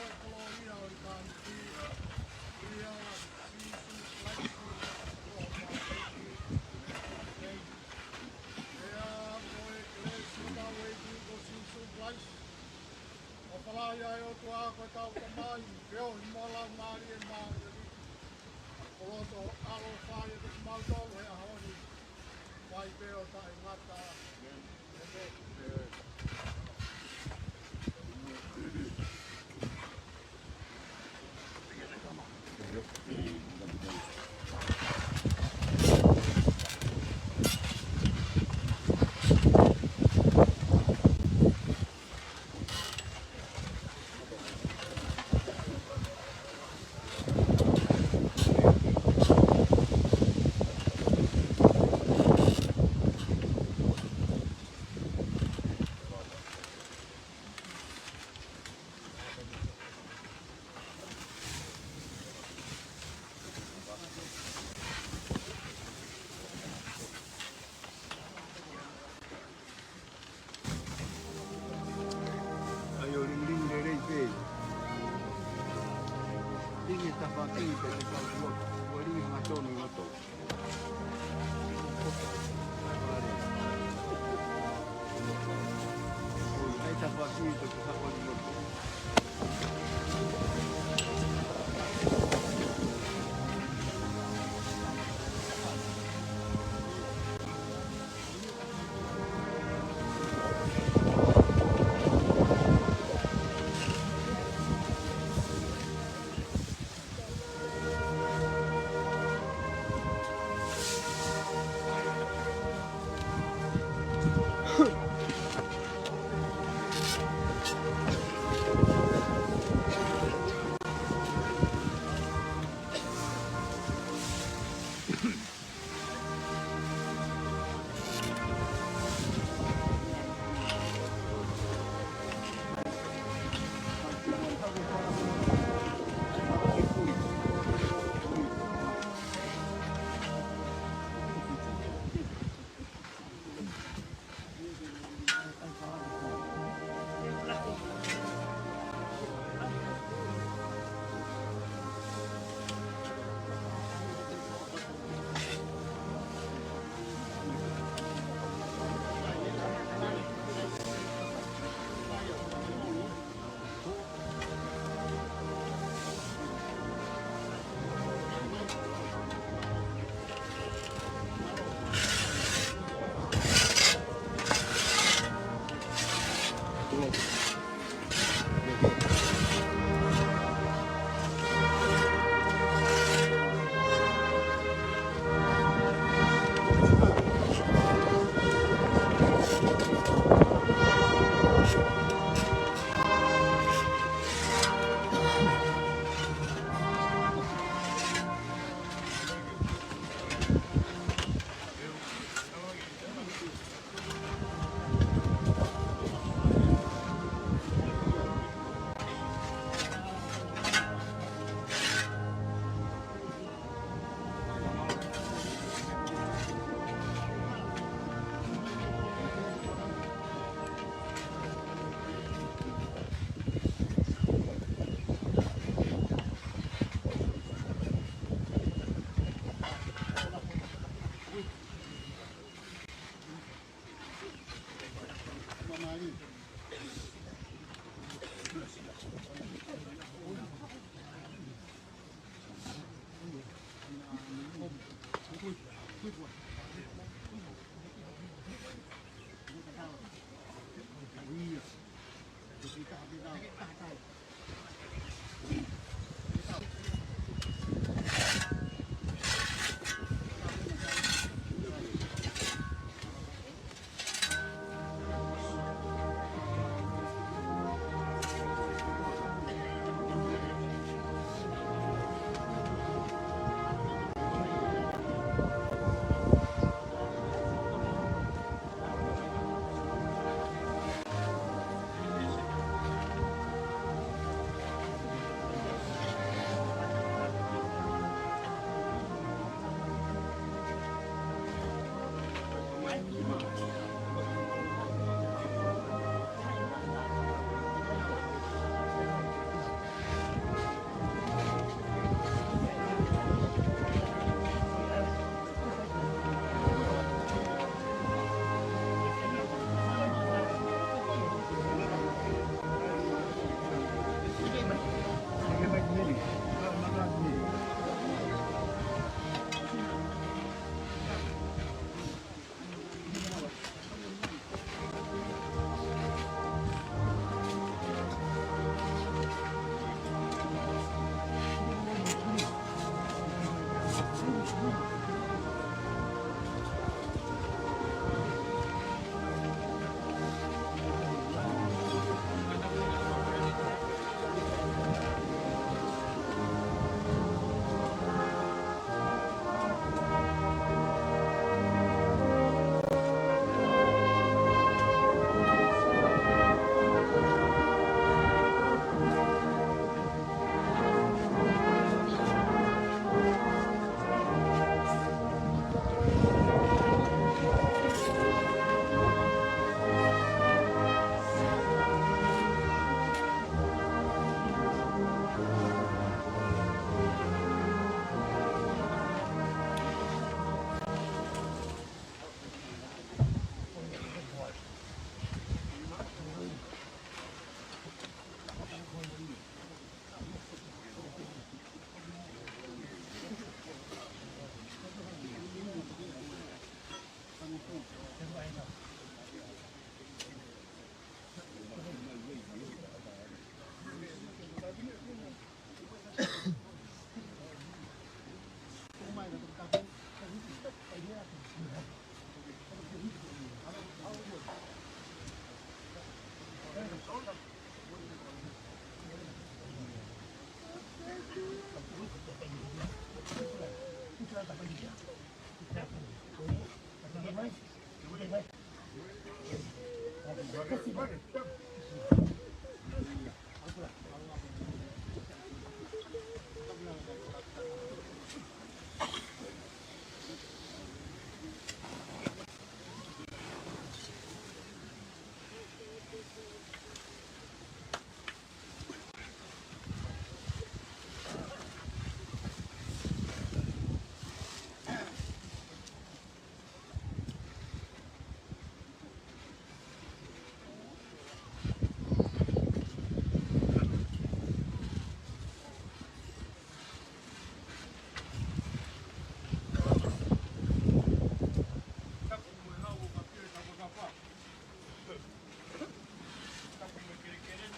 Tapu mo e kelekele,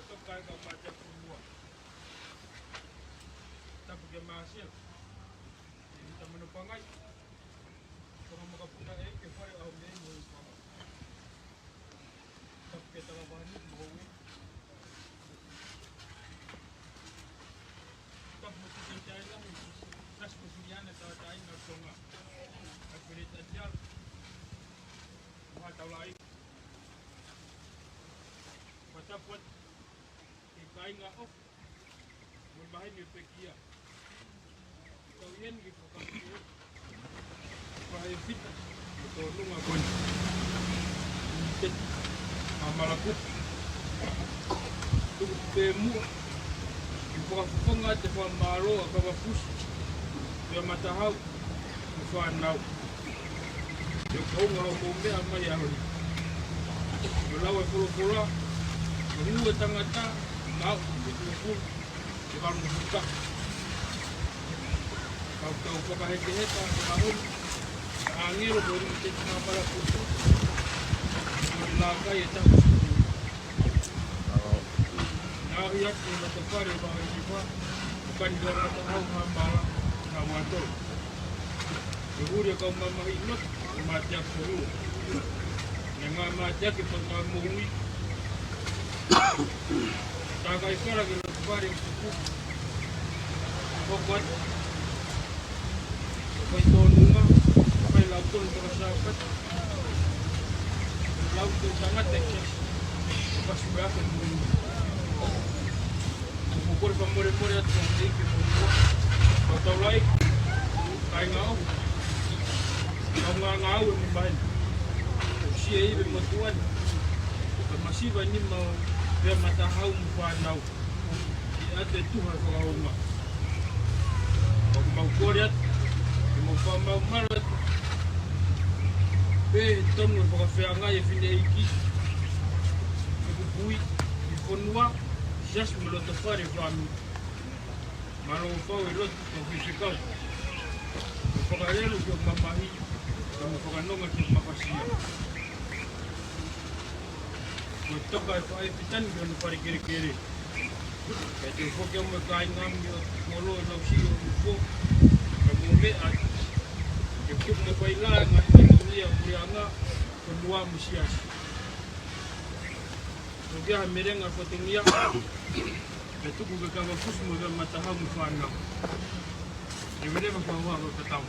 toka e kau mātuʻa fonua. Tapu kia Māsela, ʻi he tamana pangai, toka makapuna e ke fale au mei mo e pangai. Tapu kia Tala Vani mo e. Tapu mo e tētē taʻi lahi, Sasi Kosiliana, tētē taʻi na Tonga. Tapu mo e tētē taʻi lahi, Maha Taulai. Fakatapu atu ki he kāinga ʻofa mo e maheni ʻo e pekia. Kau ʻi heni ke fakahoko e fita ʻo e tōnunga ko eni. Te a malakupu. Tuku pē muʻa ke fakafofonga atu e fakamālō ʻa Kavafusi, pea Matahau mo e fānau. Ke kaunga hoʻomou meʻa mai ʻaho ni. Ke lau e folofola, ke hū e tangata, maʻu e tupuna, ke valu mo e fuka. Kau tau fakahekeheka, ke lau e ʻāngelo ko e ʻuluaki tētē taʻi malakupu. Ko e lākai e taha. Naʻe ʻi ai e loto fale ʻo Vaoikipa, ʻo kani lea Matahau ha mala, ha wato. Ke huli e kau mamahi ʻi loto, ʻo mātiaki fonua. Naʻe ngāue mātiaki e fanga moʻui. Takai fala ki loto fale ʻo tuku. Hoko atu. Fai tōnunga, fai lau tonu tō ka sa fai. Lau tonu tangata e kesi. Pasi pē ake mui. Ko kore fakamolemole atu ki he ʻEiki mo e ua. Kau Taulai, kāinga ʻofa. Kau ngāngāue mo e maheni. Ko Sieive mo Tuʻani. Ko e masiva ni mo e Matahau mo e fānau. ʻI ate tuha e fakaonga. ʻOku mau kole atu, ke mau fakamālō atu. Pea tonu e fakafeangai e fineʻeiki, e kupuʻi, e fonua, siasi mo e loto fale fāmili. Mālō fau e loto, kau faifekau. Mo e fakalelu ki hoʻo mamahi, mo e fakanonga ki hoʻo mafasia. Ko e toka e faʻē fitani ki hono fale kelekele. Pea te u foki au mo e kāinga mei ʻOtu Kolo ʻo lausiʻi ʻo ʻUfo. Ka mou meʻa, ke tuku mo fai lā e ngaahi fatongia ʻo e puleʻanga, fonua mo e siasi. Ko e kia ha melenga fatongia. Ke tuku ke Kavafusi mo e Matahau mo e fānau. Ke mele ma fua fua ko e tatau.